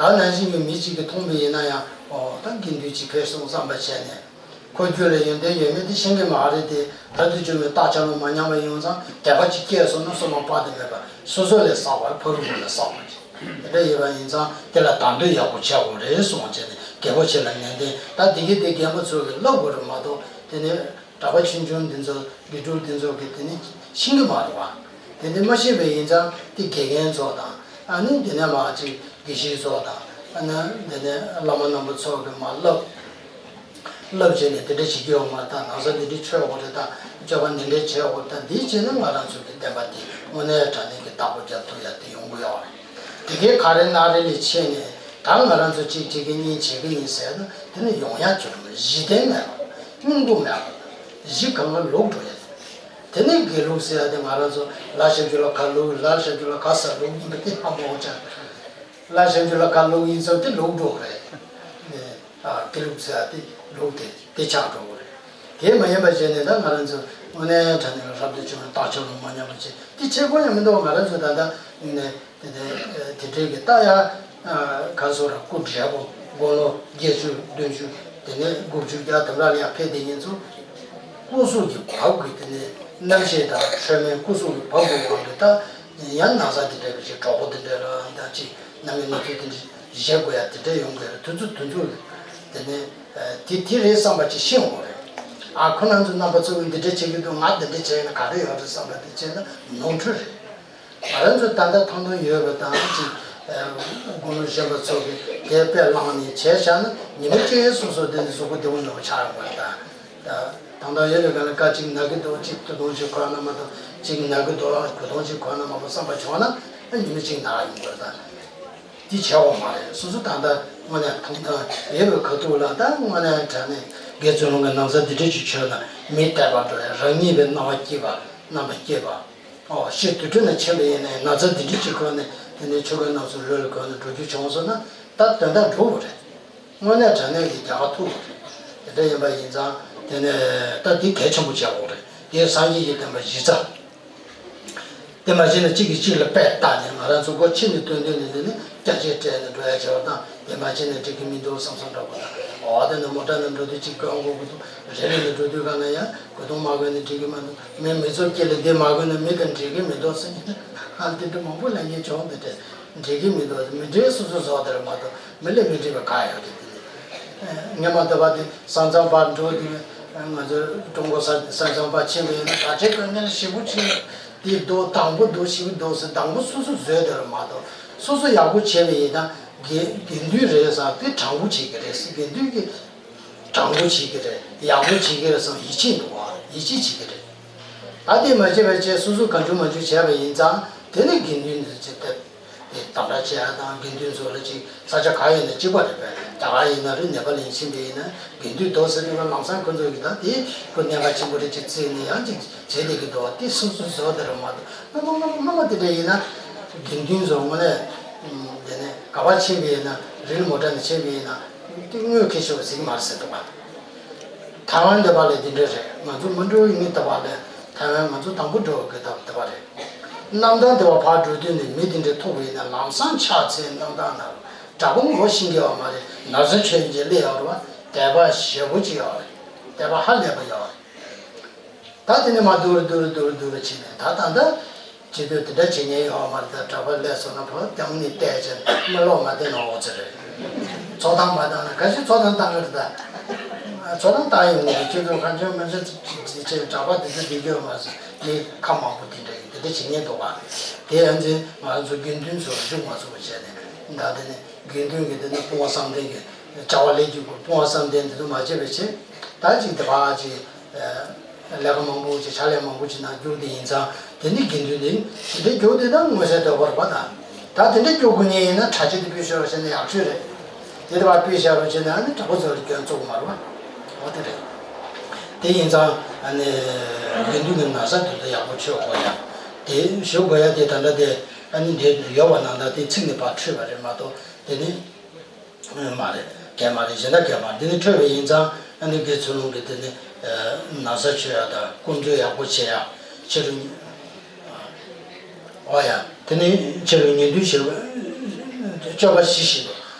ད་ནང་བཞིན་གྱི་མི་གཅིག་གིས་མཐོང་པ་ཡིན་ན་ཡང་ཨོ་ད་དགེ་འདུན་གཅིག་ཕེབས་སོང་བསམ་པ་བྱས་ནས། ཁོ་རྒྱུད་ལ་ཡོན་ཏན་ཡོད་མེད་དེ་ཤེས་ཀྱི་མ་རེད་དེ། རབ་ཏུ་བྱུང་བའི་རྟགས་ཆ་ལུགས་མ་ཉམས་པ་ཡོང་ཙང་དད་པ་ཅིག་སྐྱེས་སོང་ན་བསམ་པ་དཔག་ཏུ་མེད་པ་སོ་སོ་ལས་བསགས་པ་ཕ་རོལ་པོ་ལས་བསགས་པ་ཅིག་དེ་འདྲ་ཡོད་པ་ཡིན་ཙང་དེ་ལ་དང་དོད་ཡག་པོ་བྱེད་དགོས་རེད་གསུངས་བྱས་ནས་རྒད་པོ་ཆེ་ལ་ནན་ཏན་ད་དེ་གི་དེ་རྒན་པོ་ཚོ་གིས་བསླབ་དགོས་རེད་མ་གཏོགས་དེ་ནས་གྲྭ་པ་ཆུང་ཆུང་འདི་ཚོ་དགེ་ཕྲུག་འདི་ཚོ་གིས་དེ་ནི་ཤེས་ཀྱི་མ་རེད་བ། དེ་འདི་མ་ཤེས་པ་ཡིན་ཙང་དེ་དགེ་རྒན་ཚོ་དང་ཨ་ནི་དེ་ནས་མ་ཅིག་དགེ་བཤེས་ཚོ་དང་ཨ་ནི་དེ་ནས་བླ་མ་རྣམ་པ་ཚོ་གིས་མ་བསླབ། བསླབ་བྱས་ནས་དེ་འདྲ་བྱེད་ཀྱི་ཡོད་མ་རེད། ད་ན་ཚ་འདི་འདྲའི་ཆོད་དགོས་རེད། ད་སྤྱོད་པ་འདི་འདྲའི་བྱེད་དགོས་རེད། ད་འདི་བྱས་ན་ང་རང་ཚོ་གི་བསྟན་པ་འདི་དངོས་གནས་དྲང་གནས་ཀྱི་བདག་པོ་རྒྱག་ཐུབ་ཡ་དེ་ཡོང་གི་ཡོད་རེད། དེ་གའི་ག་རེ་ན་རེ་ལས་ཆེ་ནས་ད་ང་རང་ཚོ་གཅིག་བྱེད་ཀྱི་གཉིས་བྱེད་ཀྱི་ཡིན་ཟེར་ན་དེ་ནི་ཡོང་ཡ་ཅིག་མེད། གཞི་རྟེན་མེད་པ། སྙིང་པོ་མེད་པ། གཞི་གང་ག་ལོག་འགྲོ་ཡ། དེ་ནི་དགེ་ལུགས་ཟེར་ཡ་དེ་ང་རང་ཚོ་ལ་ཞབས་ཀྱུ་ལ་ག་ལུགས། ལ་ཞབས་ཀྱུ་ལ་ག་ས་ལུགས་ཡིན་པ་དེ་ཧ་མ་གོ་ཅག་ལ་ཞབས་ཀྱུ་ལ་ག་ལུགས་ཡིན་ཙང་དེ་ལོག་འགྲོ་རེད། ཨ། དགེ་ལུགས་ཟེར་ཡ་དེ་ལུགས་དེ་དེ་ཆགས་འགྲོ་གི་རེད། དེ་མ་ཡིན་པ་བྱས་ནས་ད་ང་རང་ཚོ་དངོས་གནས་དྲང་གནས་ལ་རབ་ཏུ་བྱུང་བའི་རྟགས་ཆོས་ལ་མ་ཉམས་པ་བྱས་དེ་བྱེད་དགོས་ཡ་མི་འདུག་ང་རང་ཚོ་ད་ལྟ་ནས་དེ་དེ་དེ་འདྲའི་གི་ད་ཡ་ག་སོ་ར་སྐུ་བགྲེས་པོ་དགུང་ལོ་བརྒྱད་ཅུ་བདུན་ཅུ་དེ་ནས་དགུ་བཅུ་བརྒྱ་དེ་འདྲ་ལ་ཡ་ཕེབས་དེ་ཡིན་ཚོ། སྐུ་གཟུགས་ཀྱི་བབ་ཀྱི་དེ་ནས་རྣམ་ཤེས་དང་འཕྲོད་མའི་སྐུ་གཟུགས་ཀྱི་བབ་ཀྱི་དབང་གིས་ད་ཡང་ན་ཚ་དེ་འདྲ་གི་ཅིག་གྲོགས་པོ་དེ་འདྲ་ལ་ཡང་ཅིག་རྣམ་སྨིན་ན་ཚ་དེ་འདྲ་བཞེས་དགོས་ཡ་དེ་འདྲ་ཡོང་དགོས་ཡ་དུས་ཚོད་དུས་ཚོད་དེ་ནས་དེ་དེ་རེད་བསམ་པ་ཅིག་ཤེས་དགོས་རེད། ཨ་ཁོ་རང་ཚོ་རྣམ་པ་ཚོ་གིས་འདི་འདྲ་བྱེད་ཀྱི་འདུག་ང་འདི་འདྲ་བྱས་ན་ག་རེ་ཡོད་རེད་བསམ་པ་དེ་བྱས་ན་ནོར་འཁྲུལ་རེད། ང་རང་ཚོ་ད་ལྟ་ཐང་ཐང་ཡོད་པ་དང་ཅིག་དགུང་ལོ་གཞོན་པ་ཚོ་གིས་དེ་དཔེ་བླངས་ནས་བྱས་བཞག་ན་ཉི་མ་གཅིག་སོ་སོ་དེ་གཟུགས་པོ་བདེ་པོ་མེད་པ་ཆགས་ཡོང་བ་རེད་ད། ད་ཐང་ཐང་ཡོད་པའི་སྒང་ལ་ཀ་གཅིག་ན་གི་འདུག་གཅིག་ཐུག་ཐུག་ཅིག་གོན་ན་མ་གཏོགས་གཅིག་ན་གི་འདུག་གོས་ཐུང་ཅིག་གོན་ན་མ་གཏོགས་བསམ་པ་བྱུང་ན་ཉི་མ་གཅིག་ན་ཡོང་བ་རེད་ད། འདི་བྱས་པ་མ་རེད། སོ་སོ་ད་ལྟ་དངོས་གནས་ཐང་ཐང་ཡོད་པའི་ཁ་ཐུག་ལ་ད་དངོས་གནས་དྲང་གནས་དགེ་ཚུལ་སློང་གི་ན་ཚ་འདི་འདྲ་ཅིག་ཆོད་ན་མི་དད་པ་འགྲོ་ཡ་རང་ཉིད་པའི་སྣང་བ་སྐྱིད་པ་རྣམ་པ་སྐྱིད་པ། ཨོ་ཤི་དུས་འཁྲུལ་ན་ཕྱིན་པ་ཡིན་ནའི་ན་ཚ་འདི་འདྲ་ཅིག་ཁོ་ནས་དེ་ནས་ཆོ་གའི་རྣམ་གསུམ་ལུས་ལ་གོས་ནས་འགྲོ་རྒྱུ་བྱུང་སོང་ན་ད་དོན་དག་འགྲུབ་པ་རེད། དངོས་གནས་དྲང་གནས་ཀྱི་རྒྱལ་ཁ་ཐོབ་པ་རེད། དེ་འདྲ་ཡིན་པ་ཡིན་ཙང་དེ་ནས་ད་འདི་གལ་ཆེན་པོ་བྱས་པ་རེད། དེ་སངས་རྒྱས་ཀྱི་བསྟན་པ་གཞི་རྩ། དེ་མ་བྱས་ན་གཅིག་གིས་གཅིག་ལ་དཔེ་བལྟས་ནས་ང་རང་ཚོ་སྒོ་ཕྱི་ནས་སྟོན་སྟོན་ནས་དེ་ནས་སྐྱ་ཆས་སྤྲས་ནས་འགྲོ་ཡ་བྱས་པ་དང་དེ་མ་བྱས་ན་འགྲིག་གི་མི་འདུག་བསམ་བསམ་འདྲ་པོ་དང་། འོ་དེ་ནས་མོ་ཊ་ནང་འགྲོ་དུས་གཅིག་གོན་དགོས་ཀྱི་འདུག་རེ་རེ་ནས་འགྲོ་དུས་གང་ན་ཡང་གོས་ཐུང་མ་གོན་ན་འགྲིག་གི་མི་འདུག་མི་མི་ཚོ་སྐྱེ་ལ་འདི་མ་གོན་ན་མི་དང་འགྲིག་གི་མི་འདུག་ཟེར་གྱི་ཨ་དེ་འདྲ་མང་པོ་ལབ་མཁན་བྱུང་། དེ་འདྲ་འགྲིག་གི་མི་འདུག་མི་འགྲིག་སོ་སོ་བཟོ་དེ་རེད་མ་གཏོགས་མི་ལ་མི་འགྲིག་པ་ག་ཡོད་རེད། དེ་ནས་ངས་མ་བསྡད་པ་དེ་ས་མཚམས་བར་འགྲོ་དུས་ང་ཚོ་ཀྲུང་གོ་ས་ས་མཚམས་བར་ཕྱིན་པ་ཡིན་ན་ད་ཆ་དཀའ་ངལ་ཞེ་པོ་ཅིག་དེ་འདུག་དང་པོ་འདུག་ཞེ་པོ་འདུག་ཟེར་དང་པོ་སོ་སོ་བཟོས་དེ་རེད་མ་གཏོགས་སོ་སོ་ཡག་པོ་བྱས་པ་ཡིན་ན་དགེ་དགེ་འདུན་རེད་ཟེར་དེ་དྲང་པོ་བྱེད་ཀྱི་རེད་ཟེར། དགེ་འདུན་གྱི་དྲང་པོ་བྱེད་ཀྱི་རེད། ཡག་པོ་བྱེད་ཀྱི་རེད་བསམ་ཡིད་ཆེས་འདུག་བ། ཡིད་ཆེས་བྱེད་ཀྱི་རེད། ད་དེ་མ་བྱས་པ་བྱས་སོ་སོ་གང་བྱུང་མང་བྱུང་བྱས་པ་ཡིན་ཙང་དེ་ནི་དགེ་འདུན་དུ་བྱེད་ཐབས་དེ་དམ་དྲག་བྱེད་ཡ་དང་དགེ་འདུན་ཚོ་ལ་ཅིག་ས་ཆ་ག་ཡིན་ན་གཅིག་པ་རེད་པས། རྒྱ་གར་ཡིན་ན་རེད། ནེ་པ་ལ་ཡིན་ཕྱིན་པ་ཡིན་ན་དགེ་འདུན་འདུག་ཟེར་ནས་ལམ་སང་ཁོ་ཚོ་གིས་ད་དེ་ཁོ་གནད་འགག་ཆེན་པོ་རེད་ཅེས་བརྩིས་ནས་ཡང་ཅིག་བྱེད་བསྡད་ཀྱི་འདུག་བ། དེ་སོ་སོ་བཟོ་བསྡད་རེད་མ་གཏོགས་སྔ་མ་སྔ་མ་སྔ་མ་དེ་འདྲ་ཡིན་ན་དགེ་འདུན་ཚོ་དངོས་གནས་དེ་ནས་ག་པར་ཕྱིན་པ་ཡིན་ན་རི་ལ་མོ་ཊ་ནས་ཕྱིན་པ་ཡིན་ན། དེ་དངུལ་ཁེ་ཤོར་ཟིག་མ་རེད་ཟེར་འདུག་ག་ཐའེ་ཝན་འདི་པ་ལས་དེ་འདྲ་རེད། ང་ཚོ་མི་འགྲོ་ཡི་མི་འདི་པ་ལས་ཐའེ་ཝན་ང་ཚོ་དང་པོ་འགྲོ་གི་འདི་པ་རེད། གནམ་ཐང་འདི་པ་ཕར་འགྲོ་དུས་ནས་མི་དེ་འདྲ་ཐུག་པ་ཡིན་ན་ལམ་སང་ཕྱག་འཚལ། གནམ་ཐང་ན་དྲག་པོ་ངོ་ཤེས་ཀྱི་ཡོད་མ་རེད། ན་ཚ་ཆོས་ཀྱི་སླེབས་ཡོད་རེད་བ། དད་པ་ཞེ་པོ་ཅིག་ཡོད་རེད། དད་པ་ཧ་ལས་པ་ཡོད་རེད། ད་དེ་ནས་མར་སྡུག་རུ་སྡུག་རུ་སྡུག་རུ་སྡུག་རུ་ཕྱིན་ནས་ད་ད་ལྟ་བྱེད་དུས་དེ་འདྲ་བྱེད་ཉན་ཡོད་མ་རེད། ད་གྲྭ་པ་སླེབས་སོང་ན་ཕར་རྒྱང་ནས་བལྟས་བྱས་མི་ལོག་མ་བལྟས་ན་འོ་ཙི་རེད། ཚོགས་གཏམ་མ་བཏང་ན་ག་ཞིག་ཚོགས་གཏམ་བཏང་གི་རེད་ད། ཚོགས་གཏམ་བཏང་ཡོང་གི་རེད། ཁྱོད་ཚོ་གང་བྱུང་མི་འདྲ་བྱས་གྲྭ་པ་དེ་ཚོ་བསྡད་ཀྱི་ཡོད་མ་རེད། མི་ཁ་མང་པོ་དེ་འདྲ་ཡིན། དེ་འདྲ་བྱེད་ཉན་འདུག་ག་དེ་ཡང་ཚེ་ང་ཚོ་དགེ་འདུན་ཚོ་འཇུག་མ་ཚུགས་པ་བྱས་ནས་ད་དེ་ནས་དགེ་འདུན་གྱི་དེ་ནས་སྤོང་བ་བསམ་གཏན་གྱི་བྱ་བ་ལས་རྒྱུ་དགོས། སྤོང་བ་བསམ་གཏན་དེ་ཚོ་མ་བྱས་པ་བྱས་ད་ཅིག་དེ་ཕར་ཅིག་ལས་ཀ་མང་པོ་ཅིག་ཕྱག་ལས་མང་པོ་ཅིག་ནང་བསྒྱུར་དེ་ཡིན་ཙང་དེ་ནི་དགེ་འདུན་དེ་དེ་འདྲའི་རྒྱུ་དེ་དང་མངོན་གསལ་དོད་པོ་རེད་པ་དང་། ད་དེ་འདྲའི་རྒྱུ་དགོས་ངེས་ཡིན་ན་གྲྭ་ཆས་དེ་ཕུལ་ཤོར་བྱས་ན་ཡག་ཤོས་རེད། དེ་དེ་བ་ཕུལ་བཞག་རོགས་བྱས་ན་ཨ་ནི་གྲྭ་པ་ཚོ་ལ་སྐྱོན་བཙུགས་མ་རེད་པ། འོ་དེ་རེད། དེ་ཡིན་ཙང་ཨ་ནི་དགེ་འདུན་གྱི་ན་བཟའ་དེ་ཚོ་ཡག་པོ་མཆོད་དགོས་ཡ། དེ་ཞུ་དགོས་ཡ་དེ་ད་ལྟ་དེ་ཨ་ནི་འདི་ཡོད་པ་ནང་ལྟར་དེ་ཚིག་ནི་ཕར་འཁྲུལ་བ་རེད་མ་གཏོགས་དེ་ནི། མ་རེད། གལ་མ་རེད། གཞན་དག་གལ་མ་རེད། འདི་ནི་འཕྲོད་པ་ཡིན་ཙང་ཨ་ནི་དགེ་ཚུལ་སློང་གི་དེ་ནི་ན་བཟའ་མཆོད་ཡག་དང་སྐུ་མདུན་ཡག་པོ་བྱེད་ཡག་ཕྱི་རུ་ཨོ་ཡ་དེ་ནི་ཕྱི་རུ་ཉེ་དུ་བྱེད་སྤྱོད་པ་བཞི་བཞིན་དུ་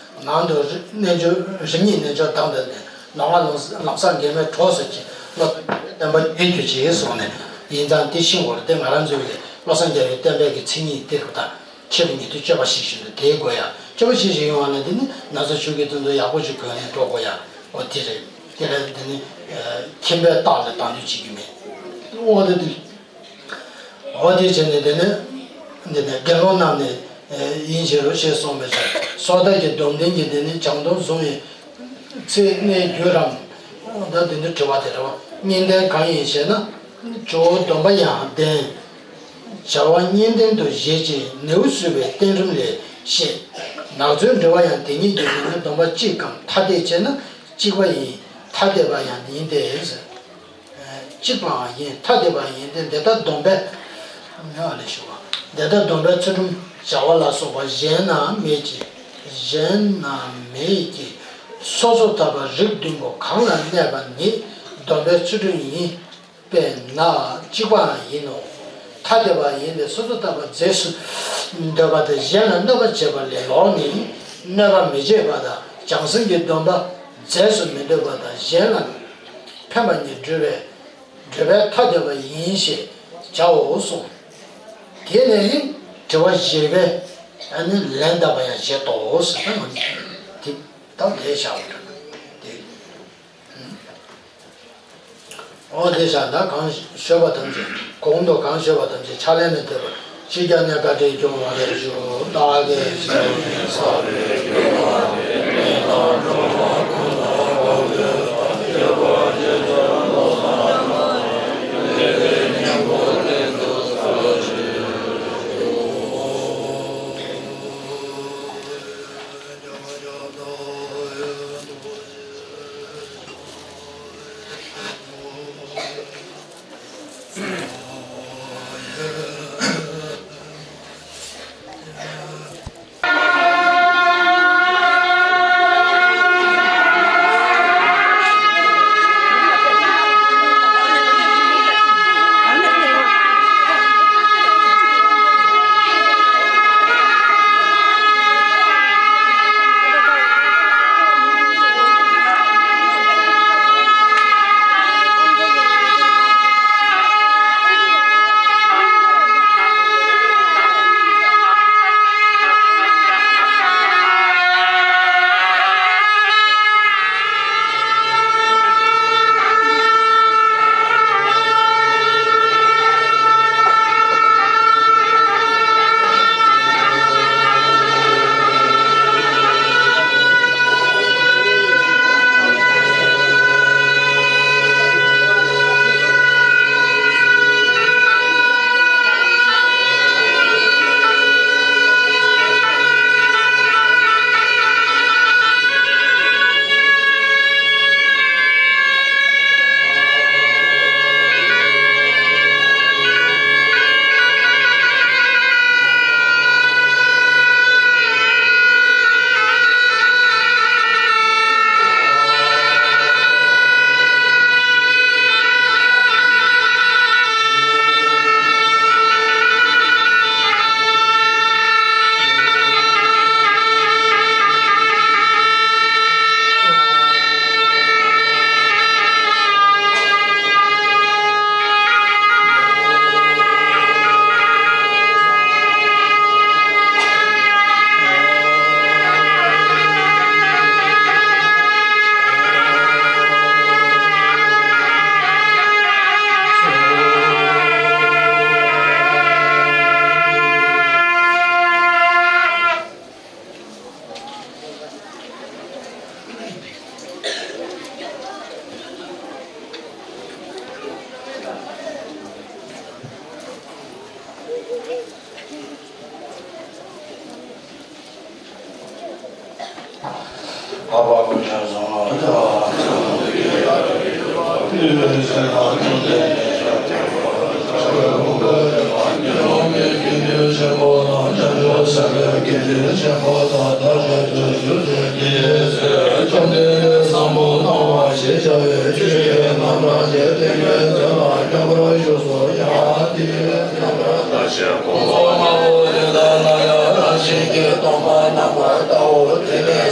ནང་དུ་རྣལ་འབྱོར་རིམ་གཉིས་རྣལ་འབྱོར་དང་ལྡན་ནས་ནང་ང་ལམ་ལམ་སང་འགལ་མེད་གྲོགས་སུ་གྱིས་བློ་བསྟན་པ་རྒྱུན་གྱུར་བྱེད་གསུངས་ནས་ཡིན་ཙང་དེ་ཤེས་དགོས་རེད། དེ་ང་རང་ཚོའི་བློ་བཟང་རྒྱལ་བའི་བསྟན་པའི་གི་མཚན་ཉིད་དེ་རུ་དང་། ཕྱི་རུ་ཉེ་དུ་སྤྱོད་པ་བཞི་བཞིན་དུ་དེའི་དགོས་ཡ། སྤྱོད་པ་བཞི་བཞིན་ཡོང་བ་ན་འདི་ནི་ན་ཚ་ཆུ་གི་དོན་དུ་ཡག་པོ་ཞིག་གོན་ནས་འགྲོ་དགོས་ཡ། འོ་དེ་རེད། དེ་ལ་འདི་ནི་ཁྱིམ་པའི་རྟགས་ལ་དང་དུ་བྱེད་རྒྱུ་མེད། འོ་དེ་དེ་འོ་དེ་བྱས་ནས་འདི་ནི་འདི་ནི་དགེ་སློང་རྣམས་ནི་ཡིན་ཕྱིར་རོ་ཞེས་གསུངས་པའི་ཕྱིར་སོ་ཐར་གྱི་སྡོམ་ལྡན་གྱི་འདི་ནི་བྱང་སྡོམ་བཟུང་བའི་ཚེ་གནས་འགྱུར་རམ། ད་དེ་འདྲའི་དྲི་བ་དེ་རེད་བ། གཉིས་ལྡན་གང་ཡིན་ཞེ་ན། ཇོ་བོ་སྡོམ་པ་ཡང་ལྡན། བྱ་བ་གཉིས་ལྡན་དུ་བཞེད་ཅིང་ནེའུ་གསོལ་བའི་བསྟན་རིམ་ལས་བཤད། ནག་ཚོའི་འགྲེལ་བ་ཡང་དེ་ཉིད་ཀྱི་ནང་ན་སྡོམ་པ་གཅིག་གམ་ཐ་དད་བྱས་ན་གཅིག་པ་ཡིན། ཐ་དད་པ་ཡང་ཡིན་ཏེ། གཅིག་པའང་ཡིན། ཐ་དད་པ་ཡིན་ཏེ། འདི་ལྟར་སྡོམ་པས། ཨ་ལས་ཞུ་བ། འདི་ལྟར་སྡོམ་པའི་ཚུལ་ཁྲིམས་བྱ་བ་ལ་སོགས་པ་གཞན་ན་མེད་ཀྱི། གཞན་ན་མེད་ཀྱི། སོ་སོར་ཐར་པ་རིགས་བདུན་པོ་གང་ལ་གནས་པ་ནི་སྡོམ་པའི་ཚུལ་ཁྲིམས་ཡིན་པས་ན་གཅིག་པའང་ཡིན་ནོ། ཐ་དད་པ་ཡིན་ཏེ། སོ་སོར་ཐར་པ་རྫས་སུ་འདོད་པ་དང་གཞན་ལ་གནོད་པ་བྱེད་པ་ལས་ལོག་ནི་གནོད་པ་མི་བྱེད་པ་དང་། བྱང་སེམས་ཀྱི་སྡོམ་པ་རྫས་སུ་མི་འདོད་པ་དང་གཞན་ལ་ཕན་པ་ཉིད་སྒྲུབ་པའི་སྒྲུབ་པའི་ཐ་དད་པ་ཡིན་ཞེས་བྱའོ་གསུངས། དེ་ནས་ནི་དྲི་བ་བཞི་པའི་ཨ་ནི་ལན་གདབ་པ་ཡང་བཞེད་དོ་ཟེར། ད་དེ་ད་དེ་བཞག་པ་རེད། དེ། འོ་དེ་བཞག་ད་གང་ཞུས་པ་ཐམས་ཅད་གོང་དུ་གང་ཞུས་པ་ཐམས་ཅད་ཕྱག་ལེན་ལ་འཐད་པ། ཕྱི་རྒྱལ་ནས་བཀའ་དྲིན་སྐྱོང་བ་རེ་ཞུ་བདག་གིས་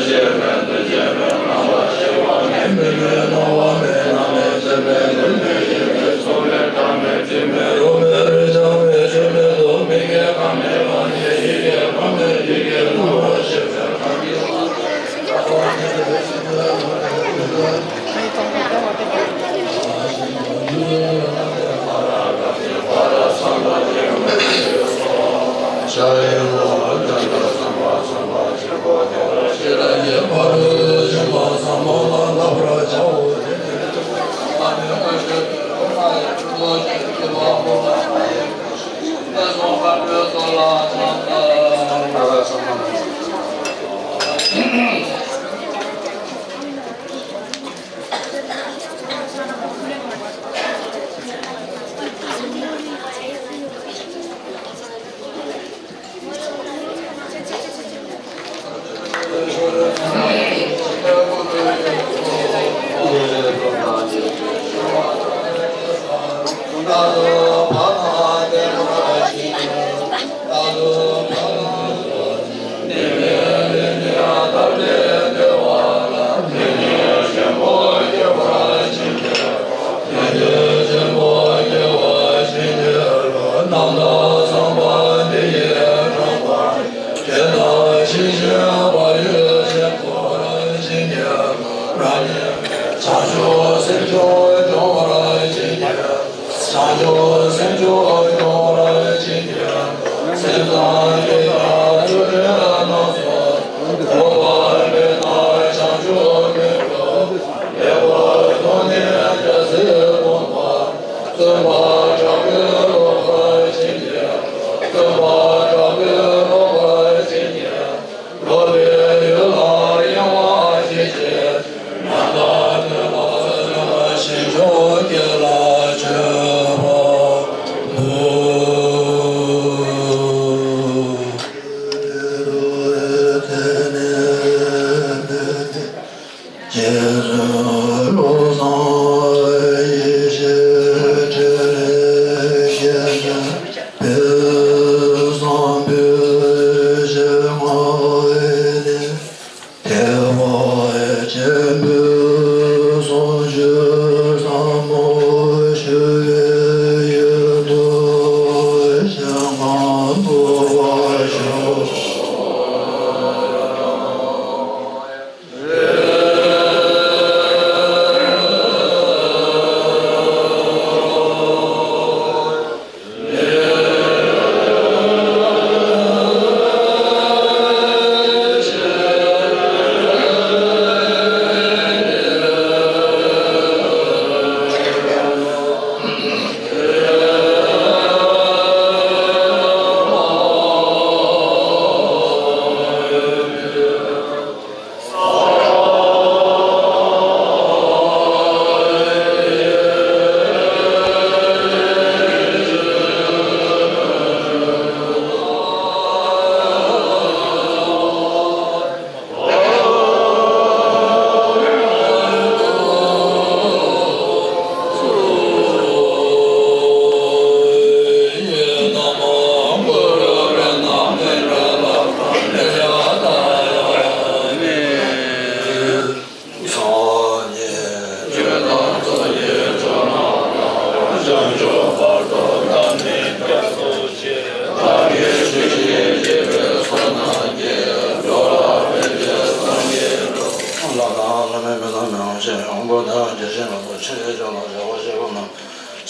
ཀྱང་།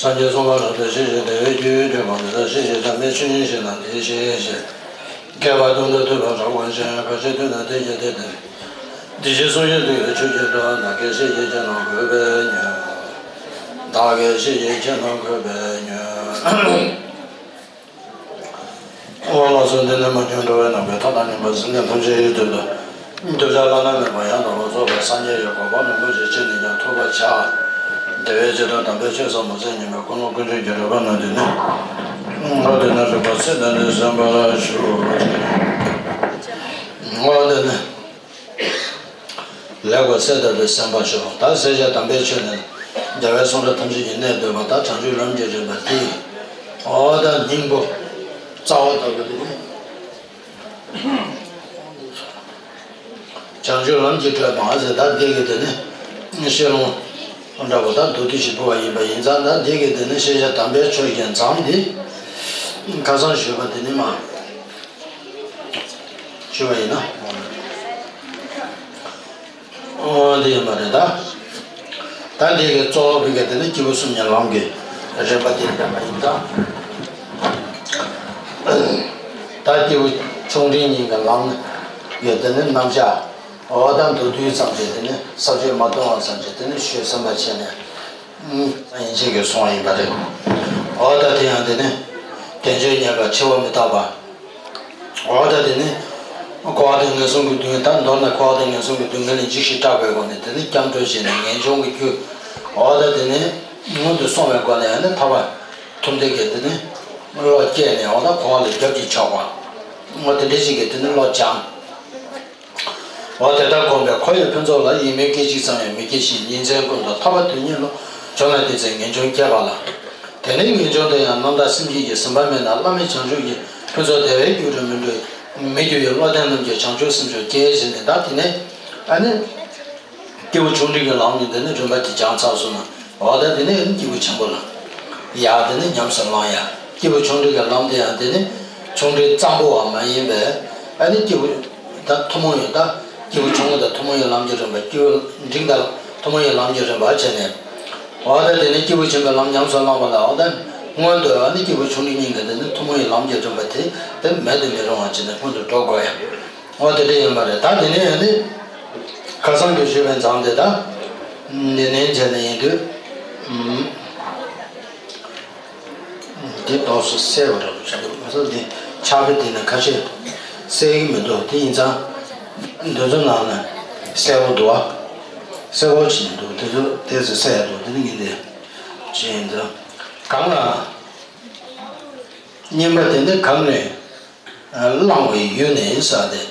སངས་རྒྱས་གསུང་ལ་རབ་ཏུ་ཞེས་བྱ། དེ་བས་རྒྱུད་དུ་མ་ནི་ད་ཞེས་བྱ། དམ་པའི་ཆོས་ཉིད་ཞེས་ན་འདི་ཞེས་བྱ། བསྐལ་པ་སྟོང་དུ་ཐུབ་པ་རབ་དགོངས་ཤིང་། ག་ཅི་ཐོས་ན་དེ་ཀྱང་དེ་ལྟར། དེ་བཞིན་གསུང་བའི་དུས་ཆོས་ཀྱི་སྒྲ། བདག་གིས་ཤེས་བཞིན་ཁྱེད་རྣམས་གོ་བས་ཉོན། བདག་གིས་ཤེས་བཞིན་ཁྱེད་རྣམས་གོ་བས་ཉོན། འོ་ལགས་སོ། འདི་ནི་མ་གྱུར་འགྲོ་བའི་ནང་པའི་མཐའ་དང་མཉམ་པ་སེམས་ཅན་ཐམས་ཅད་ཀྱི་དོན་དུ། གདུལ་བྱ་བླ་ན་མེད་པ་ཡང་དག་པར་རྫོགས་པའི་སངས་རྒྱས་ཀྱི་གོ་འཕང་མང་པོ་ཞིག་ཅི་ནས་ཀྱང་ཐོབ་པར་བྱ། དེ་བས་ཇི་ལྟར་དམ་པའི་ཆོས་ཟབ་མོ་མཛད་སྙིང་པོའི་ཀུན་སློང་ཀུན་འབྱུང་གི་རོལ་པ་རྣམས་ཀྱིས་ནི། འོ་དེ་ནི་རིག་པ་ཚད་ལྡན་དུ་གསན་པར་ཞུ། འོ་དེ་ནི། ལེགས་པར་གསལ་བཏབ་སྟེ་གསན་པར་ཞུ། ད་གསལ་བྱེད་དམ་པའི་ཆོས་ནི། རྒྱལ་བའི་གསུང་རབ་ཐམས་ཅད་ཀྱི་གནད་བསྡུས་པ། ད་བྱང་ཆུབ་ལམ་གྱི་རིམ་པ་འདི། འོ་ད་སྙིང་པོ་རྩ་བ་ལྟ་བུ་འདི། བྱང་ཆུབ་ལམ་གྱི་བགྲོད་པ་ཟེར། ད་འདི་གི་དེ་ནི་ཤེས་རུང་འདྲ་པོ་ད་མདོར་བསྡུས་ཤིག་འབུལ་བ་ཡིན་པ་ཡིན་ཙང་། ད་འདི་གི་དེ་ནི་ཤེས་བྱ་དམ་པའི་ཆོས་ཀྱི་མཚམས་འདི་ཁ་སང་ཞུས་པ་དེ་ནི་མ། ཞུ་བ་ཡིན་ན། འོ་འདི་ཡིན་པ་རེད་ད། ད་འདི་གི་གཙོ་བོ་བི་ག་དེ་ནི་སྐྱེས་བུ་གསུམ་གྱི་ལམ་གྱི་རིམ་པ་དེ་ལྟ་བ་ཡིན་ད། ད་སྐྱེས་བུ་ཆུང་འབྲིང་གཉིས་ཀྱི་ལམ་གྱི་དེ་ནི་རྣམ་གཞག་འོ་ད་མདོར་བསྡུས་ཙམ་ཞིག་དེ་ནི་ས་བཅད་མ་སྟོང་བ་ཙམ་ཞིག་དེ་ནི་ཞུས་ཟིན་པ་བྱས་ནས། ཡིན་ཞིག་གི་སོང་ཡིན་པ་རེད། འོ་ད་དེ་ཡང་དེ་ནི་དལ་འབྱོར་རྙེད་དཀའ་འཆི་བ་མི་རྟག་པ། འོ་ད་དེ་ནི་འཁོར་བ་དང་ངན་སོང་གི་སྡུག་བསྔལ། ད་མདོར་ན་འཁོར་བ་དང་ངན་སོང་གི་སྡུག་བསྔལ་ལས་འཇིགས་ཤིང་སྐྲག་པའི་སྒོ་ནས་དེ་ནི་སྐྱབས་འགྲོ་བྱས་ནས་ངེས་འབྱུང་གི་རྒྱུ། འོ་ད་དེ་ནི་སྔོན་དུ་སོང་བའི་སྒོ་ནས་ཡང་ནི་ཐར་པ་ཐོབ་འདོད་ཀྱི་དེ་ནི་བློ་སྐྱེས་ནས་འོ་ད་འཁོར་བ་ལས་རྒྱབ་ཀྱིས་ཕྱོགས་པ། འོ་དེ་འདྲ་ཞིག་གིས་དེ་ནི་བློ་སྦྱངས། འོ་དེ་ལྟར་བསྒོམས་པས་འཁོར་བའི་ཕུན་ཚོགས་ལ་ཡིད་སྨོན་སྐད་ཅིག་ཙམ་ཡང་མི་སྐྱེ་ཞིང་ཉིན་མཚན་ཀུན་ཏུ་ཐར་པ་དོན་གཉེར་བློ་བྱུང་ན་དེ་ཚེ་ངེས་འབྱུང་སྐྱེ་བ་ལ། དེ་ནས་ངེས་འབྱུང་དེ་ཡང་རྣམ་དག་སེམས་བསྐྱེད་ཀྱིས་ཟིན་པ་མེད་ན་བླ་མེད་བྱང་ཆུབ་ཀྱི་ཕུན་ཚོགས་བདེ་བའི་རྒྱུར་འགྲོ་མི་འགྲོ། མི་འགྱུར་བའི་བློ་ལྡན་རྣམས་ཀྱིས་བྱང་ཆུབ་སེམས་མཆོག་སྐྱེ་ཞེས་ནས། ད་དེ་ནས་ཨ་ནི། སྐྱེས་བུ་ཆུང་འབྲིང་གི་ལམ་གྱི་དེ་ནི་རིམ་པ་དེ་སྦྱངས་ཚར་སོང་ན། འོ་ད་དེ་ནི་སྐྱེས་བུ་ཆེན་པོ་ལ་ཡར་དེ་ནི་ཉམས་སུ་བླང་ཡ། སྐྱེས་བུ་ཆུང་འབྲིང་གི་ལམ་དེ་ཡང་དེ་ནི་ཆུང་འབྲིང་ཙམ་པོ་བ་མ་ཡིན་པས། ཨ་ནི་སྐྱེས་བུ་ད་ཐུན་མོང་ཡོད་ད། སྐྱེས་བུ་ཆུང་ངུ་དང་ཐུན་མོང་ཡོད་ལམ་གྱི་རིམ་པ། སྐྱེས་བུ་འབྲིང་དང་ཐུན་མོང་ཡོད་ལམ་གྱི་རིམ་པ་བྱས་ནས། འོ་ད་དེ་ནི་སྐྱེས་བུ་ཆེན་པོའི་ལམ་ཉམས་སུ་བླངས་པ་ལ། འོ་ད་སྔོན་དུ་ཨ་ནི་སྐྱེས་བུ་ཆུང་འབྲིང་གཉིས་ཀྱི་དེ་ནི་ཐུན་མོང་ཡོད་ལམ་གྱི་རིམ་པ་དེ་དེ་མེད་དུ་མི་རུང་བ་བྱས་ནས་སྔོན་དུ་འགྲོ་དགོས་ཡ། འོ་དེ་འདྲ་ཡིན་པ་རེད། ད་དེ་ནས་ཨ་ནི་ཁ་སང་གི་ཞུས་པའི་མཚམས་དེ་ད་ནི་ནན་བྱས་ནས་ཡིན་དུས། འདི་ཏོག་ཙམ་གསལ་པོ་རེད་བྱ་འདུག་ང་ཚོ་འདི་ཕྱག་དཔེ་འདི་ནས་ཁ་ཤས་གསལ་གྱི་མི་འདུག་དེ་ཡིན་ཙང་འདི་ཚོ་ནང་ན་གསལ་པོ་འདུག་ཨ། གསལ་པོ་ཅིག་འདུག་དེ་ཚོ་ཏོག་ཙམ་གསལ་འདུག་དེ་ནི་ངས་འདི་བྱས་ཡིན་ཙང་། གང་ལ་བསྙེན་པ་དེ་ནི་གང་ནས་བླངས་པའི་ཡུལ་ནས་ས་དེ།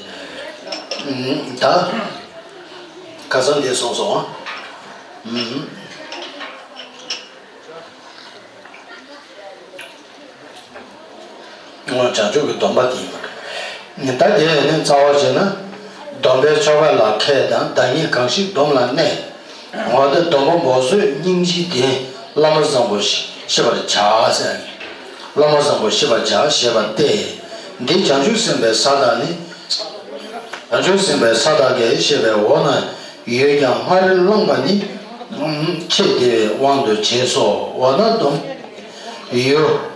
ད་ཁ་སང་འདི་གསུངས་སོང་ཨ། བྱང་ཆུབ་ཀྱི་སྡོམ་པ་དེ་ཡིན་པ་རེད། ད་དེ་ནི་རྩ་བ་བྱས་ན། སྡོམ་པའི་ཆོ་ག་ལ་མཁས་དང་། བདག་ཉིད་གང་ཞིག་སྡོམ་ལ་གནས། འོ་དེ་སྡོམ་པ་འབོགས་བཟོད་སྙིང་རྗེའི་ལྡན། བླ་མ་བཟང་པོ་ཤེས་པར་བྱ་ཟེར། བླ་མ་བཟང་པོ་ཤེས་པར་བྱ་ཞེས་པ་སྟེ། འདི་བྱང་ཆུབ་སེམས་དཔའི་ས་དག་ནི། བྱང་ཆུབ་སེམས་དཔའི་ས་དག་གིས་ཞེས་པའི་འོ་ན་ཡོད་ཀྱང་སྔར་བླངས་པ་ནི། ཁྱེད་བདེ་བའི་དབང་དུ་བྱས་སོ། འོ་ན་སྡོམ་ཡོད།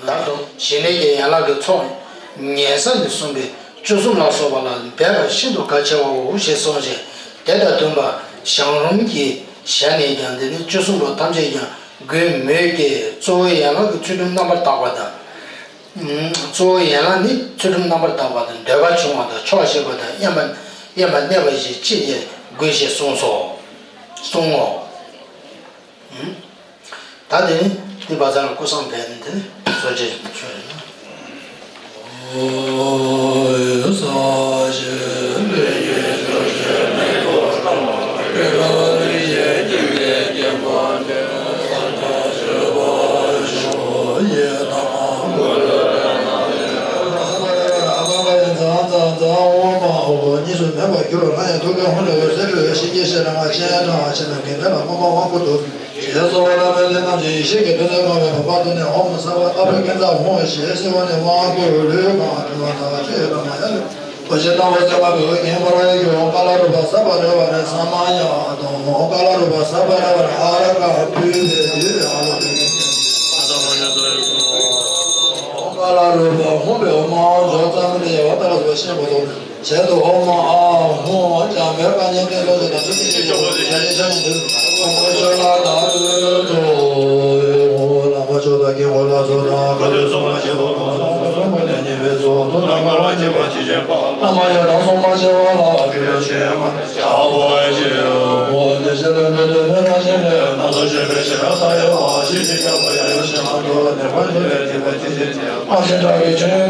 ད་དུ་ཞི་གནས་ཀྱི་ཡན་ལག་གི་ཚོགས་ཉལ་ས་ནས་གསུངས་པའི་བཅུ་གསུམ་ལ་སོགས་པ་ལ་འབད་པ་ཤིན་ཏུ་གལ་ཆེ་བའོ་ཞེས་གསུངས་ཤིང་། དེ་དང་མཐུན་པར་གཞང་རུམ་གྱི་ཞལ་ནས་ཀྱང་འདི་ནི་བཅུ་གསུམ་པོ་ཐམས་ཅད་ཀྱང་དགོས་མོད་ཀྱི། གཙོ་བོའི་ཡན་ལག་གི་ཚུལ་ཁྲིམས་རྣམ་པར་དག་པ་དང་། གཙོ་བོའི་ཡན་ལག་ནི་ཚུལ་ཁྲིམས་རྣམ་པར་དག་པ་དང་། འདོད་པ་ཆུང་བ་དང་། ཆོག་ཤེས་པ་དང་། དབེན་པ་དབེན་པར་གནས་པ་ཞིག་ཅི་ཡང་དགོས་ཞེས་གསུངས་སོ། གསུང་ངོ་། ད་དེ་ནི་དེ་བ་ཚ་ལ་སྐུ་བསམ་འཕེལ་ནས་དེ་ནི་གསོལ་ཇ་ཞིག་མཆོད་རེད་ན། ཞེས་གསོལ་བ་བཏབ་པས། དེ་རྣམས་ཀྱིས་ཡེ་ཤེས་ཀྱི་ཕན་ཡོན་སྨྲ་བའི་བུམ་པ་དོན་ནི་ཧོ་མོ་ས་བ་ཨ་ཕའི་ཀུན་ཏུ་ཧོ་མོ་ཞེས་ཟེར་བ་ནི་དབང་བསྐུར་ལུས་གང་དྲི་བ་དག་ཆོས་ལ་མ་ཡལ་ལུས་པོ་ཆེ་ལྟ་བུ་ཟེར་བ་བོད་ཀྱི་པར་ཡོད་ཀ་ལ་རུ་པ་ས་པ་རེ་བ་རེ་ས་མ་ཡ་དང་ཀ་ལ་རུ་པ་ས་པ་རེ་བ་རེ་ཨ་ར་ཀ་བུས་པའི་ཡུལ་རེ་ཨ་རུ་པའི་ཀ་ལ་རུ་པ་ཧོ་པའི་ཧོ་མ་འཇོག་ཙམ་དེ་ཡ་བ་ཏ་ལ་སོ་ཤེས་པ་དོ། ཆེད་དུ་ཧོ་མ་ཨ་ཧོ་འཇམ་པའི་བཀའ་ཉན་ཏེ་ལོ་ཞེ་དང་ཚུལ་ཁྲིམས་ཀྱི་ཆོས་པོ་ཏི་ཤ་ཡི་ཤ་ཡི་འདུལ་ཧོ་མ་ཤོ་ལ་དང་ལུས་དོ། ཧོ་ལ་མ་ཆོ་དང་ཀྱི་ཧོ་ལ་ཚོ་དང་ཁ་ལུས་སོ་མ་ཤེས་པ་ཁོང་སོ་སོ་སོ་པ་ལས་ཉེས་པའི་ཚོགས་དུ་ན་མཁར་བ་སྐྱེས་པ་ཅི་བྱེད་པ་ལ་མ་ཡ་དང་སོ་མ་ཤེས་པ་ལ་ཨ་ཁུ་ལ་ཤེས་མ་ཤ་བ་ཤེས་ཧོ་ལེ་ཤ་ལ་ལུས་དོ་མེ་ལ་ཤེས་ལས་ན་ཚོ་ཤེས་པའི་ཤེས་ར་ས་ཡ་བ་ཤེས་ཤེས་ཀྱ་བ་ཡ་ཡོ་ཤེས་མ་དོ་ལ་ནེ་པ་ཤེས་ལས་ཏི་པ་ཅི་བྱེད་ཅི།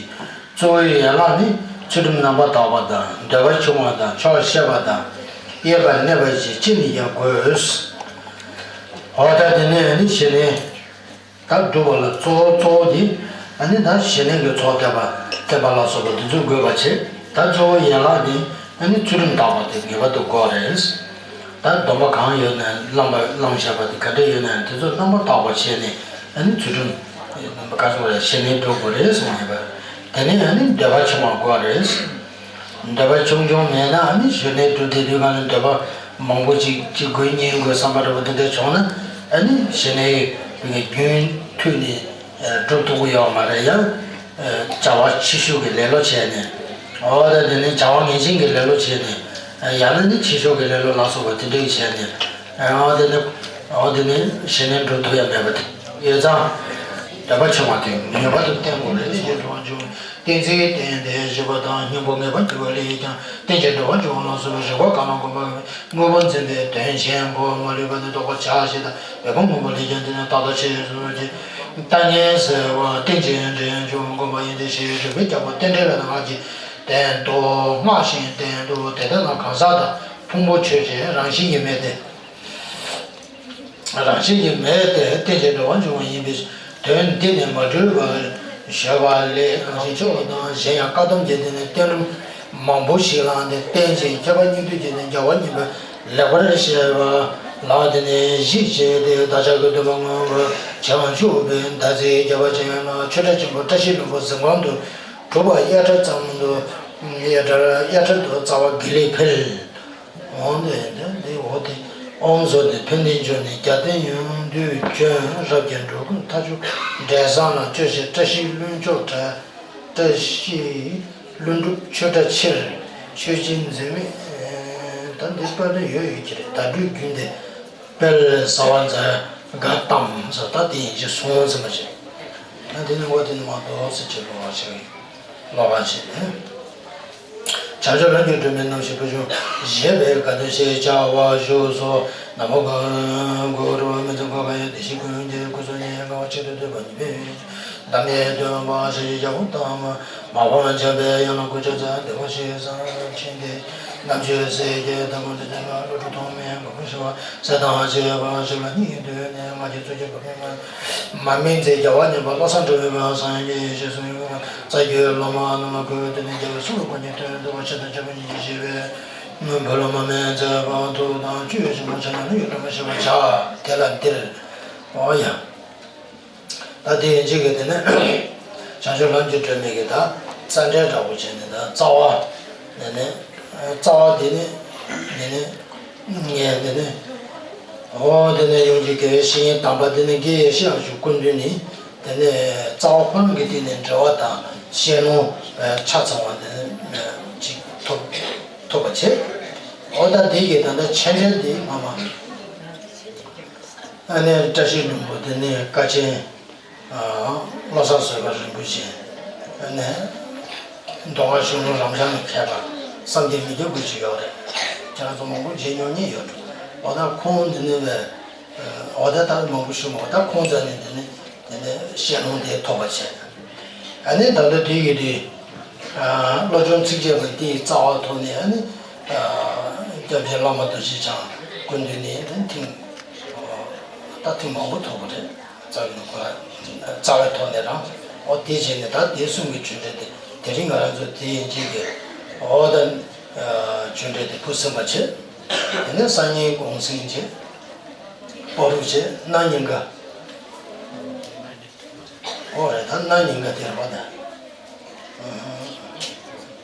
གཅིག་གཙོ་བོའི་ཡན་ལག་ནི་ཚུལ་ཁྲིམས་རྣམ་པར་དག་པ་དང་འདོད་པ་ཆུང་བ་དང་ཆོག་ཤེས་པ་དང་དབྱེ་བར་གནས་པ་བཅས་ཅི་ནས་ཀྱང་དགོས། འོ་ད་དེ་ནས་ནི་ཞི་གནས། ད་སྒྲུབ་པ་ལ་གཙོ་བོ་གཙོ་བོ་དེ་ཨ་ནི་ད་ཞི་གནས་ཀྱི་ཚོགས་བསྟན་པ་བསྟན་པ་ལ་སོགས་པ་འདི་ཚོ་དགོས་པ་བྱེད། ད་གཙོ་བོ་ཡན་ལག་དེ་ཨ་ནི་ཚུལ་ཁྲིམས་དག་པ་དེ་ངེས་པར་དུ་དགོས་རེད། ད་སྡོམ་པ་གང་ཡོད་ན་བླངས་པ་བླངས་བཞག་པ་དེ་ག་འདྲ་ཡོད་ན་དེ་ཚོ་རྣམ་པར་དག་པ་བྱས་ནས་ཨ་ནི་ཚུལ་ཁྲིམས་ག་ཚོད་རེད་ཞི་གནས་སྒྲུབ་དགོས་རེད་གསུངས་ཡོད་པ། དེ་ནས་ཨ་ནི་འདོད་པ་ཆུང་བ་དགོས་རེད། འདོད་པ་ཆུང་ཆུང་མེད་ན་ཨ་ནི་ཞི་གནས་སྒྲུབ་དེ་དུས་གང་ལ་འདོད་པ་མང་པོ་ཅིག་ཅིག་དགོས་གཉིས་དགོས་བསམ་པ་འདྲ་པོ་དེ་འདྲ་བྱུང་ན་ཨ་ནི་ཞི་གནས་རྒྱུན་མཐུད་ནས་སྒྲུབ་ཐུབ་ཀྱི་ཡོད་མ་རེད། ཡང་བྱ་བ་ཕྱི་ཤུགས་ཀྱི་ལེ་ལོ་བྱས་ནས་འོ་ད་དེ་ནི་བྱ་བ་ངན་ཞེན་གྱི་ལེ་ལོ་བྱས་ནས་ཡང་ན་ནི་ཕྱི་ཤུགས་ཀྱི་ལེ་ལོ་ལ་སོགས་པ་དེ་འདྲ་བྱས་ནས་འོ་དེ་ནི་འོ་དེ་ནི་ཞི་གནས་སྒྲུབ་ཐུབ་ཡ་མེད་པ་དེ་ཡོད་ཙང་འདོད་པ་ཆུང་བ་དེ་ངེས་པར་དུ་བསྟེན་དགོས་རེད་ཞེས་དྲི་བ་བྱུང་། གཏན་ཚིགས་བསྟེན་ཏེ་བཞེས་པ་དང་སྙིང་པོ་ངེས་པར་འགྱུར་བ་ལས་ཀྱང་རྟེན་ཅིང་འབྲེལ་བར་འབྱུང་བ་ལ་སོགས་པའི་རིགས་པ་གང་ལ་གོམས་པའམ་དངོས་པོ་འཛིན་པའི་དོན་གཞན་པོ་མ་ལུས་པ་ནི་བཟློག་པར་བྱ་ཞེས་དང་འབད་པ་སྔོན་པོ་ལས་ཀྱང་འདི་ནི་རྟག་ཏུ་ཆེ་སོགས་ཀྱི་ལྟ་ངན་ཟེར་བ་རྟེན་ཅིང་འབྲེལ་བར་འབྱུང་བ་གོམས་པ་ཡིན་ཏེ་ཞེས་རིགས་པའི་རྒྱལ་པོ་རྟེན་འབྲེལ་ལ་ནི་སྔགས་ཀྱིས་བསྟན་ཏོ། སྔགས་ཤིང་བསྟན་ཏོ། དེ་ལྟ་ན་གང་ཟག་དང་ཕུང་པོ་ཆོས་ཅན་རང་བཞིན་གྱིས་མེད་དེ། རང་བཞིན་གྱིས་མེད་དེ་རྟེན་ཅིང་འབྲེལ་བར་འབྱུང་བ་ཡིན་པས་དོན་འདི་ནི་མ་འཁྲུལ་བར་བཞག་པ་ལས་གང་ཞིག་ཆོས་དང་གཞན་ཡང་བཀག་སྡོམ་གྱི་དེ་ནི་བསྟན་རིམ་མང་པོ་ཞིག་བླངས་ཏེ་བསྟན་ཅིང་ཁྱད་པར་སྙིང་བསྡུས་ཀྱི་ནི་རྒྱལ་བ་གཉིས་པོས་ལེགས་པར་བཤད་པ་ལ་དེ་ནི་གཞི་བྱས་ཏེ་བདག་ཅག་གི་འདུན་པ་མངོན་པར་བྱང་ཆུབ་པའི་ཟླ་ཚེས་བརྒྱ་པ་ཅན་ལ་ཆོས་གྲྭ་ཆེན་པོ་བཀྲ་ཤིས་ལྷུན་པོ་གཟིམ་ཁང་དུ་གྲུབ་པ་གཡའ་བྲལ་ཙམ་དུ་གཡའ་བྲལ་གཡའ་བྲལ་དུ་རྩ་བ་དགེ་ལེགས་འཕེལ། འོང་དེ་འདི་འདི་འོ་དེ་ཨོང་བཟོ་དེ་ཕན་བདེ་འབྱུང་ནས་རྒྱལ་བསྟན་ཡོངས་འདུས་སྐྱོན་རབ་ཀྱི་འགྲོ་ཀུན་མཐའ་མཇུག་འབྲས་བཟང་ལ་སྤྱོད་ཕྱིར་བཀྲ་ཤིས་ལྷུན་ཕྱོགས་གྲྭ་བཀྲ་ཤིས་ལྷུན་གྲུབ་ཆོས་གྲྭ་ཕྱིར་ཆོས་སྦྱིན་འཛིན་མེད་ད་འདི་པར་དུ་ཡོད་ཡོད་ཀྱི་རེད། ཟླ་སྒྲོན་རྒྱུན་དེ་དཔལ་ཟ་བ་མཛད་དགའ་གཏམ་ཟེར་ད་དེ་ཡིན་གྱི་སོང་ཟེར་མ་བྱེད། ད་དེ་ནི་འོ་དེ་ནི་མ་གཏོགས་ཟེར་གྱི་ལོ་བ་ཞིག་ལོ་བ་ཞིག་ནས། བྱང་ཆུབ་ལམ་གྱི་སྒྲོན་མེ་རྣམ་བཞི་པོ་བྱུང་། བཞད་པའི་དགའ་སྟོན་ཞེས་བྱ་བ་བཞུགས་སོ། ནམ་མཁའ་གང་གང་རུ་མི་འཛིན་གང་གང་ཡང་བདེ་གཤེགས་ཀུན་གྱི་སྐུ་གསུང་ཐུགས་ཀྱི་དགའ་བ་ཆེད་དུ་བསྟོད་པ་ཉིད་མོད། བདག་མེད་སྟོན་པ་ཞེས་བྱ་བ་དང་མ་ཕམ་བྱམས་པའི་དབྱངས་ལ་གུས་ཕྱག་འཚལ། བདེ་བར་གཤེགས་སམ་མཁྱེན་ཏེ། རྣམ་དཔྱོད་ཟེར་གྱི་དང་པོ་འདི་དོན་ལ་བློ་གྲོས་ཐོགས་མེད་མགོན་པོ་ཞི་བ་ཟས་དང་བཅས་པ་ཞིག་ལ་སྙིང་འདུས་ནས་ང་རྒྱལ་ཚོགས་ཀྱི་བུ་མོ་མ་མིན་ཚེ་རྒྱལ་བ་མཉམ་པ་བློ་བཟང་གྲུབ་པའི་སངས་རྒྱས་ཡེ་ཤེས་གསུང་ཡུལ་རྩ་བརྒྱུད་སློབ་མ་རྣམས་ལ་གུས་བཏུད་ནས་རྒྱལ་བའི་གསུང་ལ་མཁོ་ནས་དོན་བསྡུ་བ་ཆེ་དང་ཆེ་བ་ཉིད་ཀྱིས་བཞེད་པའི་བུ་སློབ་མ་མིན་ཚེ་དཔག་ཐུབ་དང་བཅུ་ཡོད་ཅིང་མ་ཆགས་ན་ཡོད་དོ་མ་ཤེས་པར་བྱ། དེ་ལ་འདིར་འོ་ཡ། ད་དེ་ཡིན་གཅིག་གི་དེ་ནས་བྱང་ཆུབ་ལམ་གྱི་སྒྲོན་མེ་གི་ད་རྩ་འགྲེལ་འདྲ་པོ་བྱས་ནས་ད་རྩ་བ་དེ་ནས་རྩ་བ་དེ་ནས་དེ་ནས་ངས་དེ་ནས་འོ་དེ་ནས་ཡོངས་ཀྱི་དགེ་བའི་བཤེས་གཉེན་དམ་པ་དེ་ནས་དགེ་བའི་བཤེས་ཨ་ཞུ་ཀུན་འདུས་ནི་དེ་ནས་རྩ་བ་ཁོ་རང་གི་སྟེང་ནས་འབྲེལ་བ་དང་ཤེས་ནོ་ཆ་ཚང་བ་དེ་ནས་ཅིག་ཐོབ་ཐོབ་པ་བྱེད། འོ་ད་དེ་གི་ད་ལྟ་མཆན་འགྲེལ་དེ་ངོ་མ། ཨ་ནི་བཀྲ་ཤིས་ལྷུན་པོ་དེ་ནི་བཀའ་ཆེན་བློ་བཟང་བཟོད་པ་རིན་པོ་ཆེ་ཨ་ནི་མདོ་སྔགས་གཞུང་ལུགས་རབ་འབྱམས་ནས་མཁས་པ་བསམ་གྱིས་མི་ཁྱབ་པ་ཅིག་ཡོད་རེད། ཁྱེད་རང་ཚོ་མང་པོ་མཇལ་མྱོང་མཁན་ཡོད་འགྲོ། འོ་ད་ཁོང་འདི་ནི་བས་འོ་ད་ད་མང་པོ་ཞུ་མ་འོ་ད་ཁོང་རྩ་ནས་འདི་ནི་དེ་ནི་བཤད་ལུང་དེ་ཐོབ་པ་བྱས། ཨ་ནི་ད་ལྟ་དེ་ཡི་དེ་བློ་སྦྱོང་ཚིགས་བཅད་པ་དེའི་རྩ་བ་ཐོག་ནས་ཨ་ནི་སྐྱབས་རྗེ་བླ་མ་རྡོ་རྗེ་འཆང་སྐུ་མདུན་ནས་ཨ་ནི་ཐེངས་ད་ཐེངས་མང་པོ་ཐོབ་པ་རེད། རྩ་བའི་ནང་ཁོ་རྩ་བའི་ཐོག་ནས་རང་ ཨོ་དེ་བྱས་ནས་ད་དེ་གསུམ་གྱི་ཆོས་འབྲེལ་དེ་དེ་རིང་ང་རང་ཚོ་དེ་ཡིན་གཅིག་གི་ཨོ་ད་ཆོས་འབྲེལ་དེ་ཕུལ་ཟིན་པ་བྱས། དེ་ནས་སང་ཉིན་གུང་སེང་བྱས། སྤ་རུ་བྱས་གནའ་ཉིན་ག་ཨོ་རེད། ད་གནའ་ཉིན་ག་དེ་རེད་པ། ད་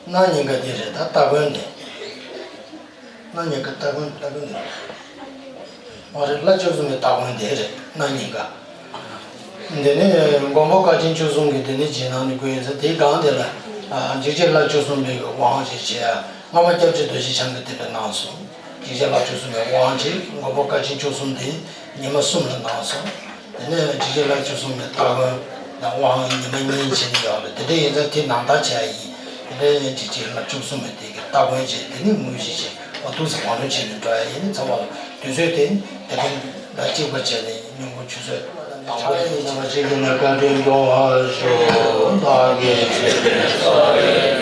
གནའ་ཉིན་ག་དེ་རེད། ད་སྟ་གོན་དེ། གནའ་ཉིན་ག་སྟ་གོན། སྟ་གོན་དེ་རེད། ཨོ་རེད། ལྷ་བཅུ་གསུམ་པའི་སྟ་གོན་དེ་རེད། གནའ་ཉིན་ག་དེ་ནས་མགོན་པོ་བཀའ་ཆེན་བཅུ་གསུམ་གྱི་དེ་ནས་རྗེས་གནང་ནས་བསྐུར་ཡིན་ཙང་། དེའི་སྒང་དེ་ལ་འཇིགས་བྱེད་ལྷ་བཅུ་གསུམ་པའི་དབང་ཞེས་བྱ་ཡ་སྔ་མ་སྐྱབས་རྗེ་རྡོ་རྗེ་འཆང་གིས་དེ་སྦེ་གནང་སོང་། འཇིགས་བྱེད་ལྷ་བཅུ་གསུམ་པའི་དབང་ཞེས་མགོན་པོ་བཀའ་ཆེན་བཅུ་གསུམ་དེ་ཉི་མ་གསུམ་ལ་གནང་སོང་། དེ་ནས་འཇིགས་བྱེད་ལྷ་བཅུ་གསུམ་པའི་སྟ་གོན་དང་དབང་ཉི་མ་གཉིས་བྱས་ནས་ཡོད་རེད། དེ་འདྲ་ཡིན་ཙང་དེ་ནང་ལྟར་བྱས་ཡིན། དེ་འདྲ་འཇིགས་བྱེད་ལྷ་བཅུ་གསུམ་པའི་དེ་གི་སྟ་གོན་བྱས། དེ་ནས་དངོས་གཞི་བྱས། ཨོ་ཐུགས་སུ་བང་རིམ་བྱས་ནས་འགྲོ་ཡ་ཡིན། ཚང་མ་ལ་དུས་ཚོད་དེ་དེ་རིང་ལ་གཅིག་པ་བྱས་ནས་སྙིང་པོ་ཆུ་ཚོད་དང་པོ་ཡིན། ཚང་མ་གཅིག་གིས་ནི་བཀའ་དྲིན་སྐྱོང་བར་ཤོག་བདག་གིས་ཆེད་དུ་